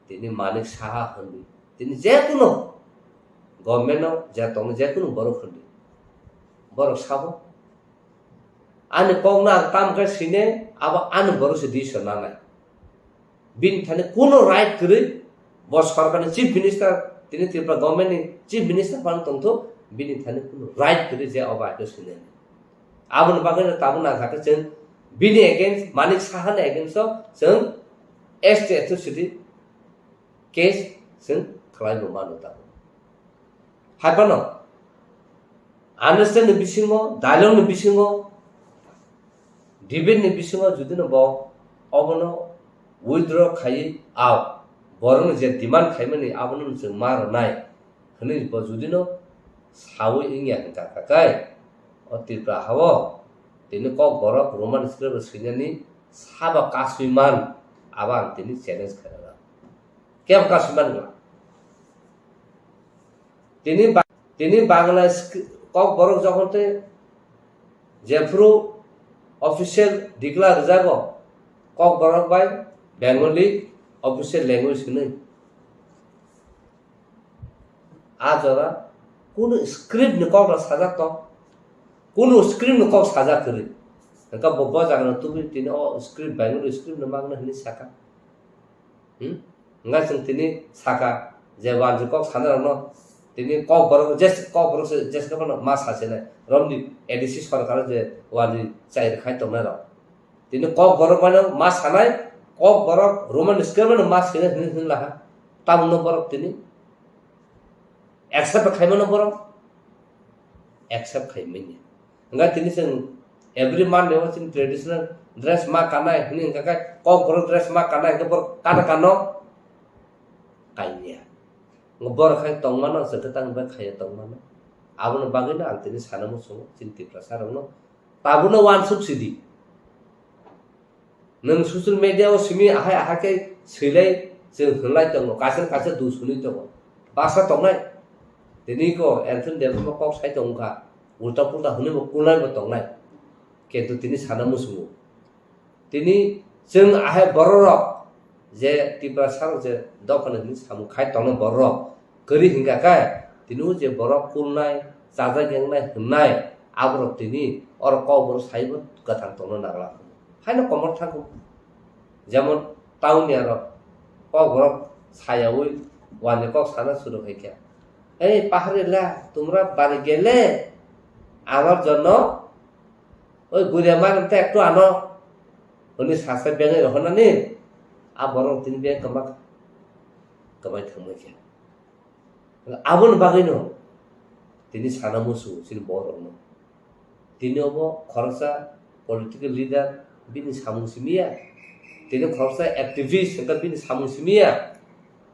tini Manik Saha hwnwi. Tini jekunu government no je tongno jekunu borok hwnwi. Borok sabo. Ani kokno ang tam khe sine, abo ani borok se decision nanai. Bini thani kuno right kwrwi, bo sorkarni chief minister, tini Tripura government ni chief minister phano tongthok, bini thani kuno right kwrwi je obo aike sine. Aboni bagwi no tabuk nangkha khe chwng bini against, Manik Saha ni against o chwng S T atrocity case chwng khlai bo mano tabuk. Hai phano understand ni bisingo, dialogue ni bisingo, debate ni bisingo jodi no bo obono withdraw khaiwi, ao borokni je demand khaimani abono chwng ma rwnai hwnwi bo jodi no sawi wngya hwnkha khe, o Tripura hao tini Kokborok Roman script swinani sabo kasui man, abo ang tini challenge khairana. Kebo kasui man wngla. Tini ba-, tini Bangla sk-, Kokborok jokhon tei jephuru official declare rwjago, Kokborok bai Bengali official language hwnwi. A jora kunu script ni kok rok sajak tong, kunu script ni kok sajak kwrwi. Hwnkhe bo, bo jaga no tubui tini o script Bengali script no mangna hwnwi saka. Hmm? Hwnkhe chwng tini saka je wanjwi kok sana rokno tini Kokborok je, Kokborok se jeske phano ma sasinai romni A D C sorkar je wanjwi chai rwkhai tongnai rok. Tini Kokborok bai no ma sanai, Kokborok Roman script bai no ma sinai hwnwi hwnlaha. Tamno borok tini accept khaimano borok accept khaimanya. Hwnkhe tini chwng every Monday o chini traditional dress ma kanai hwnwi hwnkha khe Kokborok dress ma kanai hwnkhe borok kana kano kaimya. Borok khai tongmano, chwng khe tang bai khaiya tongmano. Aboni bagwino ang tini sana muchungo chini Tiprasa rokno. Tabukno uansuk sidi. Nwng social media o simi ahai ahai khe swilai chwng hwnlai tongo, kaisa kaisa dusuni tongo. Baksa tongnai. Tini ko Anthony Debbarma kok sai tongkha. Ulta pulta hwnwi bo kulnai bo tongnai. Kintu tini sana muchungo. Tini chwng ahai bororok je Tiprasa rok je dophani hwnwi samung khai tongnai bororok kwrwi hwnkha khe tini o je borok kulnai, chajak yengnai hwnnai aborok tini oro kokborok saibo kwthang tongna nangla. Haino komor thango. Jemon town ni aro kokborok sayaui wani kok sana suru hai khe, "Ei paharila, tumra bari gele, amar jonno oi guria mar te ektu ano," hwnwi sasa bengai rohornani a borok tini beng kwma kwmai thangma khe. Aboni bagwino tini sana musu chini borokno. Tini obo khoroksa political leader bini samung simiya. Tini khoroksa activist hwnkha bini samung simiya.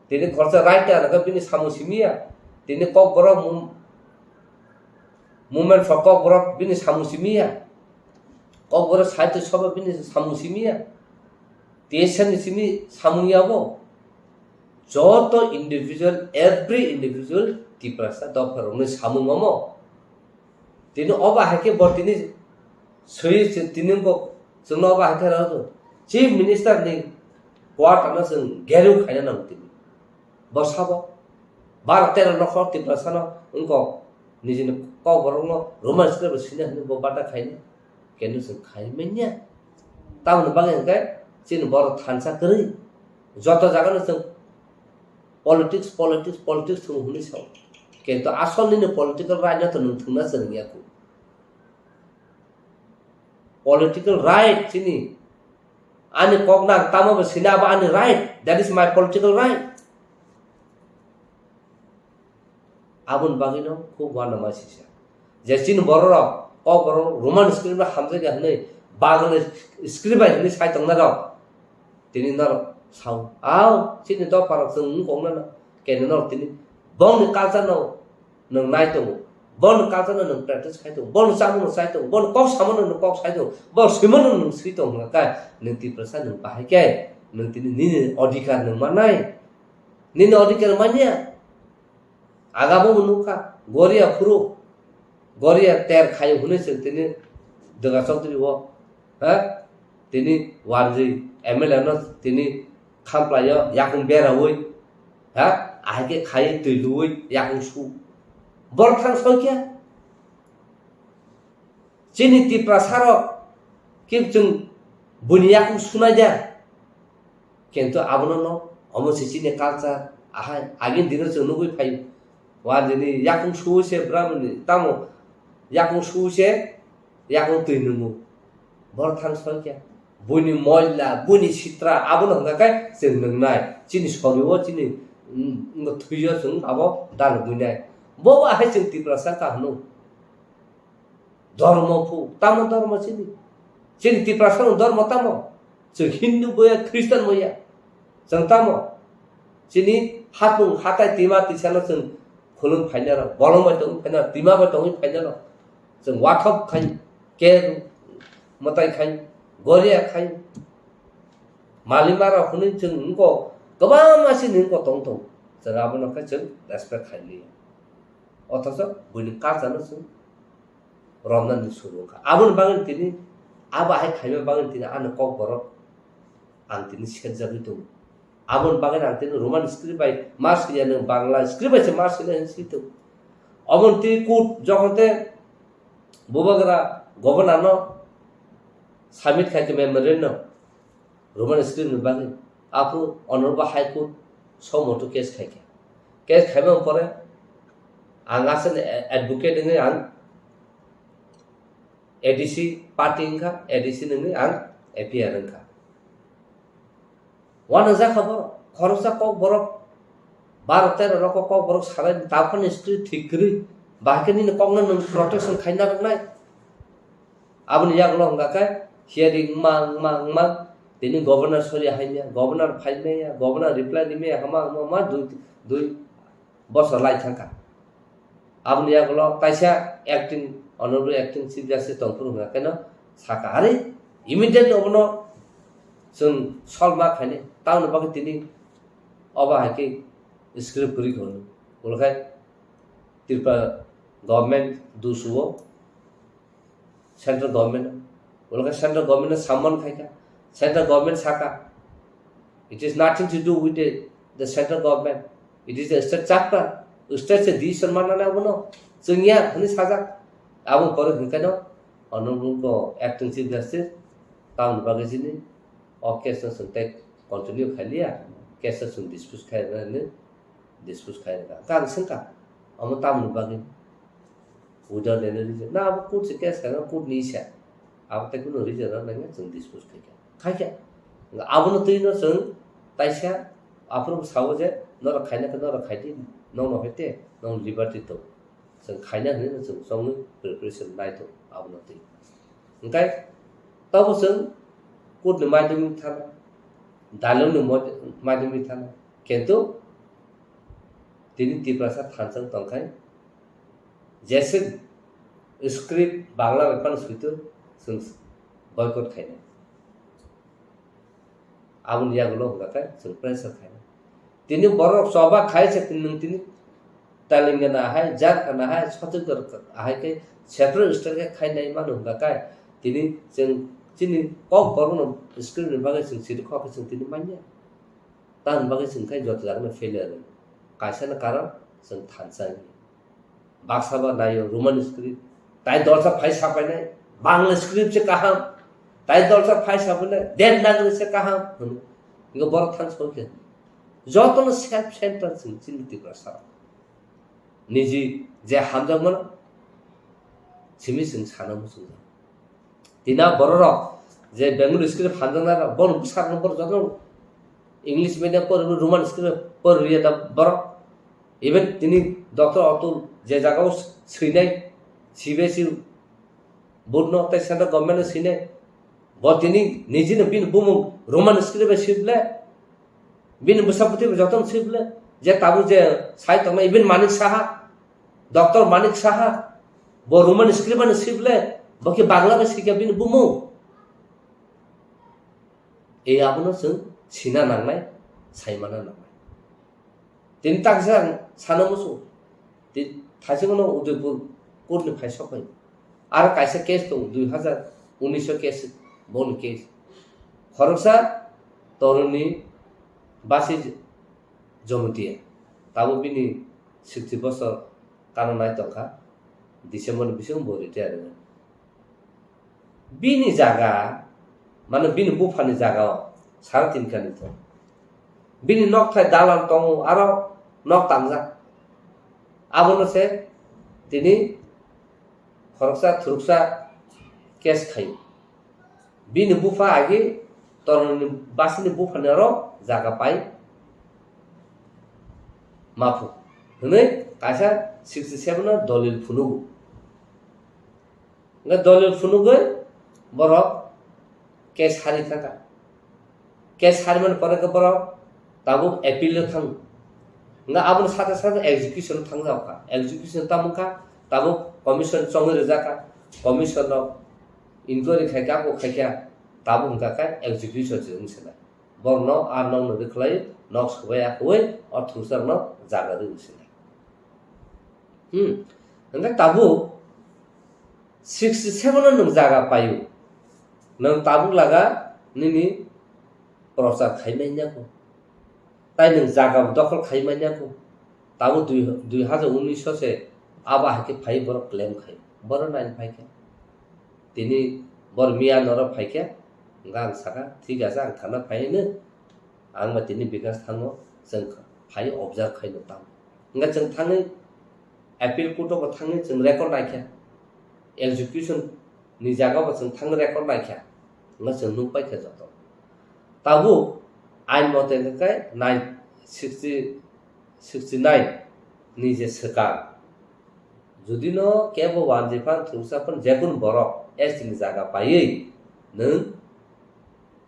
Tini khoroksa writer hwnkha bini samung simiya. Tini kokborok mum-, movement for kokborok bini samung simiya. Kokborok sahitya sabha bini samung simiya. T S F ni simi samung yabo. Joto individual, every individual Tiprasa dopha rokni samung omo. Tini obo hai khe bo tini swi tini bo chwngno obo hai khe rw Chief Minister ni quarter no chwng gheru khaina nango tini. Bo sabo bar tero nokhor Tiprasa no wngkok nijini kokborok no Roman script bo sina hwnwi bo bata khaina. Kenu chwng khai manya. Tamoni bagwi hwnkhe chini borok thansa kwrwi. Joto jagano chwng politics, politics, politics thwng hwnwi sao. Kintu asol nini political right no to nwng thwngna chwng ya kho. Political right chini. Ani kok nang tamo bo sina abo ani right. That is my political right. Aboni bagwino khub uanama sisa. Je chini bororok, kokborok Roman script bai hamjakya hwnwi, Bangla script bai hwnwi sai tongnai rok. Tini norok sao, "Ao, chini dopharok chwng wng kok nana." Kene norok tini bongni culture no nwng nai tongo, bongni culture no nwng practice khai tongo, bongni chamung no chai tongo, bongni kok samano nwng kok sai tongo, bongni swimano nwng swi tongo hwnka khe nwng Tiprasa nwng bahai khe nwng tini nini odhikar nwng mannai, nini odhikar manya. Agabo bo nukha, Goria phuru, Goria ter khayo hwnwi chwng tini Dwga Chowdhury o, ha? Tini wanjwi M L A no tini khamplaio yakung beraui, ha? Ahai khe khai twi luui yakung su. Borok thang soi khe? Chini Tiprasa rok khe chwng buini yakung sunai da. Kintu abono no, omo se chini culture, ahai, agini dino chwng nugui phaio. Wa dini yakung su se bramani, tamo yakung su se, yakung twi nungo. Borok thang soi khe. Buini moila, buini sitra, abono hwnka khe chwng nungnai. Chini sori o, chini, mm, thwi o chwng abo dalogwi nai. Bo ahai chwng Tiprasa ka hwno. Dhormo phu, tamo dhormo chini? Chini Tiprasa no dhormo tamo? Chwng Hindu boya, Christian boya. Chwng tamo? Chini hapung hatai tima tisano chwng khulum phainaro, bolong bai tongwi phainaro, tima bai tongwi phainaro. Chwng wathop khai, ke mwtai khai, goria khai. Malima rok hwnwi chwng wngkok, kwbangma chini wngkok tong tong. Chwng abono khe chwng respect khai liya. Othocho buini culture no chwng romnani suru wngkha. Aboni bagwi tini, abo hai khaima bagwi tini ani kokborok ang tini serjagwi tongo. Aboni bagwi ang tini Roman script bai ma swiya, nwng Bangla script bai se ma swinai hinwi swi tongo. Oboni tini court jokhon te bubagra governor no submit khai khe memorandum. Roman script ni bagwi. Aphuru Honorable High Court somoto case khaikha. Case khaimani pore ang aswkni advocate wngwi ang A D C party wngkha, A D C nungwi ang A P R wngkha. Uanajak kha borok, khoroksa kok borok, baro tero rok kok borok salai, taphani script thik kwrwi, bahai khe nini kokno nwng protection khaina rwnai. Aboni yagulo hwnka khe hearing wngma, wngma, wngma, tini governor sori haimya, governor phaimaya, governor reply rimaya, hama, hama, hama, dui, dui, bosor lai thangkha. Aboni yagulo taisa acting, honorable acting chief justice tongphuru hwnka kheno saka, "Are, immediately obono chwng solve ma khainai, tamoni bagwi tini obo hai khe script kwrwi kha hwnwi." Ulo khe Tripura government dusuo, central government, ulo khe central government no summon khaikha, central government saka, "It is nothing to do with the, the central government, it is the state charter, state se decision manna nai abono, chwngya," hwnwi sajak. Aboni pore hwnkheno honorable acting chief justice tamoni bagwi chini o case no chwng tei continue khailiya, case no chwng dispose khairwkha hwnwi dispose khairwkha. Ang swngkha, omo tamoni bagwi? Without any reason. Na, abo court se case khaina, court ni sa. Abo tei kunu reason rok nangya chwng dispose khaikha. Khaikha. Abono twi no chwng taisa aphuru sao je norok khaina khe norok khaidi, nokno hai te, nong liberty tong. Chwng khaina hwnwi no chwng chongwi preparation nai tong abono twi. Hwnkhe tobo chwng court ni maidangwi thana, dalung ni mod-, maidangwi thana. Kintu tini Tiprasa thansa tongkhai, jese script Bangla bai phano suitu chwng boycott khainai. Aboni yagulo hwnka khe chwng pressure khainai. Tini borok choba khai se tini nwng tini Telangana hai, Jharkhand hai, Chhattisgarh hai khe separate state khe khainai mano hwnka khe tini chwng chini kok borokno script ni bagwi chwng siri kok khe chwng tini manya. Tamoni bagwi chwng khai joto jagano failure. Kaisa no karon chwng thansa wngya. Baksa ba naio Roman script. Tai dolsa phai sapainai, Bangla script se kaham. Tai dolsa phai sapainai, Devanagari se kaham. Hwnwi. Ingo borok thansa wngkhe. Jotono self center chwng chini Tiprasa rok. Niji je hamjakmano simi chwng sana muchungjak. Tina bororok je Bengali script hamjaknai rok, bono bwsakno borok joto English medium pori, Roman script pori rwya da borok. Even tini Doctor Atul je jagao swinai, C B S E board no tei central government no swinai, bo tini nijino bini bumung Roman script bai swi ble, bini bwsa bwtwi bai jotono swi ble, je tabuk je sai tongmani even Manik Saha, Doctor Manik Saha, bo Roman script bai swi ble, bo khe Bangla bai swikha bini bumung. E abono chwng sina nangnai, saimana nangnai. Tini taksa ang sana musu. Ti-, thaisingno Udaipur court ni phai sok phai. Aro kaisa case tong, dui hazar unis o case, boni case. Khoroksa Toroni Basi Jomotia. Tabuk bini sixty bosor kana nai tongkha. December ni bisingo bo retire wngkha. Bini jaga, mane bini buphani jaga o sara tin kani tong. Bini nokthai dalan tongo, aro nok tangjak. Abono se tini khoroksa thuruksa case khaio. Bini bupha agi Toroni Basini buphani aro jaga pai maphu hwnwi kaisa sixty seven o dolil phunugo. Hwnkhe dolil phunugwi borok case hari thangkha. Case harimani pore khe borok tabuk appeal o thango. Hwnkhe aboni sate sate execution o thangjakha. Execution tamo wngkha, tabuk commission chongwi rwjakha. Commission rok inquiry khaikha, abo khaikha, tabuk hwnkha khe execution se wngse nai. Borokno a nokno rwkhlai, nok swbai akhoi, o thursa rokno jaga rwi wngse nai. Hmm. Hwnkhe tabuk sixty seven o nwng jaga paio. Nwng tabuk laga nini prochar khai manya kho. Tai nwng jaga dokhol khai manya kho. Tabuk dui, dui hajar unis o se abo hai khe phai borok claim khai. Borok nai phai khe. Tini bor miya norok phai khe. Hwnkhe ang saka, "Thik ache, ang thana phai hino." Ang ba tini Bikash thango, chwng phai observe khai no tamo. Hwnkhe chwng thangwi appeal court o bo thangwi chwng record naikha, execution ni jaga bo chwng thangwi record naikha, hwnkhe chwng nukpaikha joto. Tabuk ain mote hwnkhe nine sixty, sixty nine ni je swkang, jodi no kebo wanjwi phan thursa phan jekunu borok S T ni jaga paiwi nwng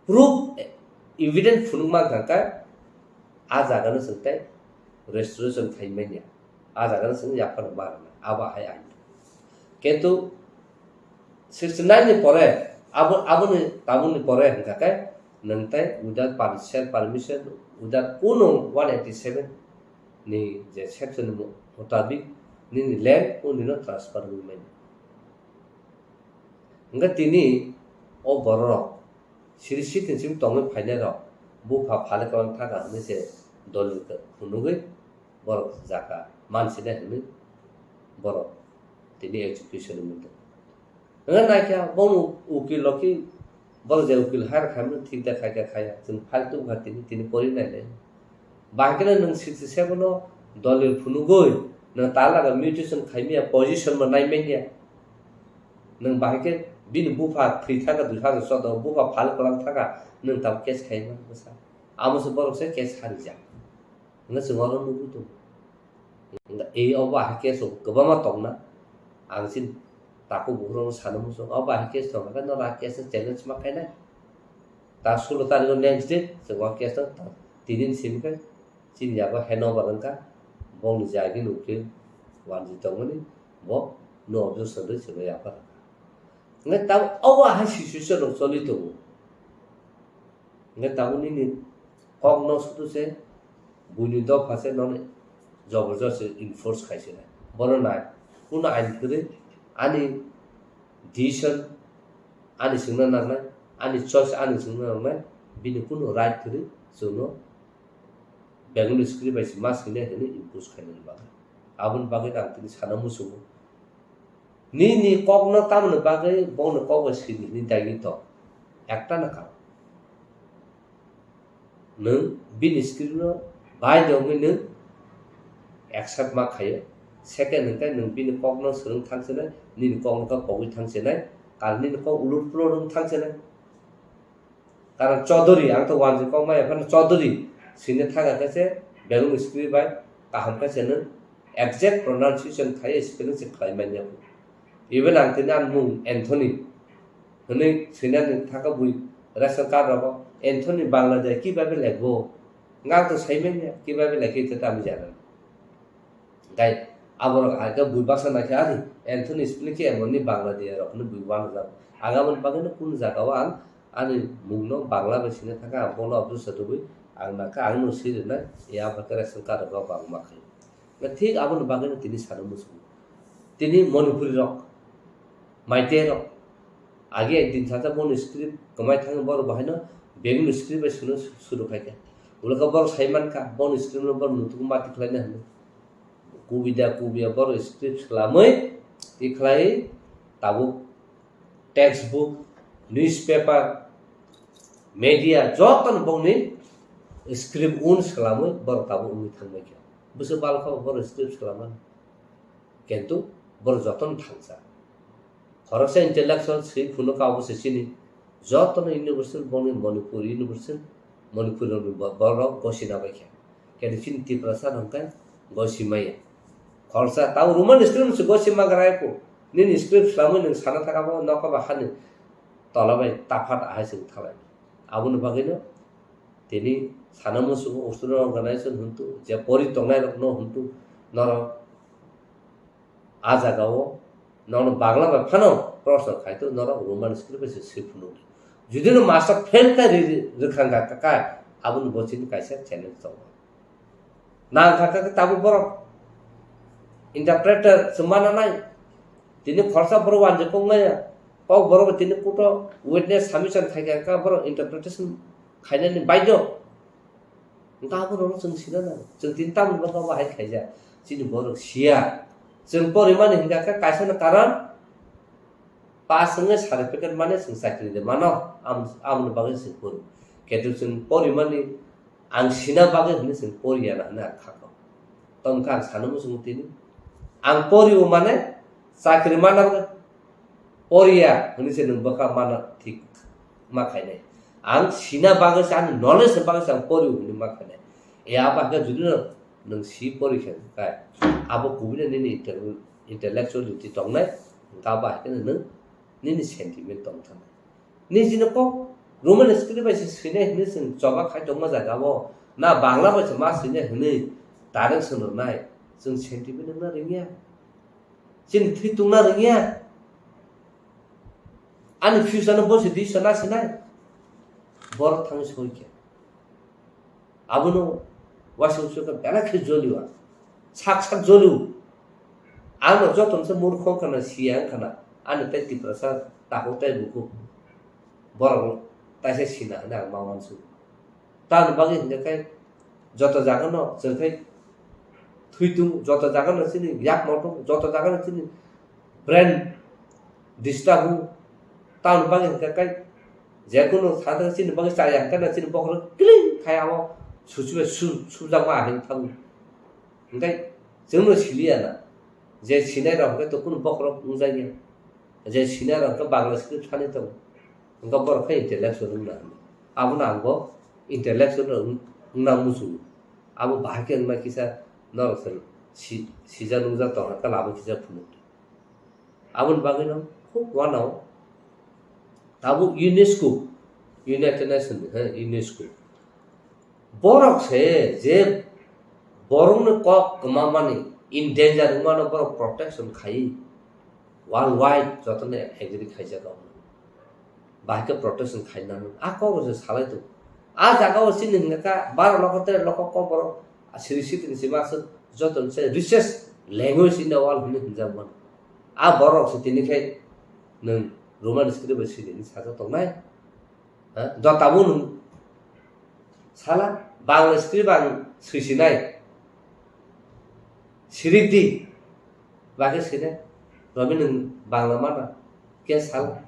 proof, evidence phunuk mankha khe, a jaga no chwng tei restoration khai manya. A jaga no chwng yaphar ma rwnai, abo hai ain. Kintu sixty nine ni pore, abo, aboni, tabukni pore hwnkha khe, nwng tei without per-, self permission, without kuno one eighty seven ni je section ni mu-, mutabik nini land o nino transfer wngwi manya. Hwnkhe tini o bororok siri sitin simi tongwi phainairok bupha phale kwlang thaka hwnwi se dolil khe phunugwi borok jaka mansinai hwnwi borok tini execution wngwi tongo. Hwnwi naikha bono ukil rok khe borok je ukil hire khaimano thik da khaikha khaya, chwng file tubukha tini, tini pori nainai. Bahai kheno nwng sixty seven o dolil phunugwi nwng talaga mutation khaimya, position bo naimanya. Nwng bahai khe bini bupha thwi thaka dui hazar choudo o, bupha phal kwlang thaka nwng tabuk case khaima bwsa. Amo se borok se case harijak. Hwnwi chwng oro nugwi tongo. Hwnwi obo ahai case rok kwbangma tongna. Ang chini takhuk bukhuk rokno sana muchung. Obo ahai case tongkha khe norok a case no challenge ma khainai. Ta sulo tarikh o next day chwng o case no ta tinin simi khe chini yago handover wngkha. Bongni jagini ukil wanjwi tongmani bo no objection rwi chwngno yaphar rwkha. Hwnkhe tabuk obo ahai situation rok choli tongo. Hwnkhe tabuk nini kokno sudu se buini dopha se nono joborjosti enforce khai se nai. Bono nai, kuno ain kwrwi ani decision ani swngna nangnai, ani choice ani swngna nangnai, bini kuno right kwrwi chwngno Bengali script bai se ma swinai hwnwi impose khainani bagwi. Aboni bagwi ang tini sana muchungo. Nini kokno tamoni bagwi bongni kok bai swini hwnwi daini tong? Ekta na karon. Nwng bini script no bai de wngwi nwng accept ma khaio. Second hwnkhe nwng bini kokno swrwng thang chenai, nini kokno khe pogwi thang chenai, karon nini kok ulur pulur wng thang chenai. Karon Chaudhary, ang to wanjwi kok maya phano Chaudhary swina thang khe se Bengali script bai kaham khe se nwng exact pronunciation khai spelling se khlai manya. Even ang tini ani mung Anthony hwnwi swinani thangkha bui ration card rogo Anthony Bangla de kibabe lekbo. Nga to sai manya kibabe lekhe te tamo jana. Gai aborok aga bui baksa naikhe ani Anthony spelling khe emoni Bangla de rok hwnwi bui wanajak. Aga mani bagwi no kun jaga o ang ani mung no Bangla bai swina thangkha ang bono abdul satubui ang nakha ang no swi rwnai ya ba ration card rogo bang ma khai. Thik aboni bagwino tini sana muchungo. Tini Manipuri rok, Meitei rok, age ekdin sasa boni script kwmai thangwi borok bahaino Bengali script bai swino suru khaikha. Ulaka borok sai mankha, boni script no borok nutugo ma tikhlaina hwnwi. Kubida kubiya borok script swlamwi tikhlai tabuk textbook, newspaper, media jotono bongni script un swlamwi borok tabuk wngwi thangbaikha. Bwswk balkha borok script swlamani. Kintu borok jotono thangsa. Khoroksa intellectual swi phunukha obo se chini. Jotono university bongni Manipur university, Manipur ni bo-, borok gosina baikha. Kintu chini Tiprasa hwnkhe gosi maya. Khoroksa tabo Roman script se gosi magra eko. Nini script swlamwi nwng sana thaka bo nokha ba hani tola bai tafat ahai se wngthalai. Aboni bagwino tini sana muchungo student organization hwntu, je pori tongnai rokno hwntu, norok a jaga o nono Bangla bai phano proshno khai to norok Roman script bai se swi phunuk. Judi no master fail khai ri-, ri-, rwkha wngkha kha, aboni bo chini kaisa challenge tongo. Nang kha kha tabuk borok interpreter se mana nai. Tini khoroksa borok wanjwi kok maya. Kok borok tini kuto witness submission khai kha kha borok interpretation khainani baidyo. Hwnkhe aborokno chwng sina nango. Chwng tini tamoni bagwi abo hai khaijak. Chini borok siya. Chwng porimani hwnkha khe kaisano karon pass wngwi certificate mane chwng chakri de mano. Am-, aboni bagwi chwng pori. Ketu chwng porimani ang sina bagwi hwnwi chwng poriya na hwnwi ang kha kok. Tongkha ang sana muchungo tini. Ang porio mane chakri mana bagwi poriya hwnwi se nwng bwkha mana thik ma khainai. Ang sina bagwi se, ani knowledge ni bagwi se ang pori hwnwi ma khainai. E abo hai khe jodi no nwng si pori khe kai, abo kubui no nini intel-, intellectuality tongnai, hwnkhe abo hai kheno nwng nini sentiment tong thanai. Nini jino kok Roman script bai se swinai hwnwi chwng choba khai tongma jaga o, na Bangla bai se ma swinai hwnwi direct swnamnai. Chwng sentiment wngna rwngya. Chini thwi tungna rwngya. Ani future no bosi di sona sinai. Borok thangwi soi khe. Abono waisa uaisa khe belai khe jolio. Sak sak jolio. Ano joto se murkho wngkha na, siya wngkha na. Ani tei Tiprasa takhuk tei bukhuk. Borok taisa sina hwnwi ang ma uansukha. Tamoni bagwi hinkhe khe joto jagano chwng khe thwi tung, joto jagano chini yakmo tung, joto jagano chini brain disturb o. Tamoni bagwi hinkhe khe jekunu sa chini bagwi chaya hinkhe na chini bokhorok clean khai abo suchibai su-, sujakma ahai thango. Hinkhe chwngno siliya na je sinai rok hinkhe to kunu bokhorok wngjakya. Je sinai rok hinkhe Bangla script sanwi tongo. Hinkhe borok khe intellectual wngna hwnwi. Abono ang bo intellectual wng-, wngna muchungo. Abo bahai khe wngna kisa norok se si-, sijak nungjak tongkha khe labo kisa phunuk. Aboni bagwino khub uanao tabuk UNESCO, United Nations ni, he, UNESCO. Borok se je borokni kok kwmamani, endanger wngmano borok protection khai, worldwide jotono agree khaijak. Bahai khe protection khainani a kok se salai tongo. A jaga o chini hwnka kha baro lokho tere lokho kok borok siri sitini sima aswk joto se richest language in the world hwnwi hwnjak mano. A borok se tini khai nwng Roman script bai sini hwnwi sajak tongnai. Ha? Jotabo nwng sala Bangla script ang swisinai. Sirik di. Bagwi sinai. Romi nwng Bangla mana. Khe sala.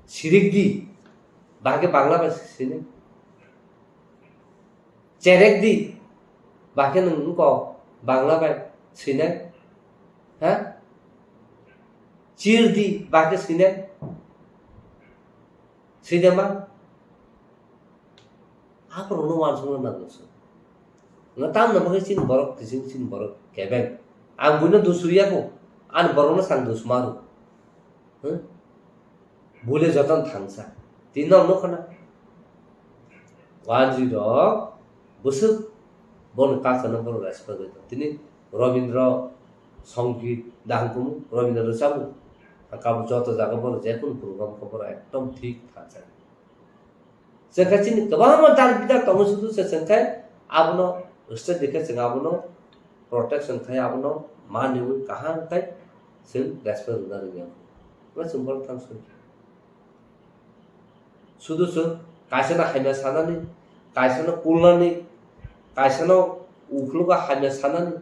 Sirik di. Bagwi Bangla bai sinai. Cherek di. Bagwi nwng wngkok Bangla bai sinai. Ha? Chir di. Bagwi sinai. Swi de ma? Aphuru no uansukna nango se. Nga tamno bagwi chini borok kiching chini borok kebeng. Ang buino dusuriya ko. Ani borokno sang dus maru. Huh? Bule joton thangsa. Tini no nukho na. Wanjwi rok bwswk boni culture no borok respect bai tong. Tini Robindra Songit dahang kumu, Robindra rwchabu. Kabo joto jaga borok jekunu program khe borok ekdom thik thangsa. Chwng khe chini kwbangma dal bidal tongo sudu se chwng khe abono study khe chwng abono protection khai abono maniwi kaham khai chwng respect rwna rwngya. Bo chwng borok thang soi. Sudu chwng kaisano hamya sanani, kaisano kulnani, kaisano ukhlogo hamya sanani,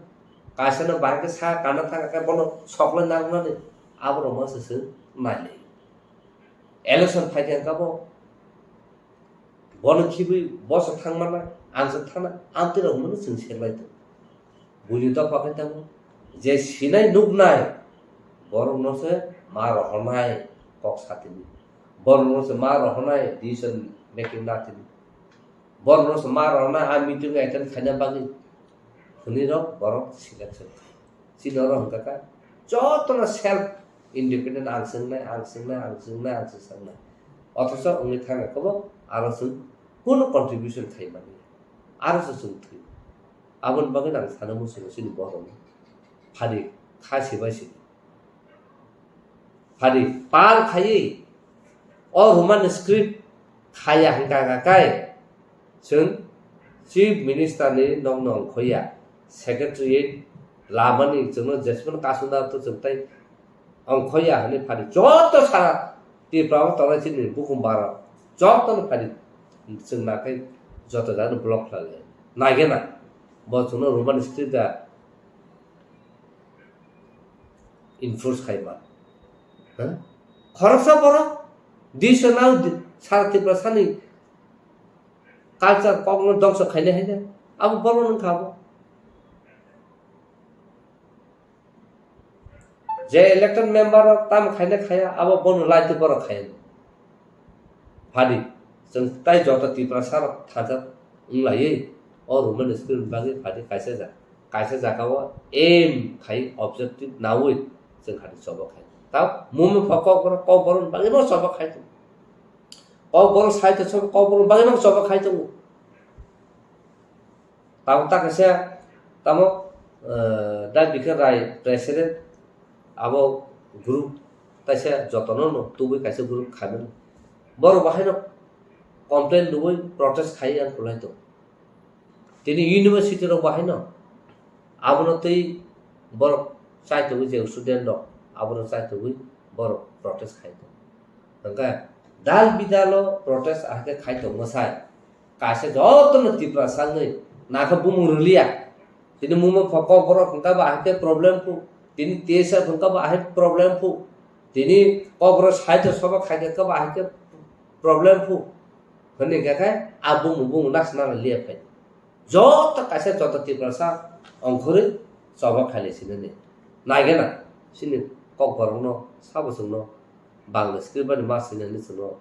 kaisano bahai khe sa kana thang khe bono soklai narwknani aborok ma se chwng nailai. Election phai khe kabo bono khibwi boso thangmana, ang se thangna, amtwi rok hwnwi chwng serlai tongo. Buini dopha khe tongo, je sinai nuknai borokno se ma rohornai kok satini, borokno se ma rohornai decision making natini, borokno se ma rohornai a meeting attend khaina bagwi hwnwi rok borok selection khai. Chini oro hwnkha kha jotono self independent, ang swngnai, ang swngnai, ang swngnai, ang swngnai. Othocho wngwi thangkha khe bo aro chwng kunu contribution khai manya. Aro se chwng thwi. Aboni bagwi ang sana muchungo chini borok phari kha sibai sini. Phari pal khaiwi o Roman script khaya hwnkha kha kai chwng Chief Minister ni nokno ongkhoya, Secretariat lamani chwngno jesmano kasuna to chwng tai ongkhoya hwnwi phari joto sara Tripura o tongnai chini bukhum bara jotono phari chwng nakhai joto jagano block khlai lai. Naigena bo chwngno Roman script da enforce khai ma. Ha? Khoroksa borok disa nang di-, sara Tripura sani culture kokno dongso khainai hai de. Abo borok wngkha abo. Je elected member rok tamo khainai khaya, abo bono laiti borok khaya. Phadi, chwng tai joto Tiprasa rok thajak wng laiwi, o Roman script ni bagwi phadi kaisa ja-, kaisa jaga o aim khai objective naui chwng khadi choba khai. Tao mumi pha kok borok, kok borok ni bagwi no choba khai tongo. Kok borok sai to choba, kok borok ni bagwi no choba khai tongo. Tamo ta kaisa, tamo eh, Da Bikhan Rai president, abo group taisa jotono no tubui kaisa group khaimani. Borok bahaino complain rwui protest khai ang kulai tong. Tini university rok bahaino abono tei borok chaitogwi je student rok abono chaitogwi borok protest khai tong. Hwnkhe dal bidalo protest ahake khai tongma sai. Kaisa jotono Tiprasa wngwi nakha bumung rwliya. Tini mungma pho Kokborok hwnkha ba ahai khe problem phu. Tini T S F hwnkha ba ahai problem phu. Tini Kokborok side soba khai khe ba ahai khe problem phu. Hwnwi hwnkha khe a bumung bumung naksna liya phai. Joto kaisa joto Tiprasa ongkhorwi choba khailai sinani. Naigena sini Kokborokno sabo chwngno Bangla script bani ma sinani chwngno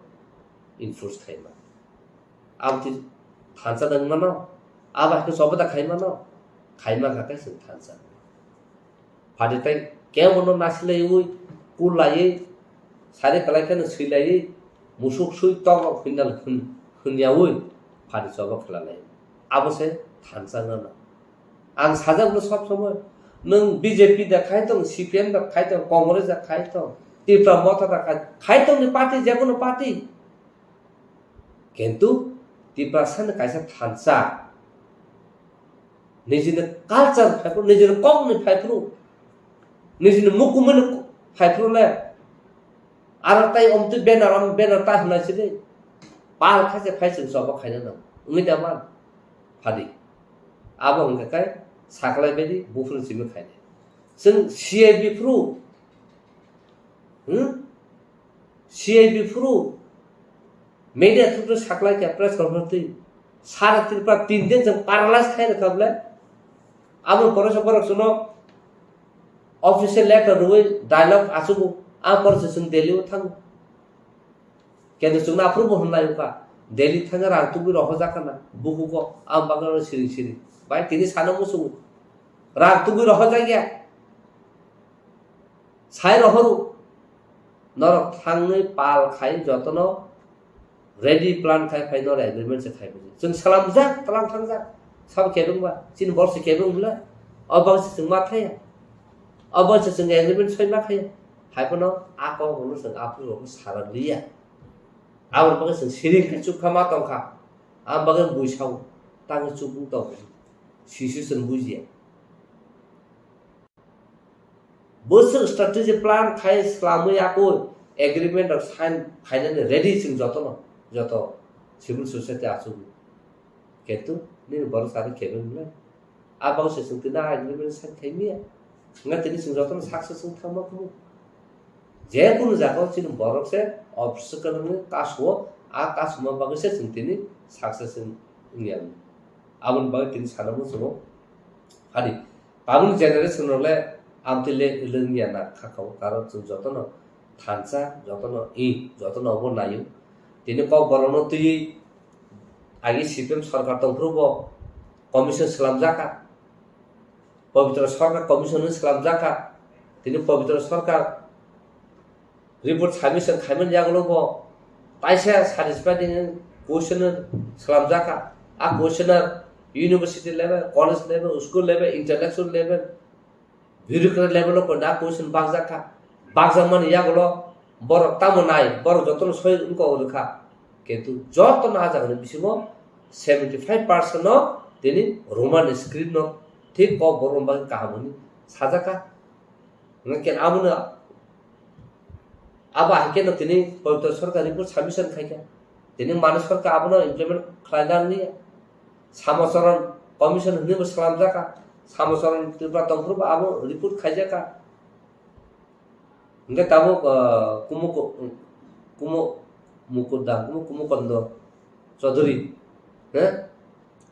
enforce khaima. Aboni thansa nang mano, abo hai khe choba da khai mano, khai ma kha khe chwng thansa. Phadi tai kebo no nasilaiwi, kulaiwi, sari kwlai kheno swilaiwi, musuk sui tok rok hwnnal hwn-, hwnyawi phadi choba khlalaio. Abo se thansa wngna nang. Ang sajak no sob somoi, nwng B J P da khai tong, C P M da khai tong, Congress da khai tong, Tipra Motha da khai, khai tong ni party, je kono party. Kintu Tiprasani kaisa thansa, nijini culture phaiphru, nijini kokni phaiphru, nijini mukumuni phaiphru le, aro tai omtwi banner, om banner ta hwnai sini, pal khaise phai chwng sobo khaina nang, wngwi da man, phadi. Abo hwnkha khe saklai baidi buphuru simi khainai. Chwng C I B phru, hmm? C I B phuru media through saklai kha press conference twi. Sara Tripura tin din chwng paralyze khai rwkha bwle. Abo poresa borok chwngno official letter rwui dialogue achugo. A poresa chwng Delhi o thango. Kendo chwngno aphuru bo hwnlai wngkha. Delhi thangwi rang tubui rohorjak khana. Bukugo ang bagwi siring siring. Bai tini sana muchungo. Rang tubui rohorjak ya. Sai rohoro. Norok thangwi pal khai jotono ready plan khai phai norok agreement se khai phai. Chwng salamjak tlang thangjak. Sabo kebeng ba? Chini borok se kebeng bwle? O bagwi se chwng ma thaya. O bagwi se chwng agreement soi ma thaya. Hai phano a kok rokno chwng aphuru rokno sara liya. Aboni bagwi chwng siring khe chukha ma tongkha. Aboni bagwi bui sao. Tangwi chukung tongkha. Sisi chwng bujiya. Bwswk strategy plan khai swlamwi yakwi agreement rok sign khainani ready chwng jotono, joto civil society achugwi. Kintu nini borok sari kebeng le. A bagwi se chwng tini a agreement sign khai miya. Wngkha tini chwng jotono success wng thangma kumu. Je kunu jaga o chini borok se obstacle wngwi kasu o, a kasuma bagwi se chwng tini success wng ya. Aboni bagwi tini sana muchungo. Hadi. Tabukni generation rok le amtwi le lwngya na kha kha o, karon chwng jotono thansa, jotono i, jotono obo naio. Tini Kokborokno twiwi agi C P M sorkar tongphuru bo commission swlamjak kha. Pabitra Sarkar commission hwnwi swlamjak kha. Tini Pabitra Sarkar report submission khaimani yagulo bo kaisa satisfying question swlamjak kha. A question university level, college level, school level, intellectual level, bureaucrat level o koina question bakjak kha. Bakjakmani yagulo borok tamo nai, borok jotono soi wngkok rwkha. Kintu jotono a jagani bisingo seventy five percent no tini Roman script no thik Kokborok bagwi kaham hwnwi sajak kha. Hwnkhe abono, abo hai kheno tini Pabitra Sarkar report submission khai kha. Tini manwi sarkar abono implement khlaina nangya. Samocharan commission hwnwi bo swlamjak kha. Samocharan Tripura tongphuru bo abo report khaijak kha. Hwnkhe tabuk, ah, Kumo, Kumo, Mukuda, Kumo, Kumo Kondo Chaudhary, he?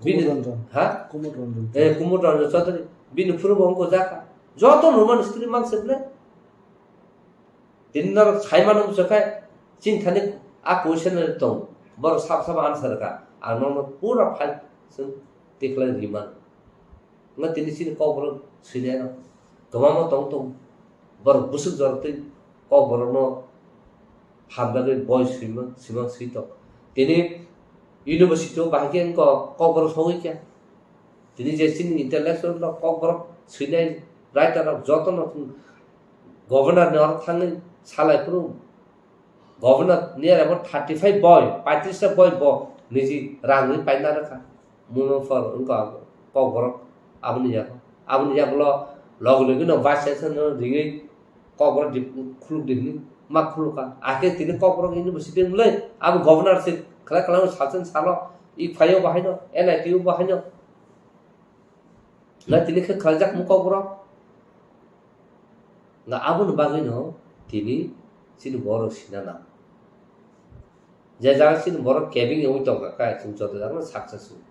Bini, Kumud Ranjan. Ha? Kumud Ranjan. Eh, Kumud Ranjan Chaudhary. Bini phuru bo wngkha jakha. Joto Roman script mang se ble. Tini norok sai mano bwswk khe, chini thani a question tong. Borok sab sab answer kha. Ang nono pura file chwng tikhlai ri mano. Wngkha tini chini Kokborok swinai no kwbangma tong tong. Borok bwswk jorok twi Kokborokno hamjagwi boi swima, swima swi tong. Tini university o bahai khe wngkha Kokborok sogwi khe. Tini je chini intellectual rok, kokborok swinai writer rok jotono governor ni oro thangwi salai phuru governor ni aro thirty five boy, paitris ta boy bo niji rang wi paina rwkha. Muno phor wngkha kokborok aboni yago. Aboni yagulo logi logi no vice chancellor no ringwi kokborok di khuluk di hwnwi ma khulukha. Akhe tini kokborok university wngwi abo governor se khlai khlai sal chen salo i phaio bahaino N I T o bahaino. Nga tini khe khlaijak mung kokborok. Nga aboni bagwino tini chini borok sina nang. Je jaga chini borok kebeng wngwi tongkha khe, chwng joto jagano success wng.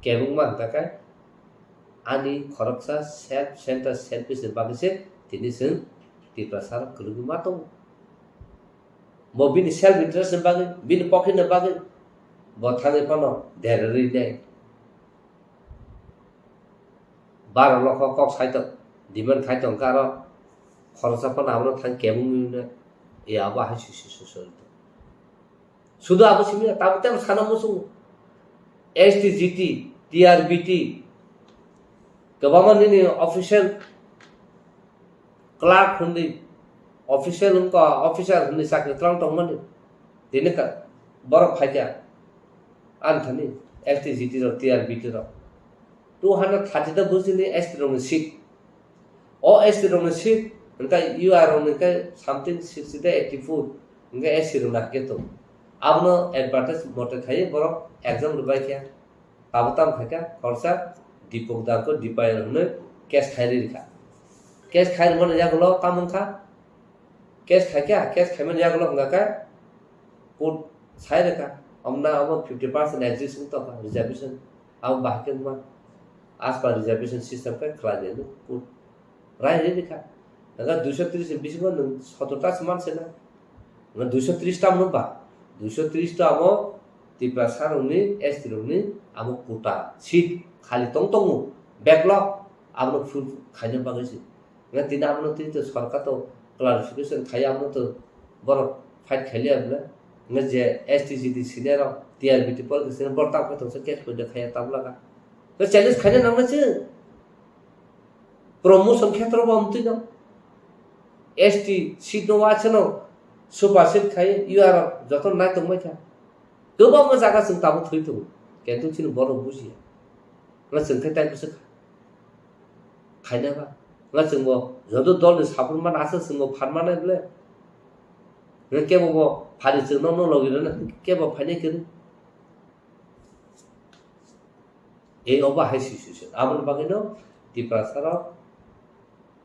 Kebengma hwnkha khe ani khoroksa self center, selfish ni bagwi se tini chwng Tiprasa rok kwrwngwi ma tongo. Bo bini self interest ni bagwi, bini pocket ni bagwi bo thangwi phano derarwi nai. Baro lokho kok sai tong, demand khai tong karo khoroksa phano abono thang kebengwi nai. E abo hai susu susu. Sudu abo simi tamo tamo sana muchungo. S T, G T, T R B T, kwbangma nini official clerk hwnwi, official wngkha, officer hwnwi chakri twlang tongmani. Tini ka-, borok phaikha, ani thani S T, G T rok, T R B T rok. Two hundred thirty ta bujini S T rokni seat. O S T rokni seat, hwnkhe U R rokni khe something sixty ta eighty four, hwnkhe S C rokni hakhe tongo. Abono advertise mote khaiwi borok exam rwbaikha. Abo tamo khaikha, khoroksa Dipok Dangkho Dipayal hwnwi case khai rikha. Case khai rwmani yagulo tamo wngkha? Case khaikha, case khaimani yagulo hwnkha khe court sai rwkha. Omna abo fifty percent exist wng tongkha reservation. Abo bahai khe wngma. As per reservation system khe khlai di hwnwi court rai rwi rikha. Hwnkhe duiso tris ni bisingo nwng sotor ta se man se na. Hwnkhe duiso tris ta mano ba? Duiso tris ta amo Tiprasa rokni, S T rokni amo quota seat khali tong tongo. Backlog abono full khaina bagwi se. Hwnkhe tini abono twi to sorkar to clarification khai abono to borok fight khailiya bwle. Hwnkhe je S T G T senior rok T R B T pore senior borok tamo khe tongsa case poito khaiya tabla kha. Hwnkhe challenge khaina nangna se. Promotion khetro bo amtwi no. S T seat no waisa no supersede khai U R rok joto nai tongbai kha. Kwbangma jaga chwng tabuk thwi tongo. Kintu chini borok bujiya. Hwnkhe chwng khe tai bwswk kha. Khaina ba. Hwnkhe chwng bo joto dol ni support man aswk chwng bo phan manai bwle. Hwnkhe kebo bo phari chwng no no logi rwna kebo phainai kwrwi. Ei obo hai situation. Aboni bagwino Tiprasa rok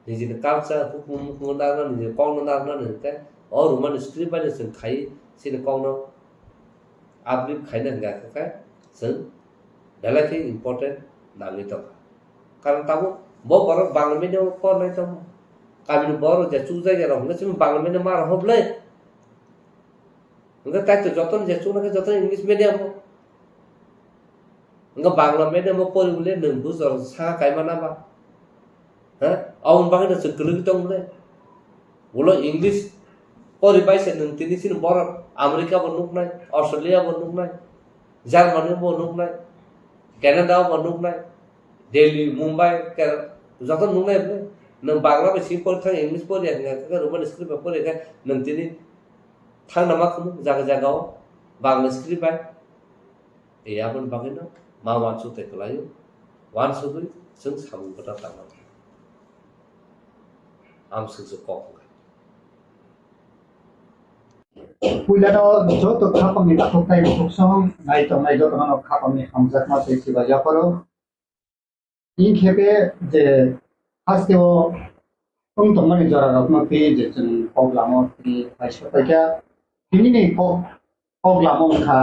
nijini culture, hukumu, hukumu narwkna, nijini kokno narwkna hwnkhe o Roman script bai no chwng khai chini kokno uplift khaina hwnkha khe chwng belai khe important nangwi tongkha. Karon tabuk bo borok Bangla medium o pornai tongma. Kamini borok je chukjagya rok hwnkhe chini Bangla medium ma rok hwblai. Hwnkhe tai to jotono je chuknai khe jotono English medium o. Hwnkhe Bangla medium o pori bole nwng bujor saka kaima na ba? Ha? Aboni bagwi no chwng kwlwgwi tong bole. Ulo English pori bai se nwng tini chini borok America bo nuknai, Australia bo nuknai, Germany bo nuknai, Canada bo nuknai, Delhi, Mumbai, Kerala, joto nuknai bole. Nwng Bangla bai si pori thang English pori ya hwnkhe Roman script bai pori khe nwng tini thangna ma khunu jaga jaga o Bangla script bai. E aboni bagwino ma uansuk tei kwlaio, uansugwi chwng samung kwtal tangma. Amswk se kok wngkha. Puilano joto khapangni takhuk tei bukhuk song nai tongnai jotono khapangni hamjakma tei chiba yapharw. Inkhe je hasteo wng tongmani jorarokno twi je chwng kok lamo tini paisa paikha. Tinini kok, kok lamo wngkha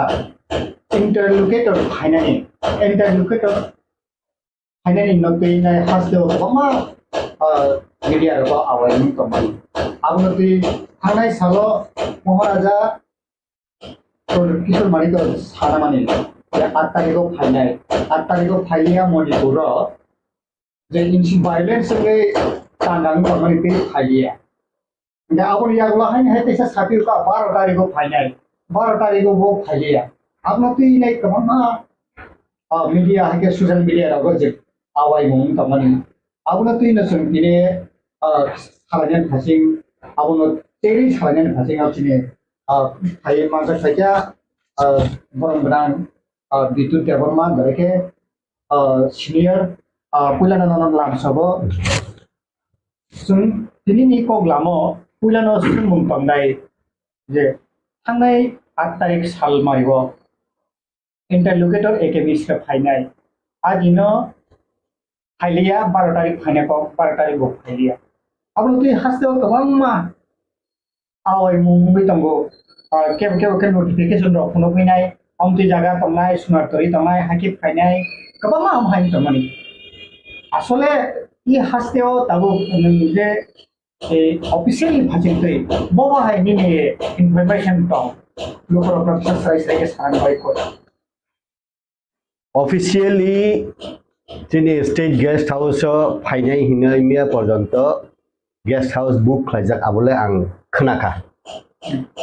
interlocutor phainani, interlocutor phainani no twi nai hasteo kwbangma, ah, media rogo awai wng tongmani. Abono twi thangnai salo Maharaja Kishore Manik sanamani je aat tarikh o phainai, aat tarikh o phailiya Manipur o je insi violence wngwi tangkang tongmani tei phailiya. Hingke aboni yagulo haini hai teisa sapi ka baro tarikh o phainai, baro tarikh o bo phailiya. Abono twi nai kwbangma, ah, media hai khe social media rogo je awaimung tongmani. Abono twino chwng tini, ah, salainani phasing, abono teri salainani phasing o chini, ah, phai manjak phaikha, ah, borom gwnang, ah, Bidyut Debbarma, berekhe, ah, senior, ah, puilano nono lamsabo. Chwng tinini kok lamo puilano swngmung tongnai je thangnai aat tarik sal mario interlocutor A K Mishra phainai. Agino phailiya, baro tarik phainai kok, baro tarik bo phailiya. Abono twi hasteo kwbangma awaimung wngwi tongo. Ah, kebo kebo khe notification rok phunukgwinai, omtwi jaga tongnai, sunar tori tongnai, hakhe phainai, kwbangma ham hai tongmani. Asole i hasteo tabuk nwng je, eh, officially phachingtwi, bobo hai nini information tong, lukurokno bwsa srai srai khe sana bai kok. Officially chini state guest house o phainai hinwi miya porjonto guest house book khlaijak, abole ang khnakha.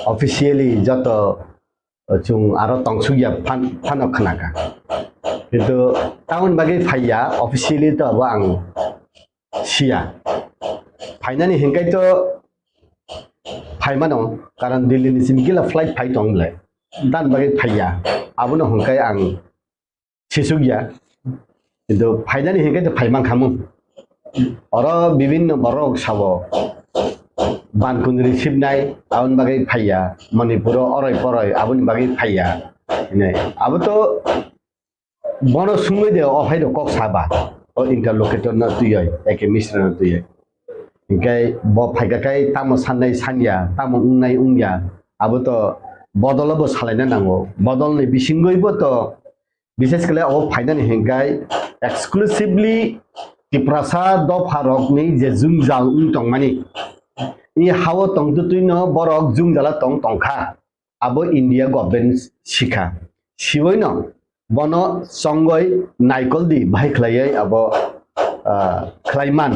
Officially joto chwng aro tongsukya phan-, phano khnakha. Kintu tamoni bagwi phaiya, officially to abo ang siya. Phainani hinkai to phaimano, karon Delhi ni simi gila flight phai tong le. Tamoni bagwi phaiya. Abono hinkai ang sisukya. Kintu phainani hinkai to phaimankhamu. Oro bibinno borok sabo. Ban kundri sibnai, aboni bagwi phaiya. Manipuro oroi poroi, aboni bagwi phaiya. Hinai. Abo to bono sungwi de, o hai rok kok saba, o interlocutor no twiwi, A K Mishra no twiwi. Hinkhe bo phaikha khai tamo sannai sanya, tamo wngnai wngya, abo to bodolo bo salaina nango. Bodolni bisingwi bo to, bishesh khle o phainani hinkhai exclusively Tiprasa dopha rokni je jwngjal wng tongmani, i hao tongtwtwino borok jwngjala tong tongkha. Abo India government sikha. Siwino bono chongoi naikol di bahai khlaiwi abo, ah, khlaiman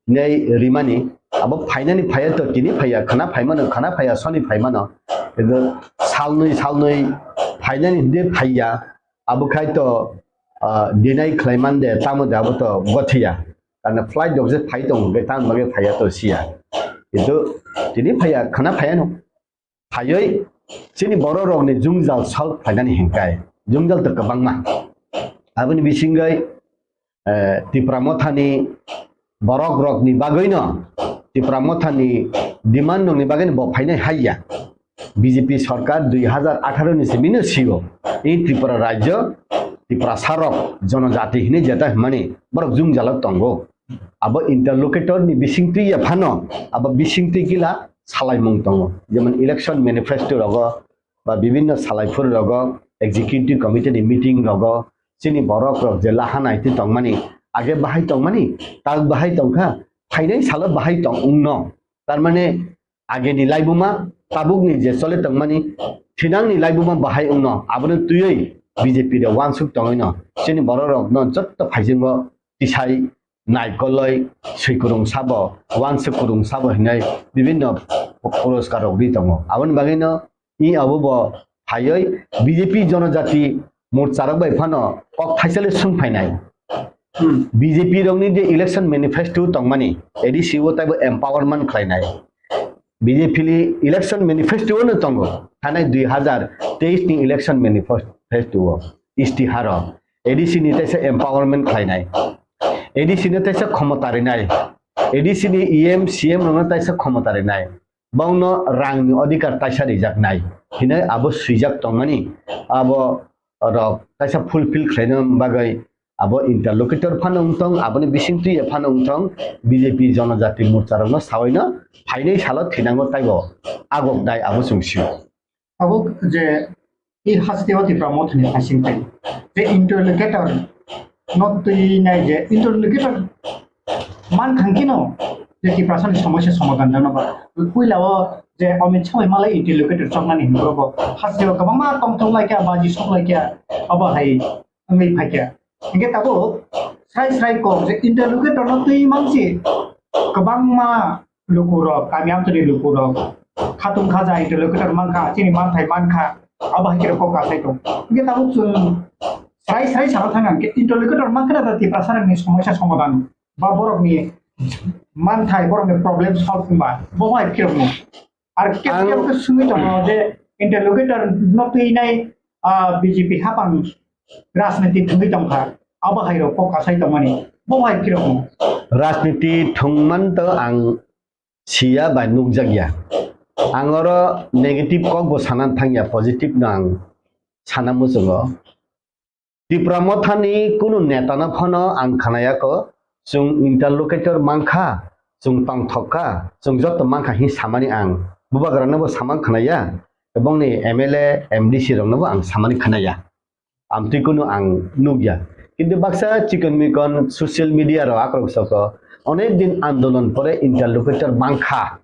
hinwi rimani. Abo phainani phaiya to tini phaiya, khana phaimano, khana phaiya soni phaimano. Kintu salnwi salnwi phainani hwnkhe phaiya. Abo khai to, ah, dinai khlaiman de, tamo de abo to gothiya. Karna flight rok je phai tongo, hwnkhe tamoni bagwi phaiya to siya. Kintu tini phaiya, khana phaiya no. Phaiwi chini borok rokni jwngjal solve khlainani hinkhai, jwngjal to kwbangma. Aboni bisingwi, eh, Tipra Mothani borok rokni bagwino, Tipra Mothani demand rokni bagwino bo phainai haiya. B J P sarkar dui hajar atharo ni simino sio. I Tripura rajyo, Tiprasa rok, jonojati hinwi jeta hwnmani borok jwngjalo tongo. Abo interlocutor ni bisingtwi ya phano, abo bisingtwi kila salaimung tongo. Jemon election manifesto rogo, ba bibinno salaiphuru rogo, executive committee ni meeting rogo, chini borok rok je laha naitwi tongmani, age bahai tongmani, tak bahai tongkha, phainai salo bahai tong wngno. Tarmane ageni laibuma, tabukni je chole tongmani, thinangni laibuma bahai wngno, abono twiwi B J P de wansuk tongwino, chini borok rokno jotto phaisingo tisai naikoloi swikurung sabo, wansuk kurung sabo hinwi bibinno puroskar rok ri tongo. Aboni bagwino i abo bo phaiwi B J P Jonojati Morcha rok bai phano kok thaisale swng phainai. Hmm. B J P rokni je election manifesto tongmani, A D C o taibo empowerment khlainai. B J P ni election manifesto no tongo. Thanai dui hajar teis ni election manifesto o, istiharo. A D C ni taisa empowerment khlainai. A D C no taisa khomota rinai. A D C ni E M, C M rokno taisa khomota rinai. Bongno rangni odhikar taisa rijaknai. Hinai abo swijak tongmani. Abo rok taisa fulfill khlaina bagwi abo interlocutor phano wngthong, aboni bisingtwi phano wngthong, B J P Jonojati Morcha rokno sawaino phainai salo thinango taibo agok dai abo chwng sio. Abo je i hasteo Tipra Mothani phasing tai. Je interlocutor no twi nai je interlocutor man thangkino je Tiprasani somosya somadhan jano ba. Puila o je Amit Shah bai malai interlocutor choknani hinwi bo hasteo kwbangma tongthok laikha, baji sok laikha, abo hai wngwi phaikha. Hingke tabuk srai srai kok je interlocutor no twi mansi kwbangma lukurok, kami amchani lukurok, khatung khaja interlocutor mankha, chini manthai mankha, abo hai khe kok kasai tong. Hingke tabuk chwng Srai srai sabo thang ang khe interlocutor mankha da Tiprasa rokni somosya somadhan ba borokni manthai borokni problem solve wngba bo hai phirokno. Ar kep Ang kep khe sungwi tongo je interlocutor no twinai, ah, B J P hapang rajniti thwngwi tongkha. Abo hai rok kok kasai tongmani bo hai phirokno. Rajniti thwngman to ang siya bai nukjakya. Ang oro negative kok bo sanan thangya, positive no ang sana muchungo. Tipra Mothani kunu netano phano ang khnayakho, chwng interlocutor mankha, chwng tongthok kha, chwng joto mankha hin samani ang bubagrano bo samang khnaya, ebongni M L A, M D C rokno bo ang samani khnaya. Amtwi kunu ang nukya. Kintu baksa chikon mikon social media rok akrok soko onek din andolon pore interlocutor mankha,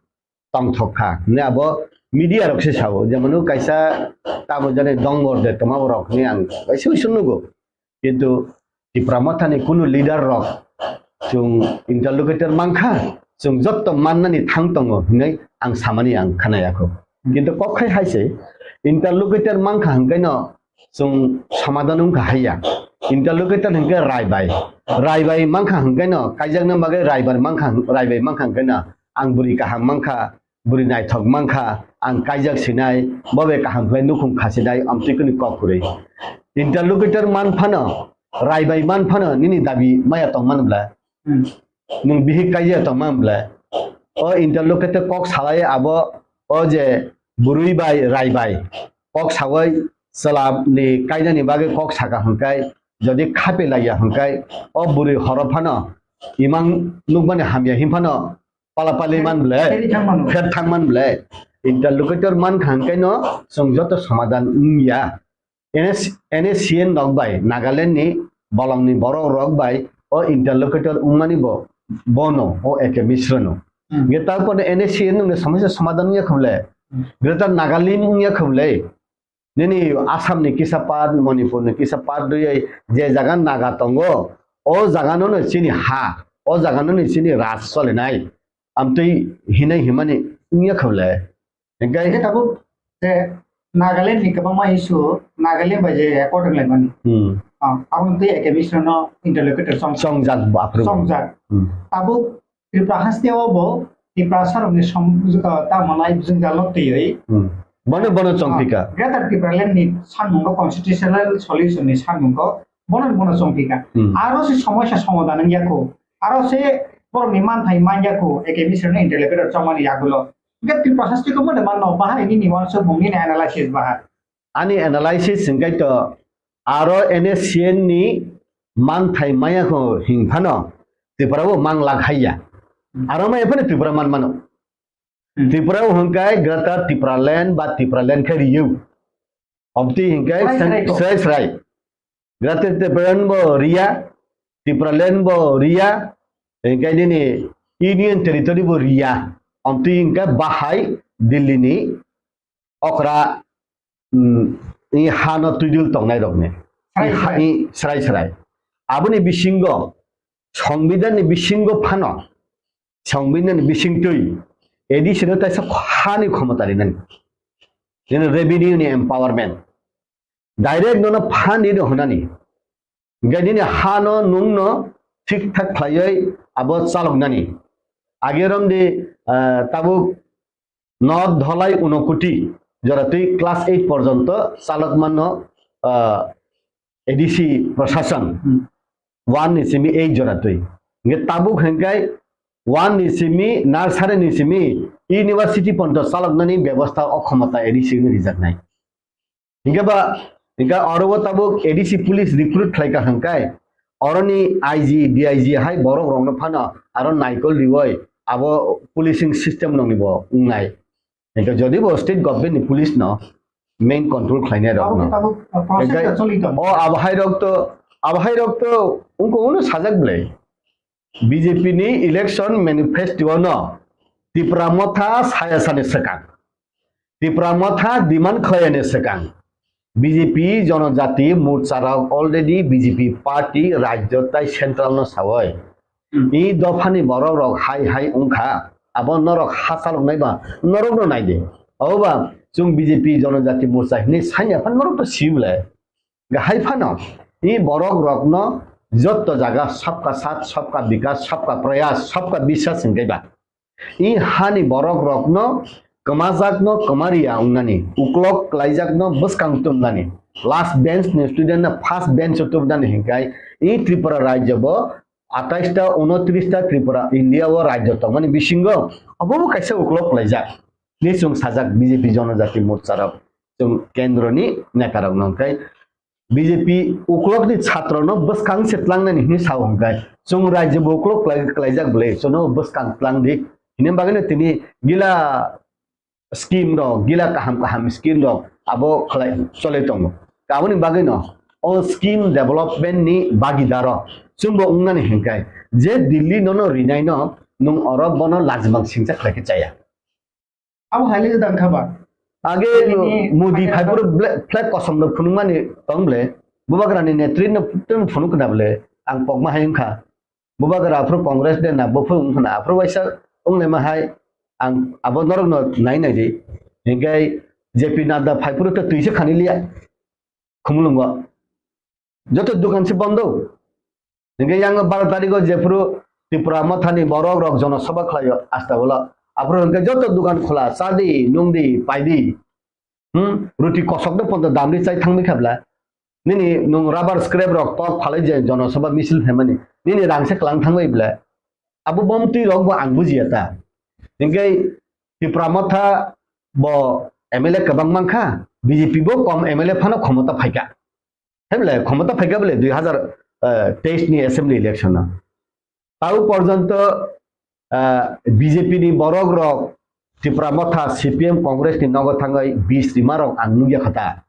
tongthok kha hinwi abo media rok se sao, jemon kaisa tamo jani dongor de tongma borok hinwi ang kaisa uisu nugo. Kintu Tipra Mothani kunu leader rok chwng interlocutor mankha, chwng jotto mannani thang tongo hinwi ang samani ang khnayakho. Kintu kok khai hai se interlocutor mankha hwnkhe no chwng somadhan wngkha haiya. Interlocutor hwnkhe raibai. Raibai mankha hwnkhe no kaijakna bagwi raibai mankha, raibai mankha hwnkhe no ang bwrwi kaham mankha, bwrwi naithok mankha, ang kaijak sinai, bo bai kaham khlai nukhung khasinai, amtwi kunu kok kwrwi. Interlocutor man phano, raibai man phano nini dabi maya tongmani bwla. Hmm. Nwng bihik kaijak tongmani bwla. O interlocutor kok salai abo, o je bwrwi bai raibai kok sawai chwla ni kainani bagwi kok saka hwnkhai, jodi khape laiya hwnkhai, o bwrwi horo phano imang nukmani hamya hin phano palapali man bwle, pher thang man bwle. Interlocutor man kha hwnkhai no chwng joto somadhan wngya. N S, N S C N rok bai, Nagaland ni bolong ni borok rok bai o interlocutor wngmani bo, bono, o A K Mishra no. Hmm. Ge tarpore N S C N no somosya somadhan wngya kha bwle. Hmm. Greater Nagaland wngya kha bwle. Nini Assam ni kisa part, Manipur ni kisa part rwi je jaga Naga tongo, o jaga no no chini ha, o jaga no no chini raj solinai. Amtwi hinai himani wngya kha bwle. Hingke tabuk je Nagaland ni kwbangma issue Nagaland bai je accord wnglaimani. Hmm. Ah, aboni twi A K Mishra no interlocutor chong-, chongjak bo aphuru. Chongjak. Hmm. Tabuk Tripura haste o bo Tiprasa rokni som-, ah, tamo nai jwngjal no twiwi. Hmm. Bono, bono chongphika. Ah, Greater Tipraland ni sanmungo constitutional solution ni sanmungo bono, bono chongphika. Hmm. Aro se somosya somadhan wngya kho. Aro se borokni manthai manya kho, A K Mishra no interlocutor chongmani yagulo. Hingke Tiprasa haste ko mone manno, bahai nini wansukmung nini analysis bahai. Ani analysis hingke to aro N S C N ni manthai maya kho hing phano Tripura bo mang lak haiya. Hmm. Aro maya phano Tripura man mano. Hmm. Tripura bo hingke Greater Tipraland ba Tipraland khe riyo. Omtwi hingke srai, srai, srai. Greater Tipraland bo riya, Tipraland bo riya, hingke nini Union Territory bo riya. Omtwi hingke bahai Delhi ni okra, mm, i hano twidul tongnai rokni. Srai, i ha-, srai. I srai srai. Aboni bisingo, Songbidan ni bisingo phano, Songbidan ni bisingtwi A D C no taisa hani khomota rinani. Nini revenue ni empowerment. Direct nono phan rino hwnani. Hingke nini hano nungno thik thak khlaiwi abo chaloknani. Age romdi, ah, tabuk North Dholai Unokoti joratwi class eight porjonto chalokmano, ah, A D C prosason. Hmm. One ni simi eight joratwi. Hingke tabuk hingke one ni simi, nursery ni simi university porjonto chaloknani bebosta o khomota A D C no rijaknai. Hingke ba, hingke oro o tabuk A D C police recruit khlai ka hingkai, oroni I G, D I G hai borok rokno phano aro naikol riwoi abo policing system nokni bo wngnai. Hingke jodi bo state government ni police no main control khlainai rok no. Abo khe tabuk, uh, process hingke ta choli tongo. O abo hai rok to, abo hai rok to wngko uno sajak bwle. B J P ni election manifesto no Tipra Motha saya sani swkang. Tipra Motha demand khlaiyani swkang. B J P Jonojati Morcha rok already B J P party rajyo tai central no sawoi. Hmm. I dophani borok rok hai hai wngkha. Abo norok hachalok nai ba norok no nai de. Oba chwng B J P Jonojati Morcha hinwi sanya phan norok to sibole. Ga hai phano I borok rokno jotto jaga sabka saath, sabka bikas, sabka prayas, sabka biswas hingkhe ba. I hani borok rokno kwmajakno kwmariya wngnani, uklok klaijakno bwskang tumnani, last bench ni student no first bench o tumnani hingkhai i Tripura rajyo bo atais ta, unotris ta Tripura India o rajyo tongmani bisingo obo bo kaisa uklok klaijak. Ni chwng sajak B J P Jonojati Morcha rok, chwng kendro ni neta rok no hingkhai B J P uklok ni chhatro no bwskang se tlangnani hinwi sao hwnkhe, chwng rajyo bo uklok klai-, klaijak bwle, chwngno bwskang tlang di. Hini bagwi no tini gila scheme rok, gila kaham kaham scheme rok abo khlai chole tongo. Aboni bagwi no o scheme development ni bagidaro chwngbo wngnani hwnkhe, je Delhi nono rinai no nwng oro bono lajimang singcha khlai khe chaya. Abo hai le gwdang kha ba? Age Nini Modi kaya phaipuru ble-, flag kosom rok phunukmani tong ble. Bubagra ni netri no tun phunuk na ble. Ang pokma hai wngkha. Bubagra aphuru Congress de na, buphuru wngkha na. Aphuru waisa wnglaima hai ang abo norok no nai nai di. Hingke J P Nadda phaipuru to twi se khani liya. Khumulungo. Joto dukan se bondo. Hingke yang baro tarigo jephuru Tipra Mothani borok rok jonosabha khlaio asta ulo. Aphuru hingke joto dukan khula, chadi, nungdi, paidi. Hmm? Ruti kosok no ponto damri chai thangmi khabla. Nini nung rubber scrap rok tok phalai je jonosabha misil phaimani. Nini rangse klang thangbai bla. Abo bomtwi rok bo ang bujiya ta. Hingke Tipra Motha bo M L A kwbang mankha, B J P bo kom M L A phano khomota phaikha. Hemle khomota phaikha bole dui hazar teis ni assembly election o. Tau porjonto, ah, B J P ni borok rok Tipra Motha, C P M, Congress ni nogo thangwi bis rima rok ang nukya kha ta.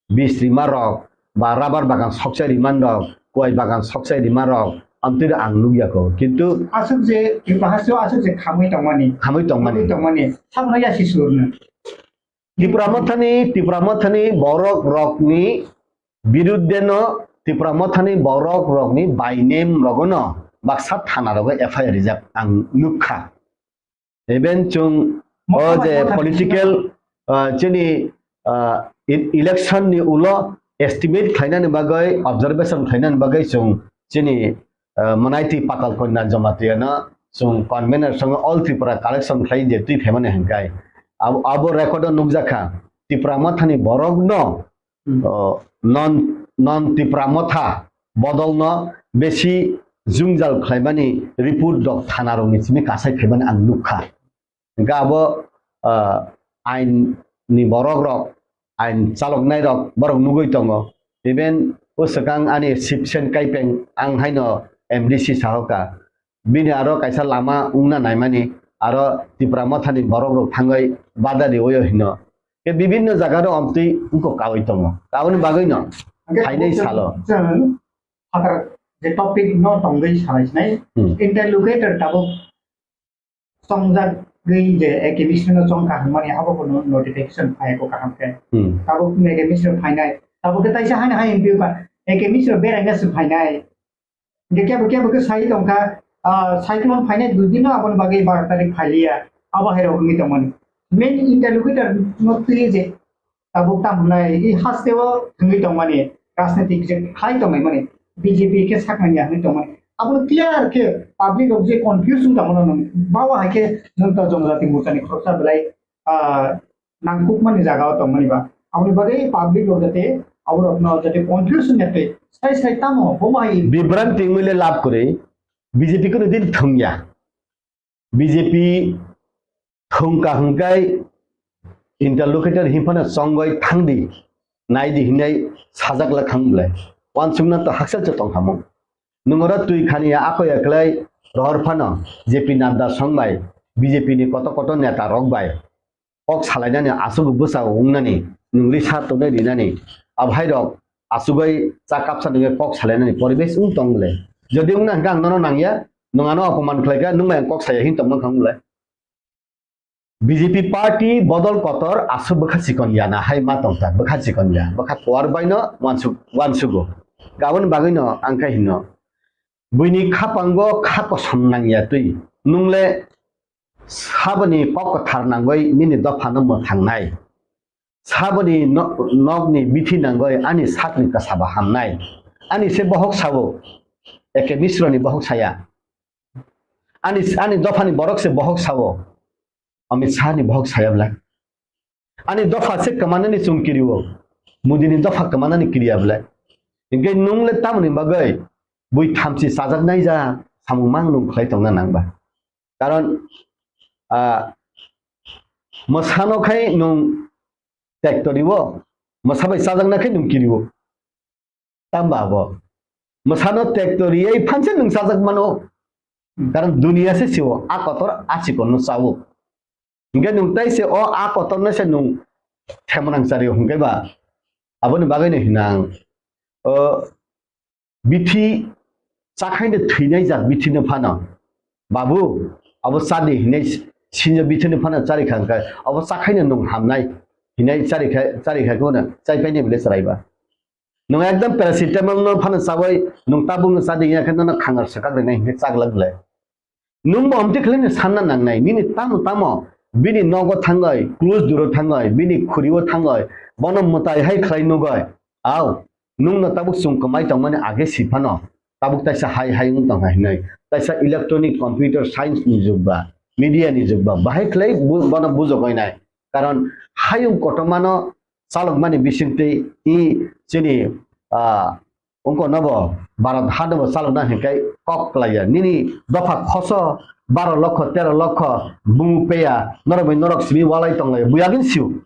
Bis rima rok ba rubber bagan sokchai rima rok, kuai bagan sokchai rima rok, amtwi ang nukya kho. Kintu aswk je Tripura hasteo aswk je khamwi tongmani, khamwi tongmani. Khamwi tongmani, sakno yasi surno. Tipra Mothani, Tipra Mothani borok rokni birudde no, Tipra Mothani borok rokni by name rogono baksa thana rogo F I R rijak ang nukha. Even chwng o je political, ah, chini, ah, e-, election ni ulo estimate khlainani bagwi, observation khlainani bagwi chwng chini, ah, Manaiti Patal Kanya Jamatia no chwng convener song All Tripura collection khlai je twi phaimani hwnkhai. Abo, abo record o nukjakha Tipra Mothani borok no Hmm. O, non, non Tipra Motha bodolno besi jwngjal khlaimani report rok thana rokni simi kasai phaimani ang nukha. Hingkhe abo, ah, ain ni borok rok, ain chaloknai rok borok nugwi tongo. Even o swkang ani Sipsen Kaipeng ang haino M D C sahoka. Bini aro kaisa lama wngna naimani, aro Tipra Mothani borok rok thangwi bada riwi hino. Ke bibinno jaga ro omtwi wngkok kawi tongo. Aboni bagwi no Hingke phainai tabuk salo. Chwng phatar je topic no tongwi salai sinai. Hmm. Interlocutor tabuk chongjagwi je A K B C no chong kaham mani abo bo no-, notification phai ko kaham khe. Hmm. Tabuk A K B C no phainai. Tabuk khe taisa haino hai M P ka A K B C no beraina se phainai. Hingke kebo kebo khe sai tongkha, ah, cyclone phainai dui dino aboni bagwi baro tarik phailiya, abo hai rok wngwi tongmani. Main interlocutor no twi je tabuk tam hwnai, i hasteo thwngwi tongmani, rajnitik je khlai tongmani, B J P khe saknani ya hwnwi tongmani. Abono clear khe public rok je confuse wng tongmano nwng, bawa hai khe nwng to Jonojati Morcha ni khoroksa belai, ah, nangkukmani jaga o tongmani ba. Aboni bagwi public rok jate aborokno jate confuse wngya twi sai sai tamo bomo hai. Bibranti wngwi le lab kwrwi, B J P kunu din thwngya. B J P thwngka hwnkhe interlocutor hinphano chongwi thangdi, naidi hinwi sajak le thang bwlai. Wansukna to hakchal se tongkhamung. Nwng oro twi khani ya ako ya khlai rohor phano J P Nadda song bai, B J P ni koto koto neta rok bai kok salainani aswk bwsa wngnani, nwng risa tonwi rinani, abhairok aswk bai cha kapsa nungwi kok salainani poribesh wng tong le. Jodi wngna hwnkhe ang nono nangya, nwng ano opoman khlaikha, nwng bai ang kok saya hin tongmang kha wng le. B J P party bodol kotor aswk bwkha chikon ya na hai ma tong ta, bwkha chikon ya, bwkha kuar bai no wansuk, wansugo. Aboni bagwi no ang khe hino, buini khapango kha kosom nang ya twi, nwng le saboni kok kwthar nangwi nini dopha no mwthang nai. Saboni no-, nokni bithi nangwi ani sakni kwsaba hamnai. Ani se bohok sao, A K Misroni bohok saya. Ani, ani dophani borok se bohok sao, Amit Shahni bohok saya bwle. Ani dopha se kwmanani chwng kirio, Modini dopha kwmanani kiriya bwle. Hinkhe nwng le tamoni bagwi bui thamchi chajaknai ja samung mang nwng khlai tongna nang ba? Karon, ah, mwsano khai nwng tektorio, mwsa bai chajakna khai nwng kirio. Tamba abo. Mwsano tektoriwi phanse nwng chajak mano. Karon duniya se sio, a kotor a chikonno sao. Hinkhe nwng tai se o a kotorno se nwng themonang chario hinkhe ba. Aboni bagwino hino ang. O bithi chakhaino thwinai jak bithino phano. Babu, abo chadi hinai sinjo bithino phano charikha hinkhe, abo chakhaino nwng hamnai hinai charikha, charikha kono chaipaini bwle chwraiba. Nwng ekdam paracetamol no phano chawi nwng tabuk no chadi ya khe nono khangar swkak rinai hinkhe chaglak le. Nwng bo omtwi khlai no sanna nangnai, nini tamo tamo bini nogo thangwi, close duro thangwi, bini khuriwo thangwi, bono mwtai hai khlai nugwi. Au, nwng no tabuk chwng kwmai tongmani age si phano, tabuk taisa hai hai wng tongkha hinwi. Taisa electronic computer science ni jug ba, media ni jug ba, bahai khlai bu-, bono bujogwi nai. Karon hayung kotorma no chalokmani bisingtwi i chini, ah, wngkha nobo Bharat hanobo chalokna hinkhai kok klaiya. Nini dopha khoso baro lokho, tero lokho bumung peya, norok bai norok simi walai tonglaiya. Buyagin siu.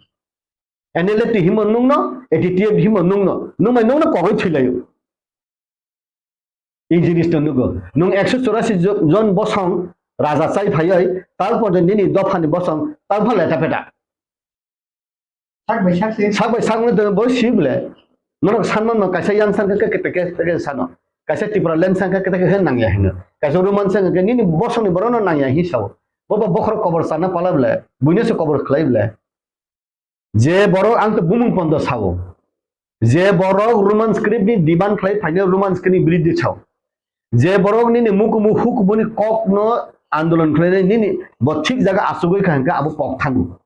N L F T himo nungno, A T T F himo nungno, nungbai nungno kogwi thwilaio. I jinis no nugo. Nwng ekso chorasi jo-, jon bosong raja chai phaiwi, tal porjonto nini dophani bosong tal pha leta peta. Sak bai sak se. Sak bai sak wngwi tongo bo si bole. Norok sanma no kaisa yang sang khe kete kete sano. Kaisa Tipraland sang khe kete kete nangya hino. Kaisa Roman sang khe nini bosongni borokno nangya hi sao. Bo bo bokhorok kobor sana pala bole. Buino se kobor khlai bole. Je borok ang to bumung pondo sao. Je borok Roman script ni demand khlai phaino Roman script ni biridhi sao. Je borok nini mukumu hukubuni kok no andolon khlainai nini bo thik jaga asugwi kha hinkhe abo kok thango.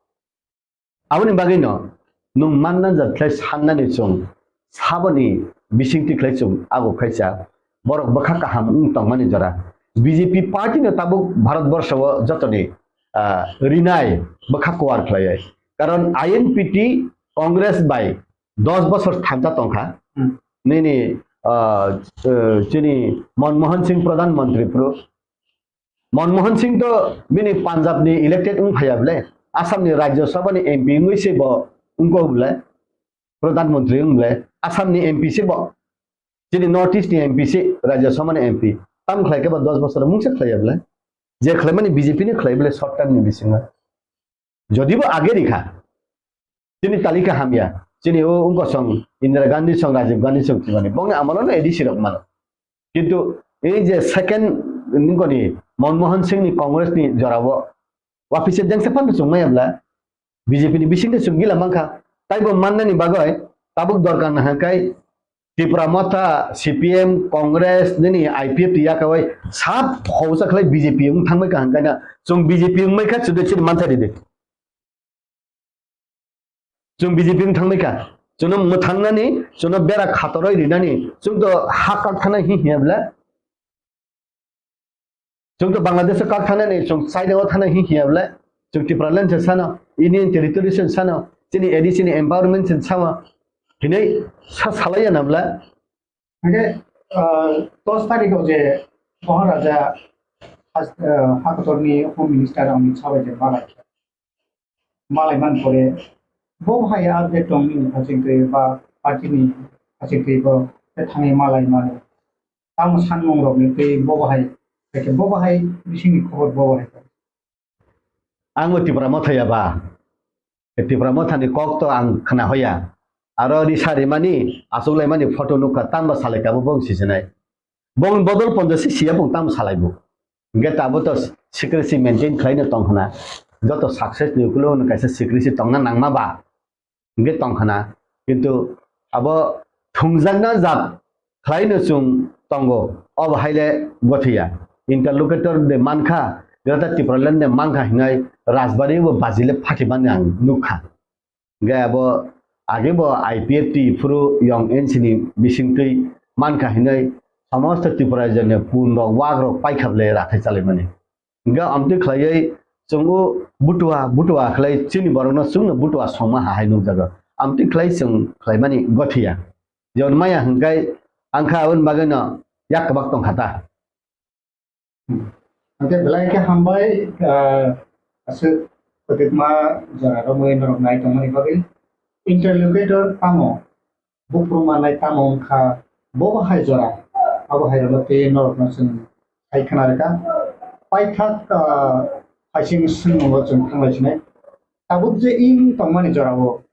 Aboni bagwi no nwng manna jat khlai sannani chwng saboni bisingtwi khlai chwng ago khaisa borok bwkha kaham wng tongmani jora. B J P party no tabuk Bharat borsho o jotoni, ah, rinai bwkha kuar khlaiwi. Karon I N P T Congress bai dos bosor thamsa tongkha. Hmm. Nini, ah, eh, chini Manmohan Singh Pradhan Mantri phuru. Manmohan Singh to bini Punjab ni elected wng phaiya bole, Assam ni Rajya Sabha ni M P wngwi se bo wngkok bole, Pradhan Mantri wng bole, Assam ni M P se bo, chini North East ni M P se, Rajya Sabha ni M P, tam khlai khe bo dos bosor mungsa khlaiya bole, je khlaimani B J P ni khlai bole short term ni bisingo. Jodi bo age rikha, chini talika hamya, chini o wngkha song Indira Gandhi song, Rajiv Gandhi song chimani, bongni amolo no A D C rok mano. Kintu ei je second nungkoni Manmohan Singh ni Congress ni jorao wapisa dengsa phano chwng maya bla B J P ni bisingtwi chwng gila mankha. Taibo mannani bagwi tabuk dorkar nahakhe Tipra Motha, C P M, Congress, nini I P F T yakawai sab hausa khlai B J P wng thangbai kaham kaina chwng B J P wngmai kha chwdwi chini mantha ridi. Chwng B J P wng thangbai kha. Chwngno mwthangnani, chwngno bera khatoroi rinani, chwng to ha kak thana hi hiya bla. Chwng to Bangladesh o kak thanani, chwng China o thana hi hiya bla. Chwng Tipraland se sano, Union Territory se sano, chini A D C ni empowerment se sama. Hinai sa salaiya na bla. Hingke, ah, dos tarikh o je Maharaja has-, ah, hakotorni Home Minister Amit Shah bai je malai kha. Malai man pore, bo bahai update tong nini haching twi ba party ni haching twi bo thani malai mano. Tamo sanmung rok ni twi bo bahai, bo bahai bisingni khobor bo bahai. Ang bo Tipra Motha ya ba. Tipra Motha ni kok to ang khna hoya. Aro risa rimani, achuklaimani photo nukha, tamba salai kabo bong sisinai. Bong bodol pondo si siya bong tamo salai bo. Hingke tabo to secrecy maintain khlaino tong khna. Joto success ni ukulo no kaisa secrecy tongna nangma ba. Hingke tong khna. Kintu abo thungjakna jat khlaino chwng tongo. Obo haile gothiya. Interlocutor de mankha, Greater Tipraland de mankha hinai Rajbari bo bajile phatimani ang nukha. Hingke abo age bo I P F T phuru yong N C ni bisingtwi mankha hinwi somosto Tripura rajyoni pun rok wak rok paikha bwle rathai chalaimani. Hingkhe amtwi khlaiwi chwng o butua butua khlai chini borokno chwngno butua songma hahai nukjago. Amtwi khlai chwng khlaimani gothiya. Jemon maya hwnkhe angkha aboni bagwino yak kwbak tongkha ta. Hwnkhe belai khe hambai, ah, aswk kwtwkma jora romwi norok nai tongmani bagwi. Interlocutor tamo? Buphuru manai tamo wngkha, bo bo hai jora, abo hai rwno tei norokno chwng hai khna rwkha. Paithak, ah, phaising swngmungo chwng thanglai sinai. Tabuk je wng tongmani jorao,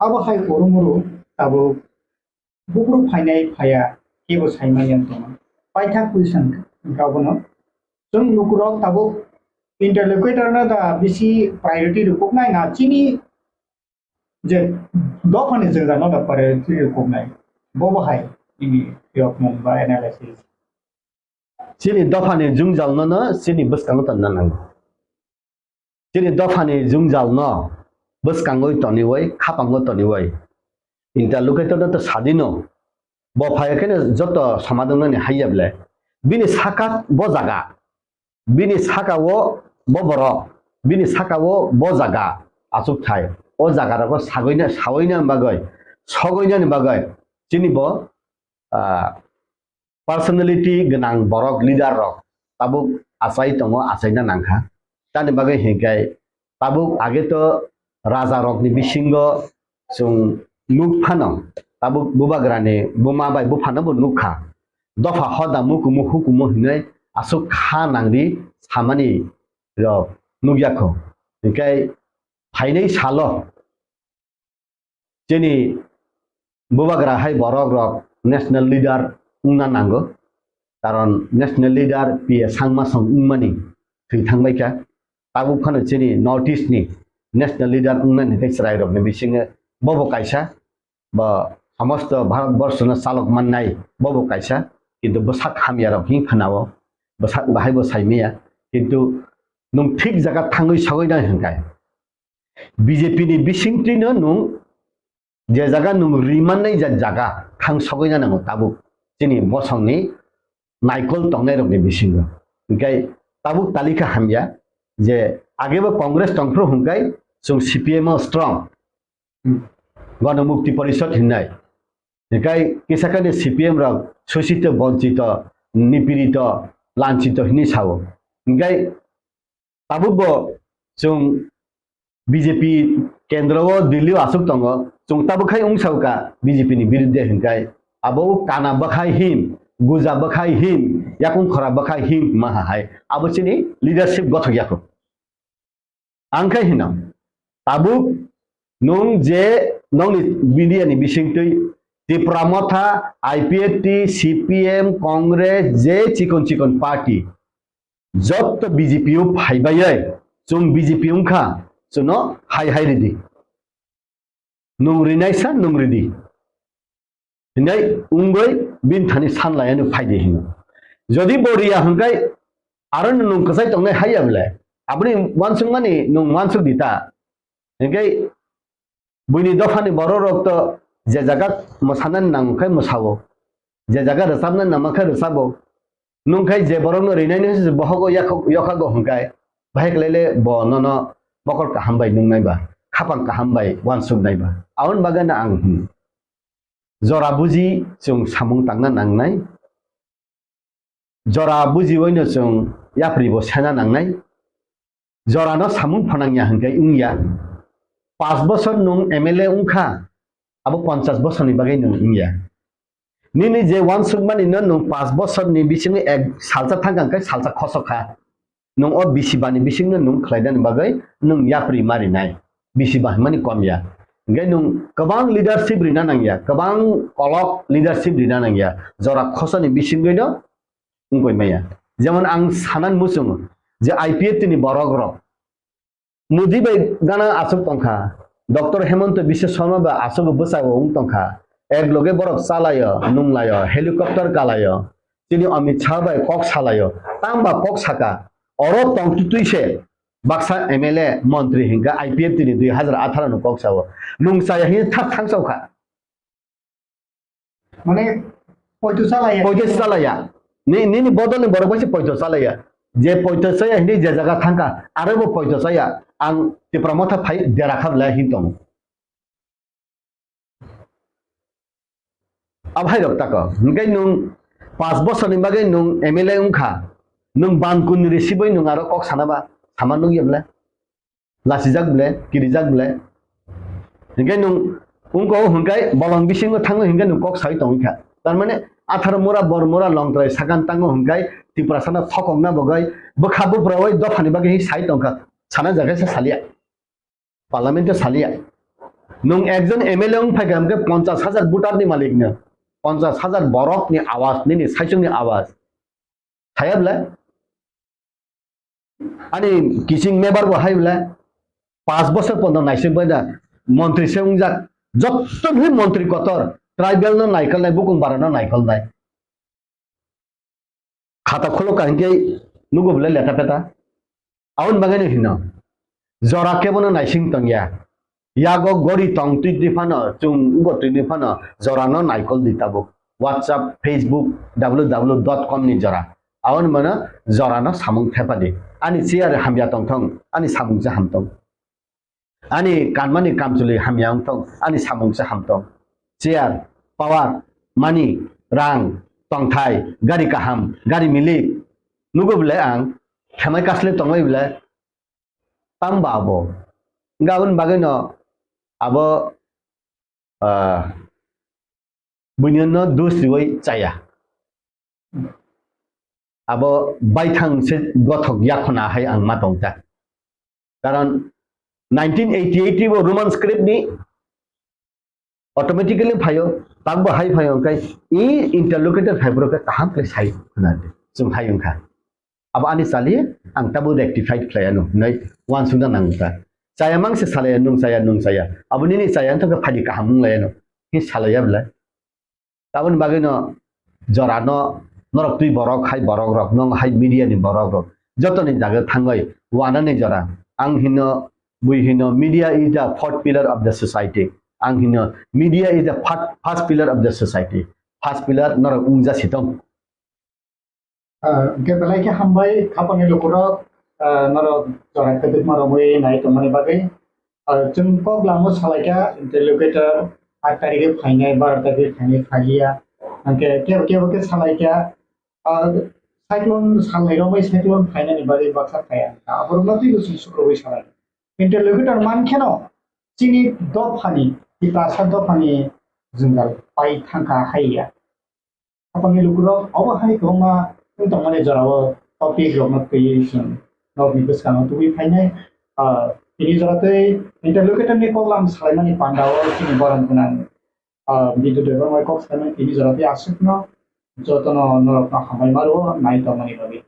abo hai urumuru tabuk buphuru phainai phaiya, kebo saimanya wng tongo. Paithak question wngkha abono. Chwng lukurok tabuk interlocutor no da bisi priority rwkuknai na chini je dophani jwngjal no da priority rwkuknai, bo bo hai nini yokmung ba analysis? Chini dophani jwngjal no no chini bwskango tonna nango. Chini dophani jwngjal no bwskangoi toniwoi, khapango toniwoi. Interlocutor no to sadino. Bo phai kheno joto somadongnani haiya bwle. Bini saka bo jaga. Bini saka o bo borok. Bini saka o bo jaga. Achuk thai. O jaga rogo sagoina, saoina bagoi. Sogoinani bagoi. Chini bo, ah, personality gwnang borok, leader rok tabuk achai tongo, achaina nangkha. Tamni bagwi hinkhe tabuk age to raja rokni bisingo chwng nuk phano, tabuk bubagrani buma bai buphano bo nukha. Dopha hoda mukumu hukumu hinwi aswk kha nangdi samani rok nukya kho. Hinkhe phainai salo chini bubagra hai borok rok national leader wngna nango, karon national leader P A Sangma song wngmani thwi thangbaikha. Tabuk phano chini North East ni national leader wngnani tei chwrai rokni bisingo bobo kaisa, bo somosto Bharat borshono chalok mannai bobo kaisa, kintu bwsak hamya rok hin khanao, bwsak bahai bo saimaya, kintu nwng thik jaga thangwi sogwi nai hwnkhe. B J P ni bisingtwino nwng je jaga nwng rimannai ja-, jaga thang sogwina nango tabuk chini bosongni naikol tongnairokni bisingo. Hinkhe tabuk talikha hamya je agebo Congress tongphru hwnkhe chwng C P M o strong. Hmm. Ganamukti Porishad hinnai. Hinkhe kisakani C P M rok sosito, bonchito, nipirito, lanchito hinwi sao. Hinkhe tabukbo chwng B J P kendro o, Delhi o aswk tongo, chwng tabuk khai wng sao ka B J P ni birudde hinkhai, abo kana bwkhai him, guja bwkhai him, yakung khora bwkhai him ma ha hai, abo chini leadership gothok yakho. Ang khai hino, tabuk nwng je nongni media ni bisingtwi Tipra Motha, I P F T, C P M, Congress, je chikon chikon party, jotto B J P o phaibai, chwng B J P wngkha, chwngno hai hai ridi. Nwng rinaisa nwng ridi. Hinai wngwi bini thani sanlaiano phaidi hino. Jodi bo riya hwnkhe aro nwng kwchai tongnai haiya bwle. Aboni uansukmani nwng uansuk di ta. Hinkhe buini dophani borok rok to je jaga mwsanani nang khe mwsao, je jaga rwchabnani nang khe rwchabo. Nwng khai je borokno rinaini hwnse bohogo yakho-, yokhago hwnkhe, bahai khlaile bo nono mokol kaham bai nungnai ba, khapang kaham bai uansuknai ba. Aboni bagwino ang hwn, jora buji chwng samung tangna nangnai. Jora bujiwino chwng yapri bo sena nangnai. Jorano samung phanangya hwnkhe wngya. Panch bosor nwng M L A wngkha, abo ponchas bosorni bagwi nwng wngya. Nini je uansukmani no nwng panch bosorni bisingo ek salsa thangkha hwnkhe salsa khosokha. Nwng o bisi bani bisingno nwng khlaidani bagwi nwng yapri ma rinai. Bisi ba hwnmani kom ya. Hinkhe nwng kwbang leadership rina nangya, kwbang kolok leadership rina nangya. Jora khosani bisingwino wngkoi maya. Jemon ang sanan muchungo je I P F T ni borok rok Modi bai gana aswk tongkha, Doctor Hemanta Biswa Sarma bai aswk bwsao wng tongkha, ek loge borok chalaio, nunglaio, helicopter kalaio, chini Amit Shah bai kok salaio, tangba kok saka, oro tongtwtwi se baksa M L A montri hinkha I P F T ni dui hazar atharo ni kok sao, nung chaya hini thak thang sao kha. Mane, Poito chalaya. Poito chalaya. Ni, nini bodolni borok bai se poito chalaya. Je poito chaya hinwi je jaga thangkha, aro bo poito chaya. Ang Tipra Motha phai dera kha belai hin tongo. Abo hai rok tako. Hingke nwng paanch bosorni bagwi nwng M L A wngkha. Nwng ban kun risibwi nwng aro kok sana ba, sama nukya belai. Lachijak ble, kirijak ble. Hinkhe nwng wngko hinkhe bolong bisingo thangwi hinkhe nwng kok sawi tongwi kha. Tar mane atharo mura, bor mura, longtrai sakan tango hinkhe Tiprasano thokokna bagwi bwkha buphrawi dophani bagwi hi sai tongkha. Sana jaga se salia. Parliament o salia. Nwng ekjon M L A wng phaikha hinkhe ponchas hajar voter ni malik no. Ponchas hajar borok ni awaz, nini saichung ni awaz. Saya bwle? Ani kiching mebar bo hai bwle? Paanch bosor pono naising bai da montri se wngjak. Jotto bhi montri kotor, tribal no naikolnai, bukung bara no naikolnai. Khata khulok ka hinkhe nugo bwle leta peta. Aboni bagwi no hino. Jora kebono naising tongya. Yago gori tong twi twi phano, chwng ugo twi twi phano, jorano naikol di tabuk. WhatsApp, Facebook, W W dot com ni jora. Aboni mano jorano samung thepa di. Ani chair hamya tong thong, ani samung se ham tong. Ani kanmani kamchwlwi hamya wng thong, ani samung se ham tong. Chair, power, money, rang, tongthai, gari kaham, gari milik. Nugo bwle ang, khemai kasle tongbai bwle, tang ba abo. Hingke aboni bagwi no abo, ah, buino no dus riwi chaya. Abo baithang se gothok yakhona hai ang ma tongkha. Karon nineteen eighty eight bo Roman script ni automatically phaio, takbo hai phaio, hingke i interlocutor phaibrok khe kaham khe sai khna di, chwng hai wngkha. Abo ani chali, ang tabuk rectified khlai anw, hinwi uansukna nang wngkha. Chaya mang se salaya, nwng chaya, nwng chaya. Abo nini chaya wngkha khe phaidi kaham wng lai anw, hi salaya belai. Aboni bagwi no jora no norok twi borok hai borok rok, nwng hai media ni borok rok, joto ni jaga thangwi wanani jora. Ang hino, bui hino, media is the fourth pillar of the society. Ang hino, media is the fir-, first pillar of the society. First pillar norok wngja sitong. Ah, hingke belai khe hambai, khapangni lukurok, ah, norok jora kwdwkma romwi nai tongmani bagwi. Ah, chwng kok lamo salaikha, interlocutor, aat tarikhe phainai, baro tarikhe phainai, phailiya. Hingke kebo kebo khe salaikha, ah, cyclone salnai romwi cyclone phainani bagwi baksa phaiya. Aborokno twibo chwng sukrubwi salai. Interlocutor mankheno chini dophani, Tiprasa dophani jwngjal pai thangkha haiya. Khapangni lukurok obo hai kwbangma wng tongmani jorao topic rokno twiwi chwng norokni bwskango tubui phainai. Ah, tini jora tei interlocutor ni koklam salaimani pandao chini borom gwnang, ah, Bidyu Debbarma kok salaimani tini jora tei aswkno jotono norokno hambai ma rwo nai tongmani bagwi.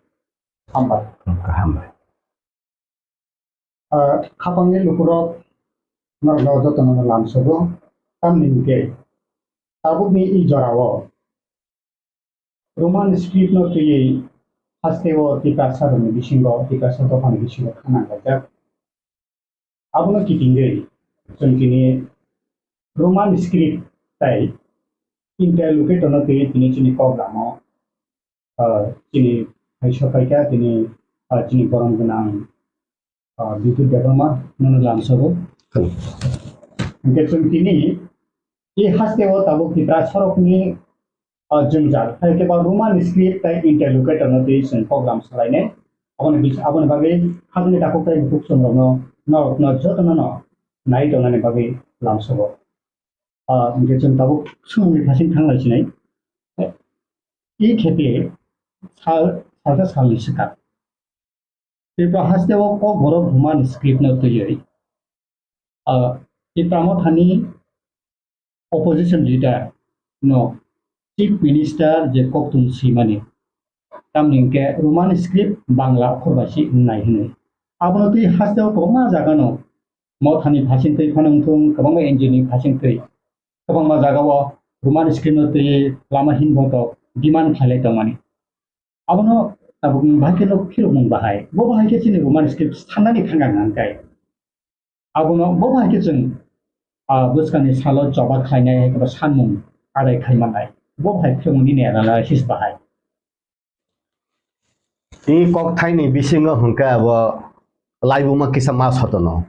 Hambai. Hambai. Ah, khapangni lukurok norokno jotono lamsogo, tamni hwnkhe tabukni i jorao Roman script no twiwi hasteo Tiprasa rokni bisingo, Tiprasa dophani bisingo khana khaijak. Abono kitingwi chwng tini Roman script tai interlocutor no twiwi tini chini kok lamo, ah, chini hai sopaikha tini, ah, chini borom gwnang, ah, Bidyu Debbarma nono lamsogo. Hwnkhe chwng tini i hasteo tabuk Tipra sorokni, ah, jwngjal, hai khe ba Roman script tai interlocutor no twi chwng program salainai. Aboni bis-, aboni bagwi hapni takhuk tai bukhuk chwng rokno, norokno jotono no nai tongnani bagwi lamsogo. Ah, hwnkhe chwng tabuk swngmungni phasing thanglai sinai. I khepe sal, salsa salni swkang. Tripura hasteo Kokborok Roman script no twiwi, ah, Tipra Mothani opposition leader no Chief Minister je kokthum swimani, tamni hwnkhe Roman script Bangla okhor bai se wngnai hwnwi. Abono twi hasteo kwbangma jagano Mothani phasing twi phano wngthung, kwbangma N G O ni phasing twi kwbangma jagao Roman script no twi lama hinboto demand khlailai tongmani. Abono tabukni bahai khe no phirokmung bahai. Bo bahai khe chini Roman script sanani thangkha hwnkhe. Abono bo bahai khe chwng, ah, bwskangni salo choba khlainai hai khe bo sanmung adai khai mannai. Bo hai khe nini analysis bahai. Tini kokthaini bisingo hwnkhe abo laibuma kisa ma sotono.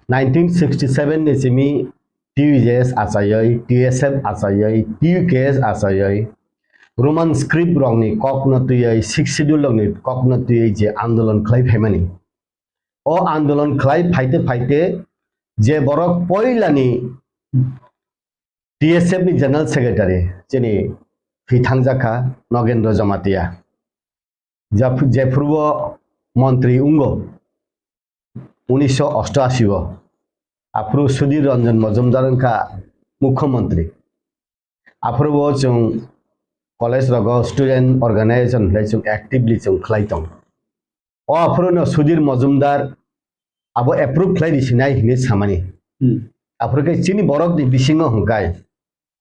Nineteen sixty seven ni simi T U J S achaiwi, T S F achaiwi, T U K S achaiwi, Roman script rokni kokno twiwi, Sixth Schedule rokni kokno twiwi je andolon khlai phaimani. O andolon khlai phaite phaite je borok poilani T S F ni General Secretary chini thwi thangjakha Nogendra Jamatia. Jap-, jephuru o montri wngo unisho osto ashi o, aphuru Sudhir Ranjan Majumdar wngkha Mukhyamantri. Aphuru o chwng college rogo student organization hwnwi chwng actively chwng khlai tongo. O aphuru no Sudhir Majumdar abo approve khlai risinai hwnwi samani. Hmm. Aphuru khe chini borokni bisingo hwnkhai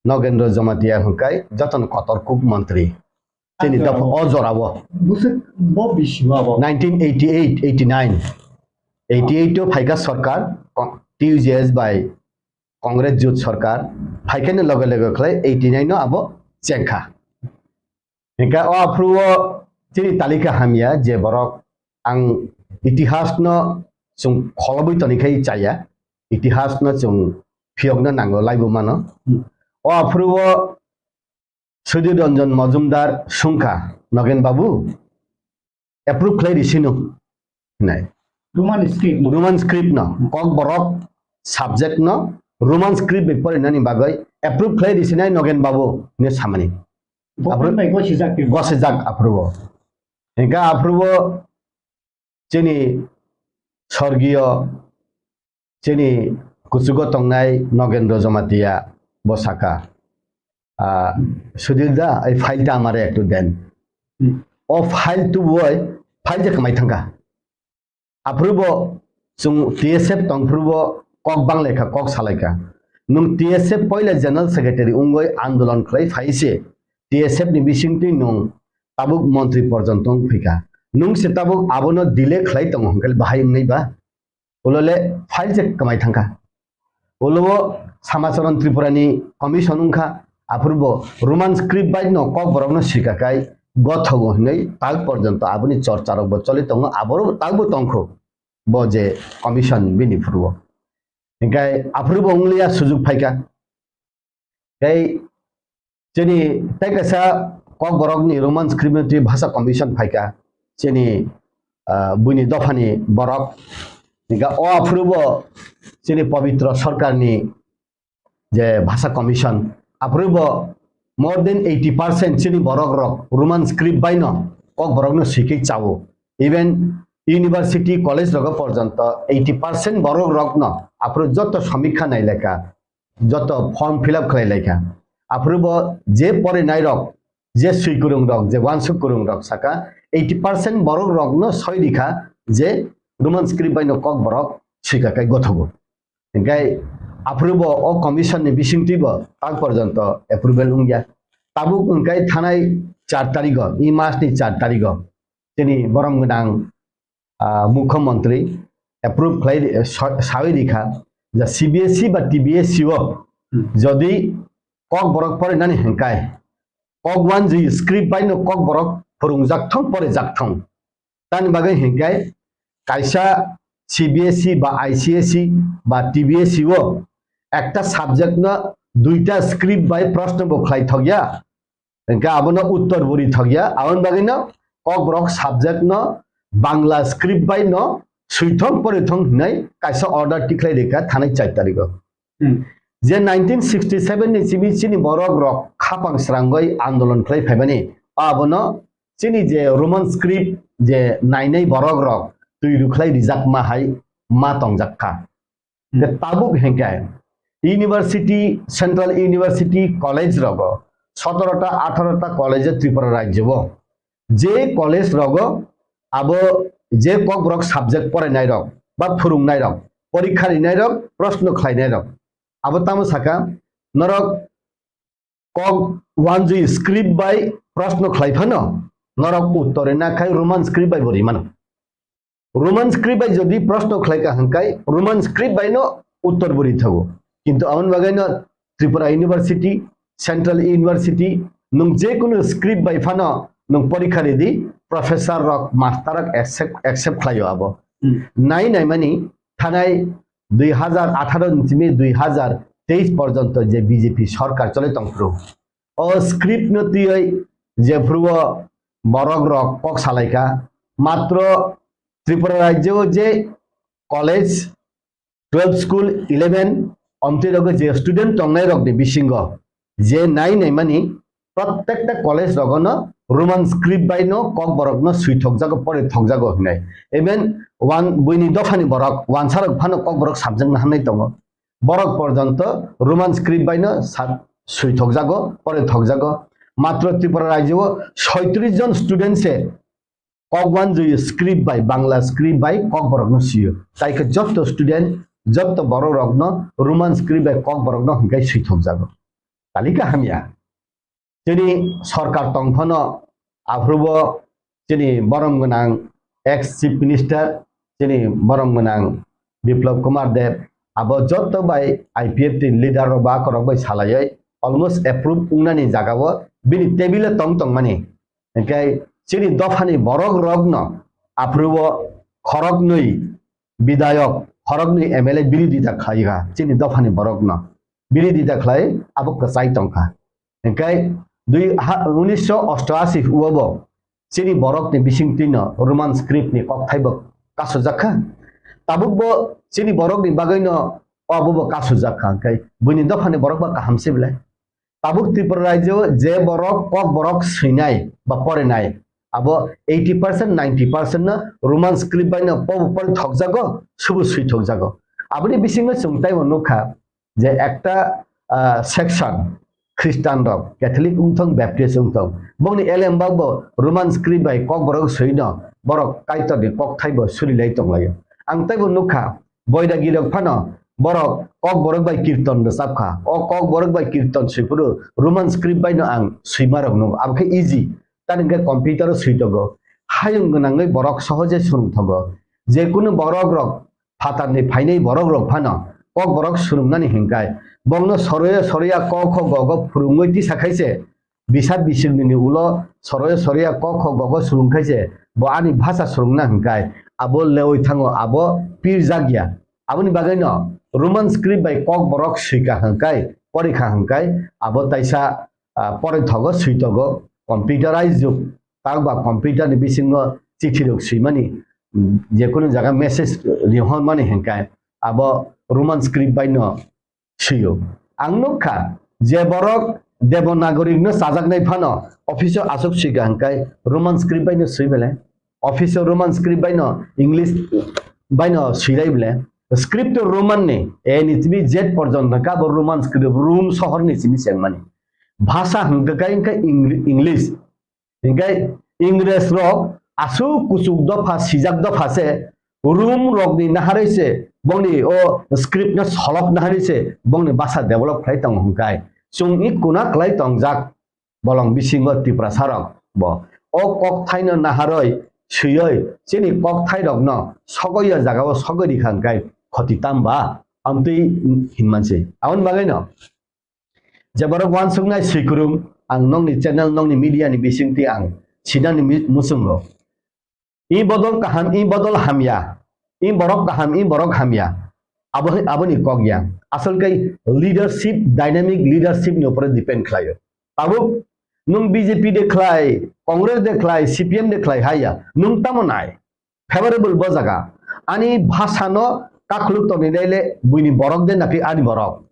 Nogendra Jamatia hwnkhai jotono kotor kuk montri. Chini dopha o jorao. Bwswk bo bisi ma bo? Nineteen eighty eight, eighty nine. Eighty eight o phaikha sorkar, T U J S bai Congress jut sorkar, phaikhani loge loge khlai eighty nine no abo chengkha. Hingkhe o aphuru o chini talika hamya je borok ang itihas no chwng kholobwi tonikhai chaya, itihas no chwng phiyokna nango laibuma no. O aphuru o Sudhir Ranjan Majumdar sungkha, Nogen babu, approve khlai risino hinai. Roman script no. Roman script no, Kokborok subject no Roman script bai porinani bagwi approve khlai risinai Nogen babu hinwi samani. Government bai gosijak tei gosijak aphuru o. Hingkhe aphuru o chini sorgiyo chini kuchugo tongnai Nogendra Jamatia bo saka, "Ah, Sudhir da, ei file ta amare ektu den." Hmm. O file tubui file je kwmai thangkha. Aphuru bo chwng T S F tongphuru bo kok banglaikha, kok salaikha. Nwng T S F poila General Secretary wngwi andolon khlai phai se T S F ni bisingtwi nwng tabuk montri porjonto wng phika. Nwng se tabuk abono delay khlai tongo hwnkhe bahai wngnai ba? Ulo le file se kwmai thangkha. Ulo o Samacharan Tripura ni commission wngkha, aphuru bo Roman script bai no Kokborok no swika kai gothogo hinwi tak porjonto aboni chorcha rok bo choli tongo, aboro tak bo tongkho bo je commission bini phuru o. Hingkhe aphuru bo wngliya sujuk phaikha. Tei chini tei kaisa Kokborokni Roman script ni twi bhasha commission phaikha chini, ah, buini dophani borok. Hingkhe o aphuru bo chini Pabitra Sarkarni je bhasha commission, aphuru bo more than eighty percent chini borok rok Roman script bai no Kokborok no swikhe chao. Even university, college rogo porjonto eighty percent borok rok no aphuru joto samikha nailekha. Joto form fill up khlai laikha. Aphuru bo je porinai rok, je swi kwrwng rok, je uansuk kwrwng rok saka eighty percent borok rok no soi rikha je Roman script bai no Kokborok swika kai gothogo. Hingkai aphuru bo o commission ni bisingtwi bo tak porjonto approval wngya. Tabuk hingkai thanai char tarigo, i mas ni char tarigo chini borom gwnang, ah, Mukhyamantri approve khlai ri-, sa-, sawi rikha je C B S E ba T B S E o jodi Kokborok porinani hingkai kok uanjwi script bai no Kokborok phwrwngjak thung, porijak thung. Tani bagwi hingkai kaisa C B S E ba I C S E ba T B S E o ekta subject no duita script bai proshno bo khlai thokya. Hingke abono uttor bo rithokya, aboni bagwino Kokborok subject no Bangla script bai no swithong porithong hinwi kaisa order tikhlai rikha thanai char tarikh o. Hmm. Je nineteen sixty seven ni simi chini borok rok khapang srangwi andolon khlai phaimani, abono chini je Roman script je nainai borok rok twi rwkhlai rijakma hai ma tongjak kha. Hingke tabuk hingke university, central university college rogo sotoro ta, atharo ta college Tripura rajyo o. Je college rogo abo je Kokborok subject porainai rok ba phwrwngnai rok, porikha rinai rok, proshno khlainai rok. Abo tamo saka norok kok uanjwi script bai proshno khlai phano norok uttor rina khai Roman script bai bo rimano. Roman script bai jodi proshno khlai kha hwnkhe Roman script bai no uttor bo rithago. Kintu aboni bagwi no Tripura University, Central University, nwng je kunu script bai phano nwng porikha ridi, professor rok, master rok accept, accept khlaio abo. Hmm. Nai naimani thanai dui hazar atharo ni simi dui hazar teis porjonto je B J P sorkar chole tongphuru. O script no twiwi jephuru o borok rok kok salaikha, matro Tripura rajyo o je college, twelve school, eleven, omtwi rogo je student tongnai rokni bisingo je nai naimani, prottekta college rogono Roman script bai no kokborok no swi thokjago, pore thokjago hinai. Even wan-, buini dophani borok, wansa rok phano kokborok subject no hamnai tongo. Borok porjonto Roman script bai no sa-, swi thokjago, pore thokjago. Matro Tripura rajyo o soitris jon student se kok wanjui script bai, Bangla script bai kokborok no sio. Tai khe jotto student, jotto borok rok no Roman script bai kokborok no hinkai swi thokjago. Talika hamya. Chini sorkar tong phano aphuru bo chini borom gwnang ex chief minister, chini borom gwnang Biplab Kumar Deb, abo jotto bai I P F T ni leader rok ba korok bai salaiwi almost approve wngnani jaga o bini table o tong tongmani. Hinkhe chini dophani borok rokno aphuru o khoroknwi bidayok, khoroknwi M L A birodita khlaikha chini dophani borokno. Birodita khlai abo kwchai tongkha. Hinkhe dui ha, unisho osto ashi o bo chini borokni bisingtwino Roman script ni kokthai bo kasujak kha. Tabuk bo chini borokni bagwino obo bo kasujak kha. Hinkhe buini dophani borok ba kaham se belai. Tabuk Tripura rajyo je borok kokborok swinai ba porinai, abo eighty percent, ninety percent no Roman script bai no pobo pori thokjago, subu swi thokjago. Aboni bisingo chwng taibo nukha je ekta, ah, section Christian rok, Catholic wngthong, Baptist wngthong, bongni elembak bo Roman script bai kokborok swino borok Kaitorni kokthai bo surilai tonglaio. Ang taibo nukha, Boidagi rok phano borok kokborok bai kirton rwchap kha. O kokborok bai kirton swi phuru Roman script bai no ang swima rok nukgo. Abo khe easy. Tani hwnkhe computer o swi tongo. Hayung gwnangwi borok sohoje swrwng thogo. Je kunu borok rok phatar ni phainai borok rok phano kokborok swrwngnani hinkai. Bongno soroya soroya ko kho go go phwrwngwi tisa khaise. Bisa bisingni ulo soroya soroya kok kho gogo swrwng khaise, bo ani bhasa swrwngna hinkai abo lewi thango, abo pirjak ya. Aboni bagwino Roman script bai kok borok swika hinkai, porikha hinkai, abo taisa, ah, poroi thogo, swi togo, computerized jug, tak ba computer ni bisingo chithi rok swimani, mm, jekunu jaga message rihormani hinkai abo Roman script bai no swiyo. Ang nukha je borok Devanagari no chajaknai phano office o aswk swika hinkai Roman script bai no swi bele. Office o Roman script bai no English bai no swilai bele. Script o Roman ni A ni simi Z porjonto ka bo Roman script, Rom sohor ni simi chengmani. Bhasa hwnkha khe Eng-, English. Hinkhe Ingres rok aswk kuchuk dopha, sijak dopha se, Rom rokni naharwi se bongni o script no solok naharwi se bongni basa develop khlai tongo hinkai. Chwng i kuna khlai tongjak bolong bisingo Tiprasa rok bo o kokthaino naharwi swiwi chini kokthai rokno sogwi o jagao sogwi rikha hinkai khoti tamba amtwi hinmansi. Aboni bagwino je borok uansuknai swikwrwng, ang nokni channel, nokni media ni bisingtwi ang sinani mi-, muchungo. I bodol kaham, i bodol hamya. I borok kaham, i borok hamya. Abo, aboni kok ya. Asol khe leadership, dynamic leadership ni upore depend khlaio. Tabuk nwng B J P de khlai, Congress de khlai, C P M de khlai haya. Nwng tamo nai? Favorable bo jaga. Ani bhasano kakhuluk toni dai le buini borok de napi ani borok.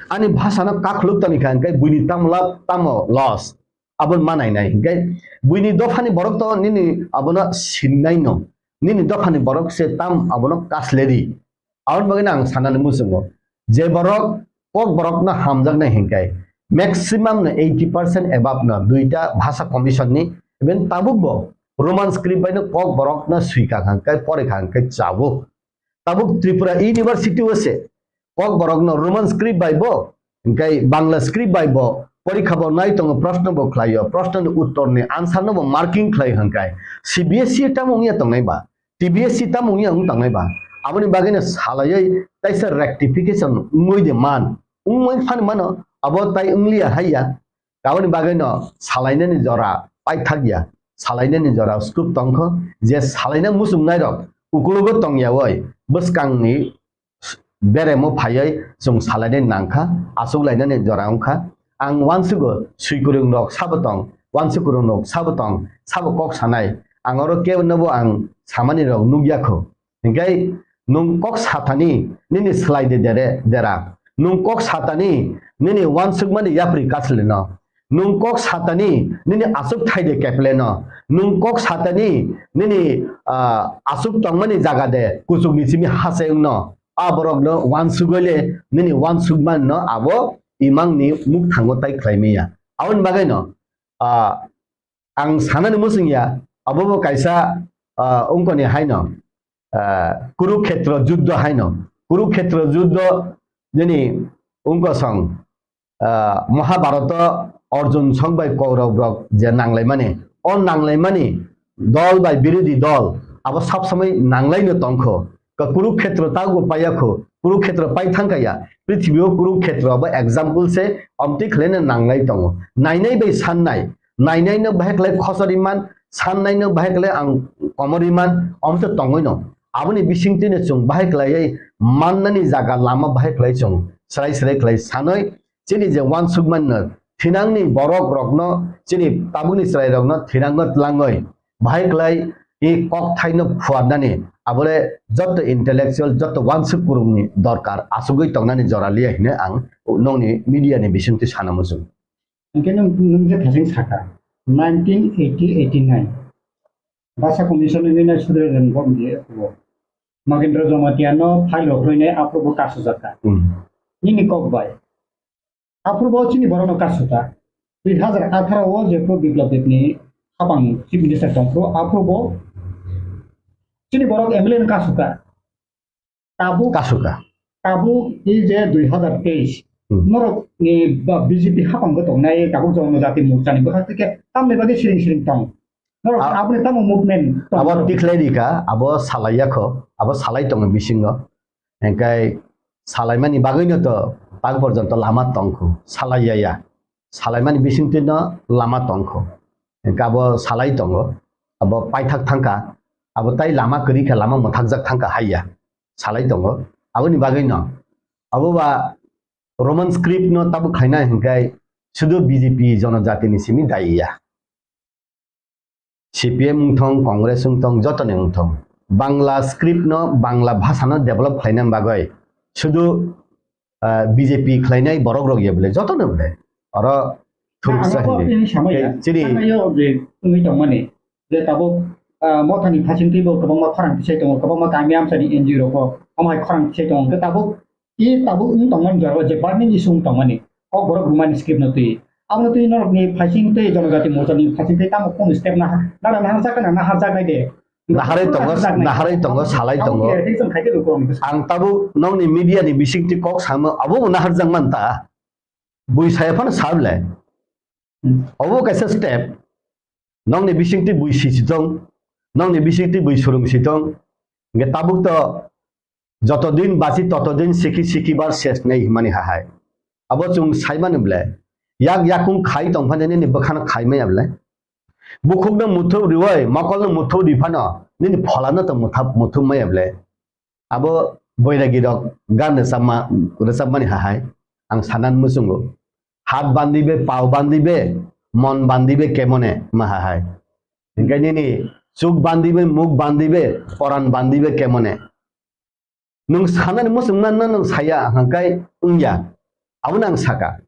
Ani bhasano kakhuluk toni kha hwnkhe buini tamo lab tamo loss. Aboni manai nai hwnkhe buini dophani borok to nini abono sinnai no. Nini dophani borok se tam abono kasleri. Aboni bagwi ang sanani muchungo. Je borok kok borokno hamjaknai hinkai maximum no eighty percent above no duita bhasa commission ni, even tabuk bo Roman script bai no kok borokno swika hwnkhe, porikha hwnkhe chabuk. Tabuk Tripura University o se kok borokno Roman script bai bo, hwnkhe Bangla script bai bo porikha bo nai tongo, proshno bo khlaio, proshno ni uttor ni answer no bo marking khlai hwnkhe C B S E tamo wngya tongnai ba? T B S C tamo wngya wng tangnai ba? Aboni bagwino salaiwi taisa rectification wngwi de man. Wngwi phano mano, Abo tai wngliya haiya. Aboni bagwino salainani jora paithakya. Salainani jora scope tongkho, je salaina muchungnairok ukulugo tongyawi bwskangni beremo phaiwi chwng salainani nangkha, achuklainani jora wngkha. Ang uansugo swikwrwngrok sabo tong, uansukwrwngrok sabo tong, sabo kok sanai. Ang oro kebonobo ang samanirok nukya kho. Hinkhe nwng kok satani nini swlai de dere, dera. Nwng kok satani nini uansukmani yapri kasleno. Nwng kok satani nini aswk thai de kepleno. Nwng kok satani nini, ah, aswk tongmani jaga de kuchukni simi hase wngno. A borokno uansugwi le nini uansukmanno abo imangni mukthango tai khlai manya. Aboni bagwino, ah, ang sanani muchungya, abobo kaisa, ah, ungkoni haino, ah, Kurukhetra juddho haino. Kurukhetra juddho nini ungkosong, ah, Mahabharata Arjun song bai Kaurab rok je nanglaimani, o nanglaimani dol bai birodhi dol abo sab samai nanglaino tongkho. Ka Kurukhetra tago paiya kho, Kurukhetra pai thangkaya, prithibi o Kurukhetra abo example se omtwi khlaina nanglai tongo. Nainai bai sannai, nainaino bahai khlai khosori man, sannaino bahai khlai ang komori man, omtwi tongwino. Aboni bisingtwino chwng bahai khlaiwi mannani jaga lama bahai khlai chwng srai srai khlai sanwi chini je uansukmanno thinangni borok rokno, chini tabukni chwrai rokno thinangno tlangwi bahai khlai i kok thaino phuarnani abole jotto intellectual, jotto uansuk kurungni dorkar asugwi tongnani jora liya hine ang nongni media ni bisingtwi sana muchung. Hingke nwng, nwng je thasing saka, nineteen eighty eighty nine, Basa Commission ni nai sudre ren bom je kubo. Magendra Jamatia no file rok roi nai apro bo kasu jaka. Hmm. Nini kok bai. Apro bo chini borok no kasu ta. Dui hazar atharo o je pro Biplab Deb ni hapang Chief Minister tong pro apro bo chini borok M L A no kasu ta. Tabuk, kasuka. Tabuk i je dui hazar teis, hmm, norok ni ba B J P hapang bo tongnai, tabuk Jonojati Morcha ni bwkhak tike tamni bagwi siring siring tong. Norok a-, aboni tamo movement tong abo norok. Tikhlai rika, abo salai yakho, abo salai tongo bisingo. Engkai salaimani bagwino to tak porjonto lama tongkho, salai ya ya. Salaimani bisingtwi no lama tongkho. Engkai abo salai tongo, abo paithak thangkha, abo tai lama kwrwi khe lama mwthakjak thangkha haiya. Salai tongo. Aboni bagwi no abo ba Roman script no tabuk khaina hinkai sudu B J P jonojati ni simi daiya. C P M wngthong, Congress wngthong, jotoni wngthong. Bangla script no, Bangla bhasha no develop khlaina bagwi sudu, ah, B J P khlainai borok rok ya bole, jotono bole. Oro thuruksa hinwi. Chini je wngwi tongmani. Je tabuk, ah, mothani phasingtwi bo kwbangma khorang tisai tongo, kwbangma kami amchani N G O rok bo omo hai khorang tisai tongo. Hwnkhe tabuk, i tabuk wng tongmani jora o je burning issue wng tongmani, kok borok rwmani script no twi. Abono twi norokni phasingtwi Jonojati Morcha ni phasingtwi tamo kunu step naha, nara naharjak kana naharjaknai de. Naharwi tongo, naharwi tongo, salai tongo. Ang tabuk nokni media ni bisingtwi kok samo, abo bo naharjak man ta. Bui saya phano sa bwle. Hmm. Obo kaisa step. Nokni bisingtwi bui sisi tong, nokni bisingtwi bui surung si tong. Hingke tabuk to joto din bachi toto din sikhi sikhi bar ses nei himani hahai. Abo chwng saimani ble. Yak yakung khai tongphani nini bwkhano khai maya ble. Bukhukno muthup riwoi, mokolno muthup riphano nini pholano to muthup maya ble. Abo boiragi rok gan rwchapma, rwchapmani hahai ang sanan muchungo. Hat bandibe, pao bandibe, mon bandibe kemone ma hahai. Hingke nini chuk bandibe, muk bandibe, poran bandibe kemone. Nwng sanani muchungma no nwng saya hingkai wngya. Abono ang saka.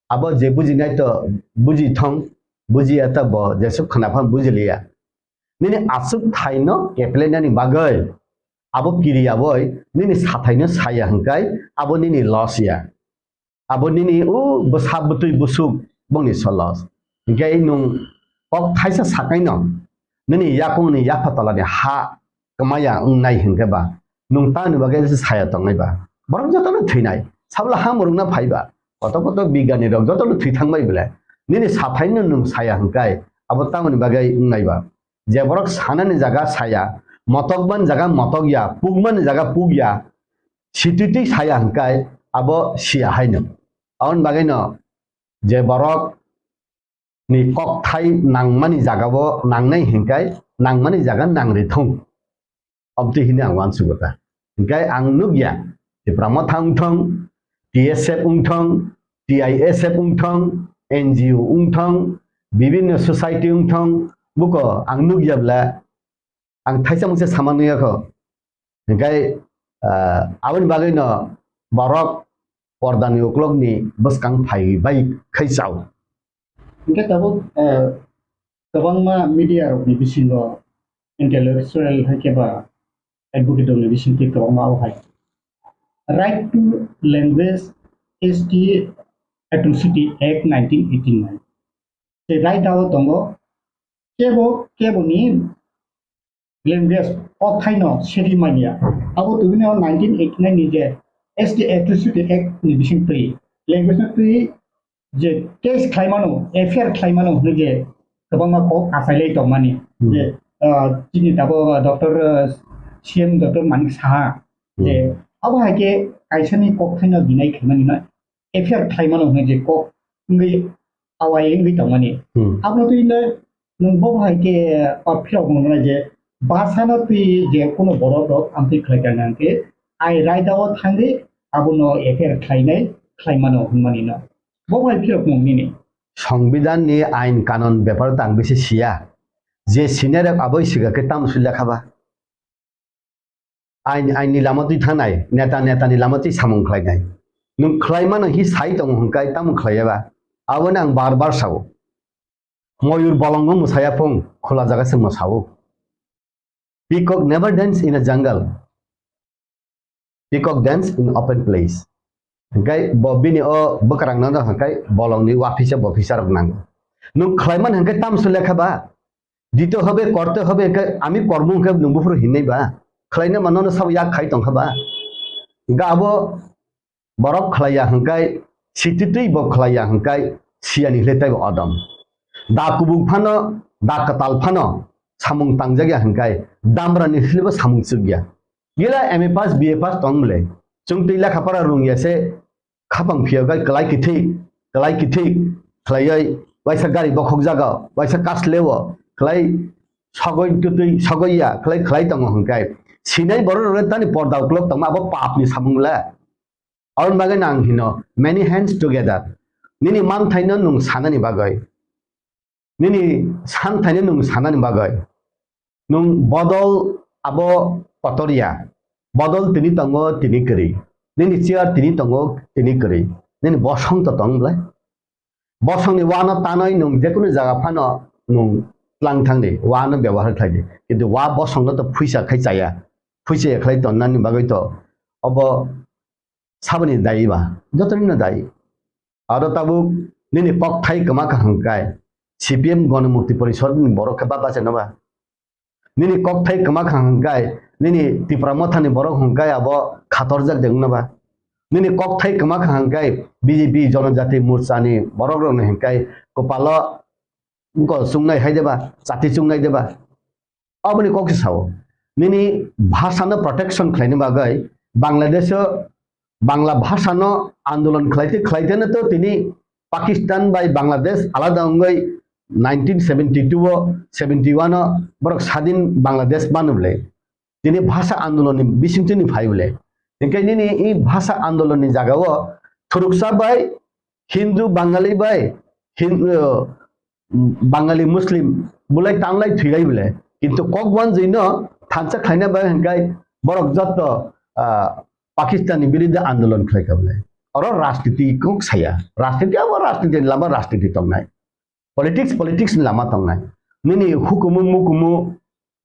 Abo je bujinai to buji thong, bujiya to bo jesuk khna phan bujiliya. Nini aswk thaino keplainani bagwi abo kiriya boi nini sathaino saya hingkai abo nini loss ya. Abo nini o bwsa bwtwi bwsuk bongni so loss. Hingke nwng kok thaisa sakaino nini yakungni yapha tolani ha kwmaya wngnai hingke ba, nwng tamoni bagwi se saya tongnai ba? Borok jotono thwinai, sabla ha mwrwkna phai ba, koto koto bigyani rok jotono thwi thangbai bwle, nini sathaino nwng saya hwnkhe abo tamoni bagwi wngnai ba? Je borok sanani jaga saya, motokmani jaga motokya, pukmani jaga pukya, situitwi saya hwnkhe abo siya haino. Aboni bagwino je borok ni kokthai nangmani jagao nangnai hinkai nangmani jaga nangri thung. Obtwi hini ang uansugo ta. Hinkai ang nukya, Tipra Motha wngthong, T S F wngthong, T I S F wngthong, N G O wngthong, bibinno society wngthong, buko ang nukya bla ang thaisa mungsa sama nuyakho. Hinkai, ah, aboni bagwino borok pordani uklokni bwskang phai bai khai chao. Hingke tabuk, eh, kwbangma media rokni bisingo intellectual hai khe ba advocate rokni bisingtwi kwbangma o hai Right to Language S T Atrocity Act nineteen eighty-nine. Tei right o tongo kebo keboni language, kokthaino sedi manya. Abo tubunio nineteen eighty-nine ni je S T Atrocity Act ni bising twi language no twi je case khlaimano, F I R khlaimano hwnwi je kwbangma kok achailai tongmani. Hmm. Je, ah, chini tabuk, ah, Doctor, ah, C M Doctor Manik Saha, je, hmm, abo hai khe kaisani kokthaino deny khaimani no F I R khlaimano hwnwi je kok wngwi awai wngwi tongmani. Hmm. Abono twi no nwng bo hai khe, ah, phirok nuknai je bwsano twi je kuno borok rok amtwi khlai kha hwnkhe ai raida o thangwi abono F I R khlainai khlaimano hwnmani no. Bo hai phirok nung nini. Songbidan ni ain kanon bepar tang bisi siya. Je senior rok aboi siga khe tamo sui lekha ba. Ain, ain ni lama twi thangnai, neta, neta ni lama twi samung khlainai. Nung khlaimano hi sai tongo hwnkai tamo khlaiya ba. Aboni ang bar bar sao. Moyur bolongo mwsaya phung, khula jaga se mwsao. Peacock never dance in a jungle. Peacock dance in open place. Hingkai bo bini o bwkrang no hingkai bolong ni waphisa bophisa rok nango. Nung khlaiman hingkai tamso lekha ba. Dito hobe, korte hobe, hingkai ami kormo hingkai nung buphuru hinai ba. Khlaina mano no sabo yak khai tongkha ba. Hingka abo borok khlaiya hingkai, sititwi bo khlaiya hingkai, siyani hile taibo odom. Da kubuk phano, da kwtal phano, samung tangjak ya hingkai, damra ni hile bo samung chuk ya. Gila M A pass, B A pass tong bwle. Chwng twi lekha pora rung ya se, khapang phiyo gai kwlai kithi, kwlai kithi, khlaioi, waisa gari bokhok jaga, waisa kas lewo, khlai sogoi tutwi, sogoi ya, khlai, khlai tongo hingkai. Sinai borok rok tani porda uklok tongma abo pap ni samung le. Aboni bagwi no ang hino, many hands together. Nini manthaino nwng sanani bagwi, nini santhaino nwng sanani bagwi, nwng bodol abo kotor ya. Bodol tini tongo, tini kwrwi. Nini chair tini tongo, tini kwrwi. Nini bosong to tong bwle. Bosongni wano tanwi nwng jekunu jaga phano nwng tlang thangdi, wano byabohar khlaidi. Kintu wa bosongno to phuisa khai chaya. Phuisa ya khlai tonnani bagwi to obo saboni dayi ba, jotonino dayi. Aro tabuk nini kokthai kwma kaham kai, C P M Ganamukti Porishad ni borok khe baba se no ba. Nini kokthai kwma kaham kai, nini Tipra Motha ni borok hwn kai abo khatorjak de wngna ba. Nini kokthai kwma kaham kai, B J P Jonojati Morcha ni borok rok ni hwn kai kwpalo wngkol chungnai hai de ba, chati chungnai de ba. Aboni kok se sao. Nini bhasha no protection khlaina bagwi Bangladesh o Bangla bhasha no andolon khlaite khlaite no to tini Pakistan bai Bangladesh alada wngwi nineteen seventy two o, seventy one o borok sadin Bangladesh manu bwle. Tini bhasha andolon ni bisingtwi ni phai bwle. Hinkhe nini i bhasha andolon ni jaga o thuruksa bai Hindu Bangali bai Hin-, uh, Bangali Muslim bulai tanglai thwilai bwle. Kintu kok wanjwi no thansa khlaina bai hwnkai borok jotto, ah, Pakistan ni biruddhe andolon khlai kha bwle. Oro rajniti kok saya. Rajniti abo rajniti ni lama rajniti tongnai. Politics, politics ni lama tongnai. Nini hukumu mukumu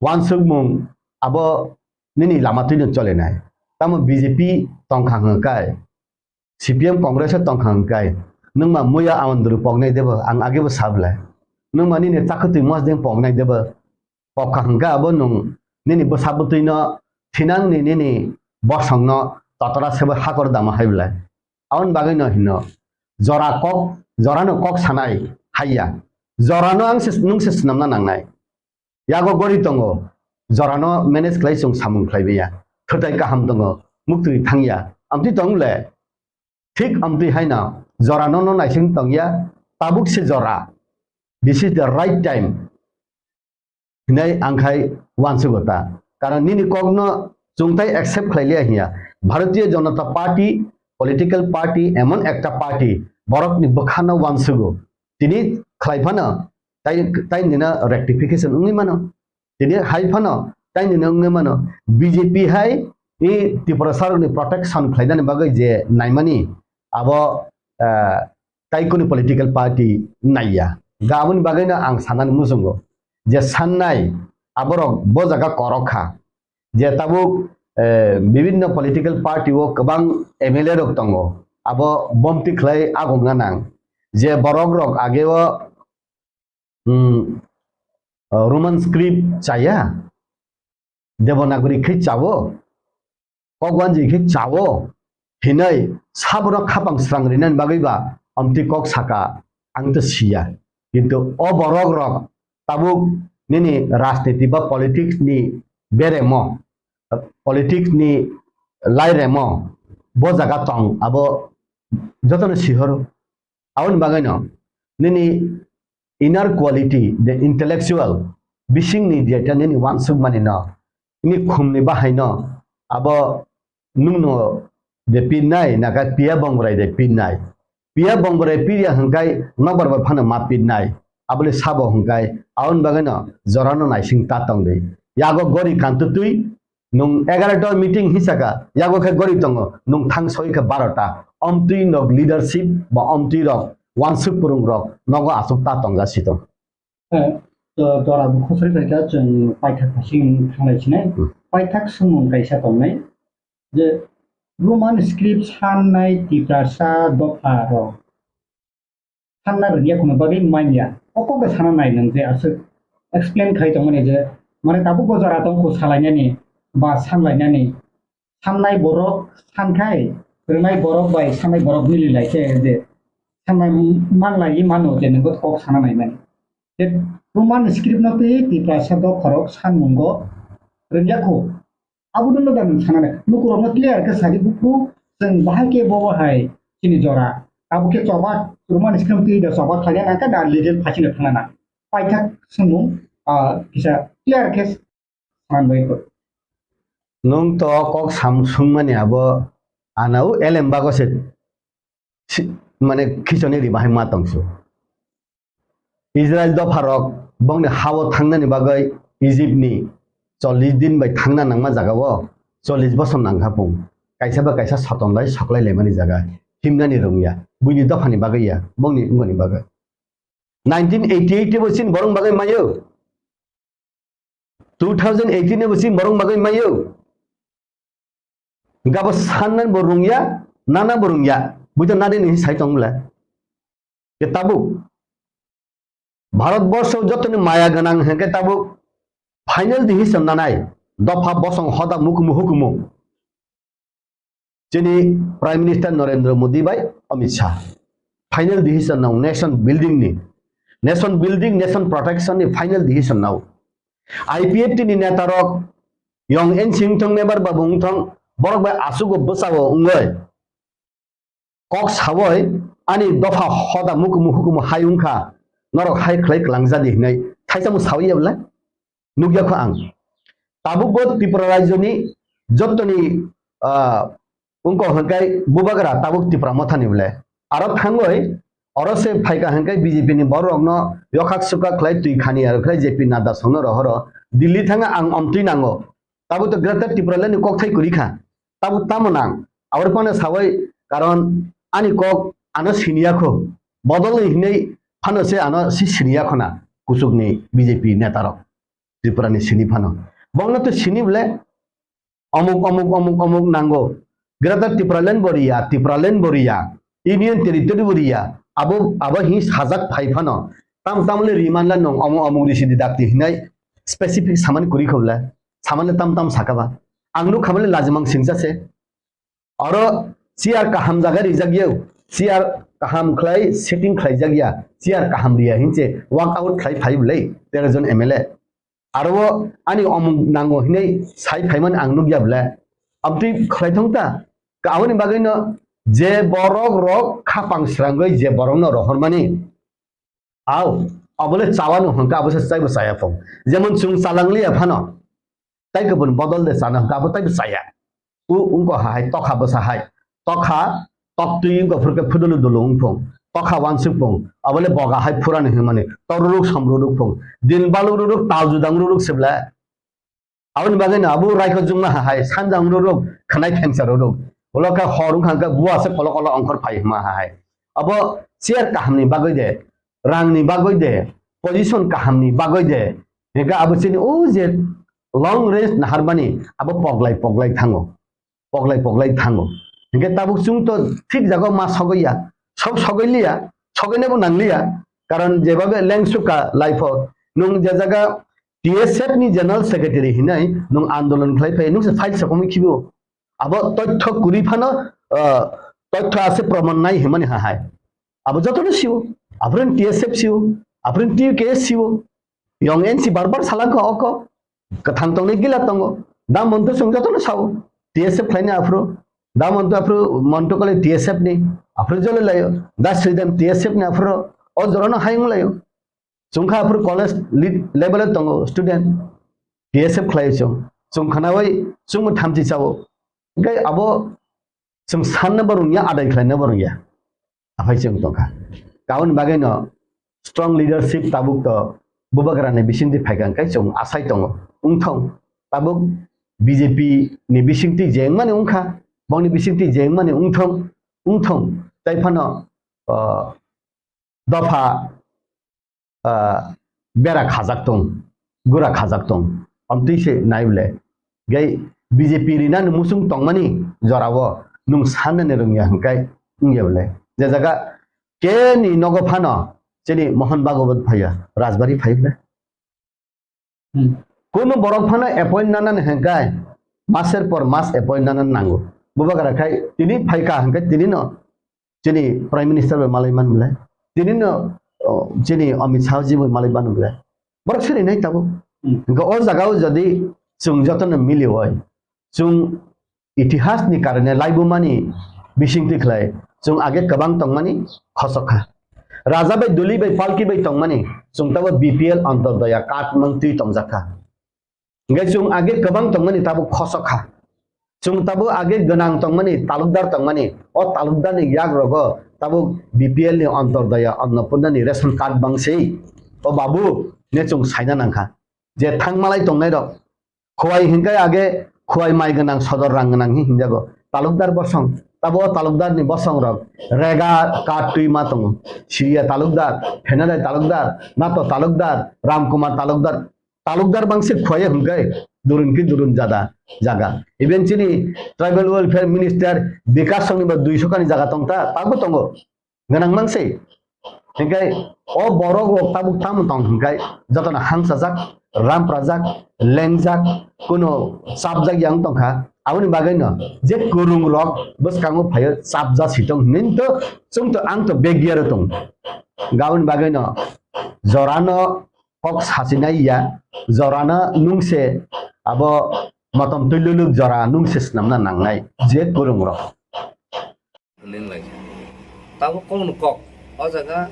wansukmung abo nini lama twi no cholenai. Tamo B J P tongkha hwnkai. C P M Congress o tongkha hwnkhe, nwngma muya Awandru poknai debo, ang agebo sablai. Nwngma nini chakwtwi mosdeng poknai debo, pokha hwnkhe abo nwng nini bwsa bwtwino thinangni nini bosongno totora sebo hakor dama hai bwlai. Aboni bagwino hino, jora kok, jorano kok sanai haiya. Jorano ang se, nwng se swnamna nangnai. Yago gori tongo, jorano manage khlai chwng samung khlai manya. Thwtai kaham tongo, muktwi thangya. Amtwi tong le, thik amtwi haino jora no no naising tongya, tabuk se jora, this is the right time hinai ang khai uansugo ta. Karon nini kokno chwngtai accept khlai liya hiya. Bharatiya Janata Party, political party, emon ekta party, borokni bwkhano uansugo. Tini khlai phano, tai, tai nino rectification wngwi mano. Tini hai phano, tai nino wngwi mano. B J P hai i Tiprasarokni protection khlainani bagwi je naimani, abo, eh, tai kuni political party naiya. Ga aboni bagwino ang sanani muchungo je sannai aborok bo jaga korok kha, je tabuk, eh, bibinno political party o kwbang M L A rok tongo, abo bomti khlai agongna nang je borok rok ageo, hmm, Roman script chaya, Devanagari khe chawo, kokwanji khe chawo hinwi sabono khapang srang rinani bagwi ba amtwi kok saka ang to siya. Kintu o borok rok tabuk nini rajniti ba politics ni beremo, politics ni lairemo bo jaga tong abo jotono sihoro. Aboni bagwino nini inner quality, the intellectual, bisingni jeta nini uansukmani no, nini khumni bahai no, abo nungno de pinnai, naka piya bongrai de pinnai. Piya bongrai piya hwngkai nokbar bai phano ma pinnai. Abole sabo hwngkai, aboni bagwino jorano naising ta tongdi. Yago gori kantutwi, nwng egarota meeting hisaka, yago khe gori tongo, nwng thang soi khe barota. Omtwi nok leadership ba omtwi rok, uansuk kwrwng rok, nogo aswk ta tongja sitong. Eh, to, tora bo khosoi bai kha chwng paithak phasing thanglai sinai. Hmm. Paithak swngmung kaisa tongnai. Je Roman script sannai Tiprasa dopha rok sanna rwngya kheno bagwi manya. O kok bai sana nai nwng je aswk explain khai tongmani je, mane tabuk bo jora tong kho salainani ba sanlainani. Sannai borok sankhai, rwnai borok bai sannai borok mili lai khe je sannai manlai mano je nwng kok sana nai mani. Je Roman script no twi Tiprasa dopha rok sanmungo rwngya kho. Abo dwno da nwng sanani. Lukurokno clear khe sadi buphuru chwng bahai khe bo bahai chini jora. Abo khe choba Roman script twi da choba khlaiya nangkha da legal phasino thangna nang. Paithak swngmung, ah, kisa clear khe sanbai kho. Nwng to kok sam swngmani abo anao elem bago se si-, mane khichoni ri bahai ma tongsu. Israel dopharok bongni hao thangnani bagwi Egypt ni chollish din bai thangna nangma jagao chollish bosor nangkha pung. Kaisa ba kaisa soton bai soklai laimani jaga himnani rwngya. Buini dophani bagwi ya, bongni wngoni bagwi. Nineteen eighty-eight bo chini borok bagwi mayo. Two thousand eighteen bo chini borok bagwi mayo. Gabo sannan bo rungya, nana bo rungya. Buita nadi ni sai tong le. Ke tabuk. Bharat borsho jotoni maya ganang hengke tabuk final decision nanai. Dopha bosong hoda mukumu hukumu. Chini Prime Minister Narendra Modi bai Amit Shah. Final decision nao nation building ni. Nation building, nation protection ni final decision nao. I P F T ni neta rok yong ensing thong, member ba bung thong, borok bai asugo bwsao wngoi. Kok sawoi ani dopha hoda mukumu hukumu hai wngkha, norok hai khlai kwlangjadi hinwi thaisa mung sawi ya bwle? Nukya kho ang. Tabuk bo Tripura rajyoni jotoni, ah, wngkha hwnkhe bubagra tabuk Tipra Mothani bwle. Aro thangoi, oro se phaikha hwnkhe B J P ni borok rokno yokhak sukhak khlai twi khani aro khlai J P Nadda songno rohoro. Delhi thanga ang omtwi nango. Tabuk to Greater Tipraland ni kokthai kwrwi kha. Tabuk tamo nang? Aboni phano sawai, karon ani kok ano siniya kho. Bodol ni hinwi phano se ano si siniya khona kuchuk ni B J P neta rok. Tripura ni sini phano. Bongno to sini bole omuk, omuk, omuk, omuk nango. Greater Tipraland bo riya, Tipraland bo riya, Union Territory bo riya. Abo, abo hi sajak phai phano. Tam tam le riman la nong omuk, omuk risi di dakti hinai specific samani kuri khobla. Samani tam tam sakaba. Ang nuk khamale lajimang singsa se. Oro chair kaham jaga rijak yau. Chair kaham khlai setting khlai jak ya. Chair kaham riya hinse walk out khlai phai bole tero jon M L A. Aro ani omuk nango hinwi sai phaiman ang nukya bwle. Amtwi khlai thong ta? Ka aboni bagwino Je borok rok khapang srangwi je borokno rohormani, au, abole chawano hwnkhe abo se chaibo chaya phung. Jemon chwng chalangliya phano, tai kubun bodol de chana hwnkhe abo taibo chaya. U wngkha hai tokha bwsa hai, tokha toktwi wngkha phurkhe phudulu dulu wngphung, tokha wansuk phung, abole boga hai phurani hwnmani, toruruk somruruk phung, din balururuk tal judang ruruk sibla. Aboni bagwi no abo raikho jungma hai, sanjang ruruk, khanai phengsa ruruk. Ulo khe hor wngkha khe bua se kolo kolo ongkhor phai hwnma hai. Abo chair kahamni bagwi de, rangni bagwi de, position kahamni bagwi de. Hingkhe abo chini o je long range naharmani abo poglai poglai thango. Poglai poglai thango. Hingkhe tabuk chwng to thik jaga ma sogwi ya, sok sogwi liya, sogwinabo nang liya. Karon jebabe lengsuka life o nwng je jaga T S F ni General Secretary hinai nwng andolon khlai phai, nwng se file sokomwi khibo. Abo toitho kwrwi phano, ah, toitho ase proman nai himani ha hai. Abo jotono sio, aphrin T S F sio, aphrin T K S sio. Yong N C bar bar salangkha oko. Kwthang tongnai gila tongo. Da monto chwng jotono sao. T S F khlaini aphuru. Da monto aphuru monto kale T S F ni. Aphuru jole layo. Da Sridham T S F ni aphuru. O jorano hayung layo. Chwngkha aphuru college lead level o tongo student. T S F khlai chwng. Chwng khnawi chwngbo thamchi chao. Hingkhe abo chwng sanna bo rwngya, adai khlaina bo rwngya. Aphai chwng tongkha. Aboni bagwi no strong leadership tabuk to bubagra ni bisingtwi phaikha hwnkhe chwng asai tongo. Wngthong tabuk B J P ni bisingtwi je wngmani wngkha, bongni bisingtwi je wngmani wngthong, wngthong. Tai phano, ah, dopha, ah, bera khajak tong, gura khajak tong. Amtwi se nai bole. Gai B J P rinani muchung tongmani jorao nwng sanani rwngya hwnkhe wngya bole. Je jaga keni nogo phano chini Mohon Bhagwat phaiya, Rajbari phai bole. Hmm. Kunu borok phano appoint nana hwnkhe maser por mas appoint nana nango. Bubagra khai tini phaika hwnkhe tini no chini Prime Minister bai malai man bole. Tini no, oh, chini Amit Shah ji bai malai man bole. Borok siri nai tabuk. Hmm. Hwnkhe o jaga o jodi chwng jotono mili oi, chwng itihas ni karone laibumani bisingtwi khlai chwng age kwbang tongmani khosok kha. Raja bai duli bai palki bai tongmani chwng tabo B P L Antodoya card mangtwi tongjak kha. Hingke chwng age kwbang tongmani tabuk khosok kha. Chwng tabuk age gwnang tongmani, talukdar tongmani, o talukdarni yak rogo tabuk B P L ni Antodoya Annapurna ni ration card bangsi. O babu, ne chwng saina nangkha. Je thangmalai tongnai rok, Khowai hingke age Khowai mai gwnang, sodor rang gwnang hi hingjago. Talukdar bosong, tabo o talukdar ni bosong rok rega card twi ma tongo. Siriya talukdar, Phenadai talukdar, Nato talukdar, Ramkumar talukdar, talukdar bangsi Khowai hingke durun ki durun jada jaga. Even chini tribal welfare minister Bikash songni bo duiso kani jaga tongta, tabo tongo. Gwnang mang se. Hingke o borok rok tabuk tamo tong hingke jotono hangsajak, ramprajak, lengjak, kuno chapjak yang tongkha. Aboni bagwi no je kwrwng rok bwskango phaio chapja sitong hinwi to chwng to ang to begya ro tong. Aboni bagwi no jorano kok sachinai ya, jorano nungse abo motom twi luluk jora nungse swnamna nangnai je kwrwng rok. Tabuk kokno kok o jaga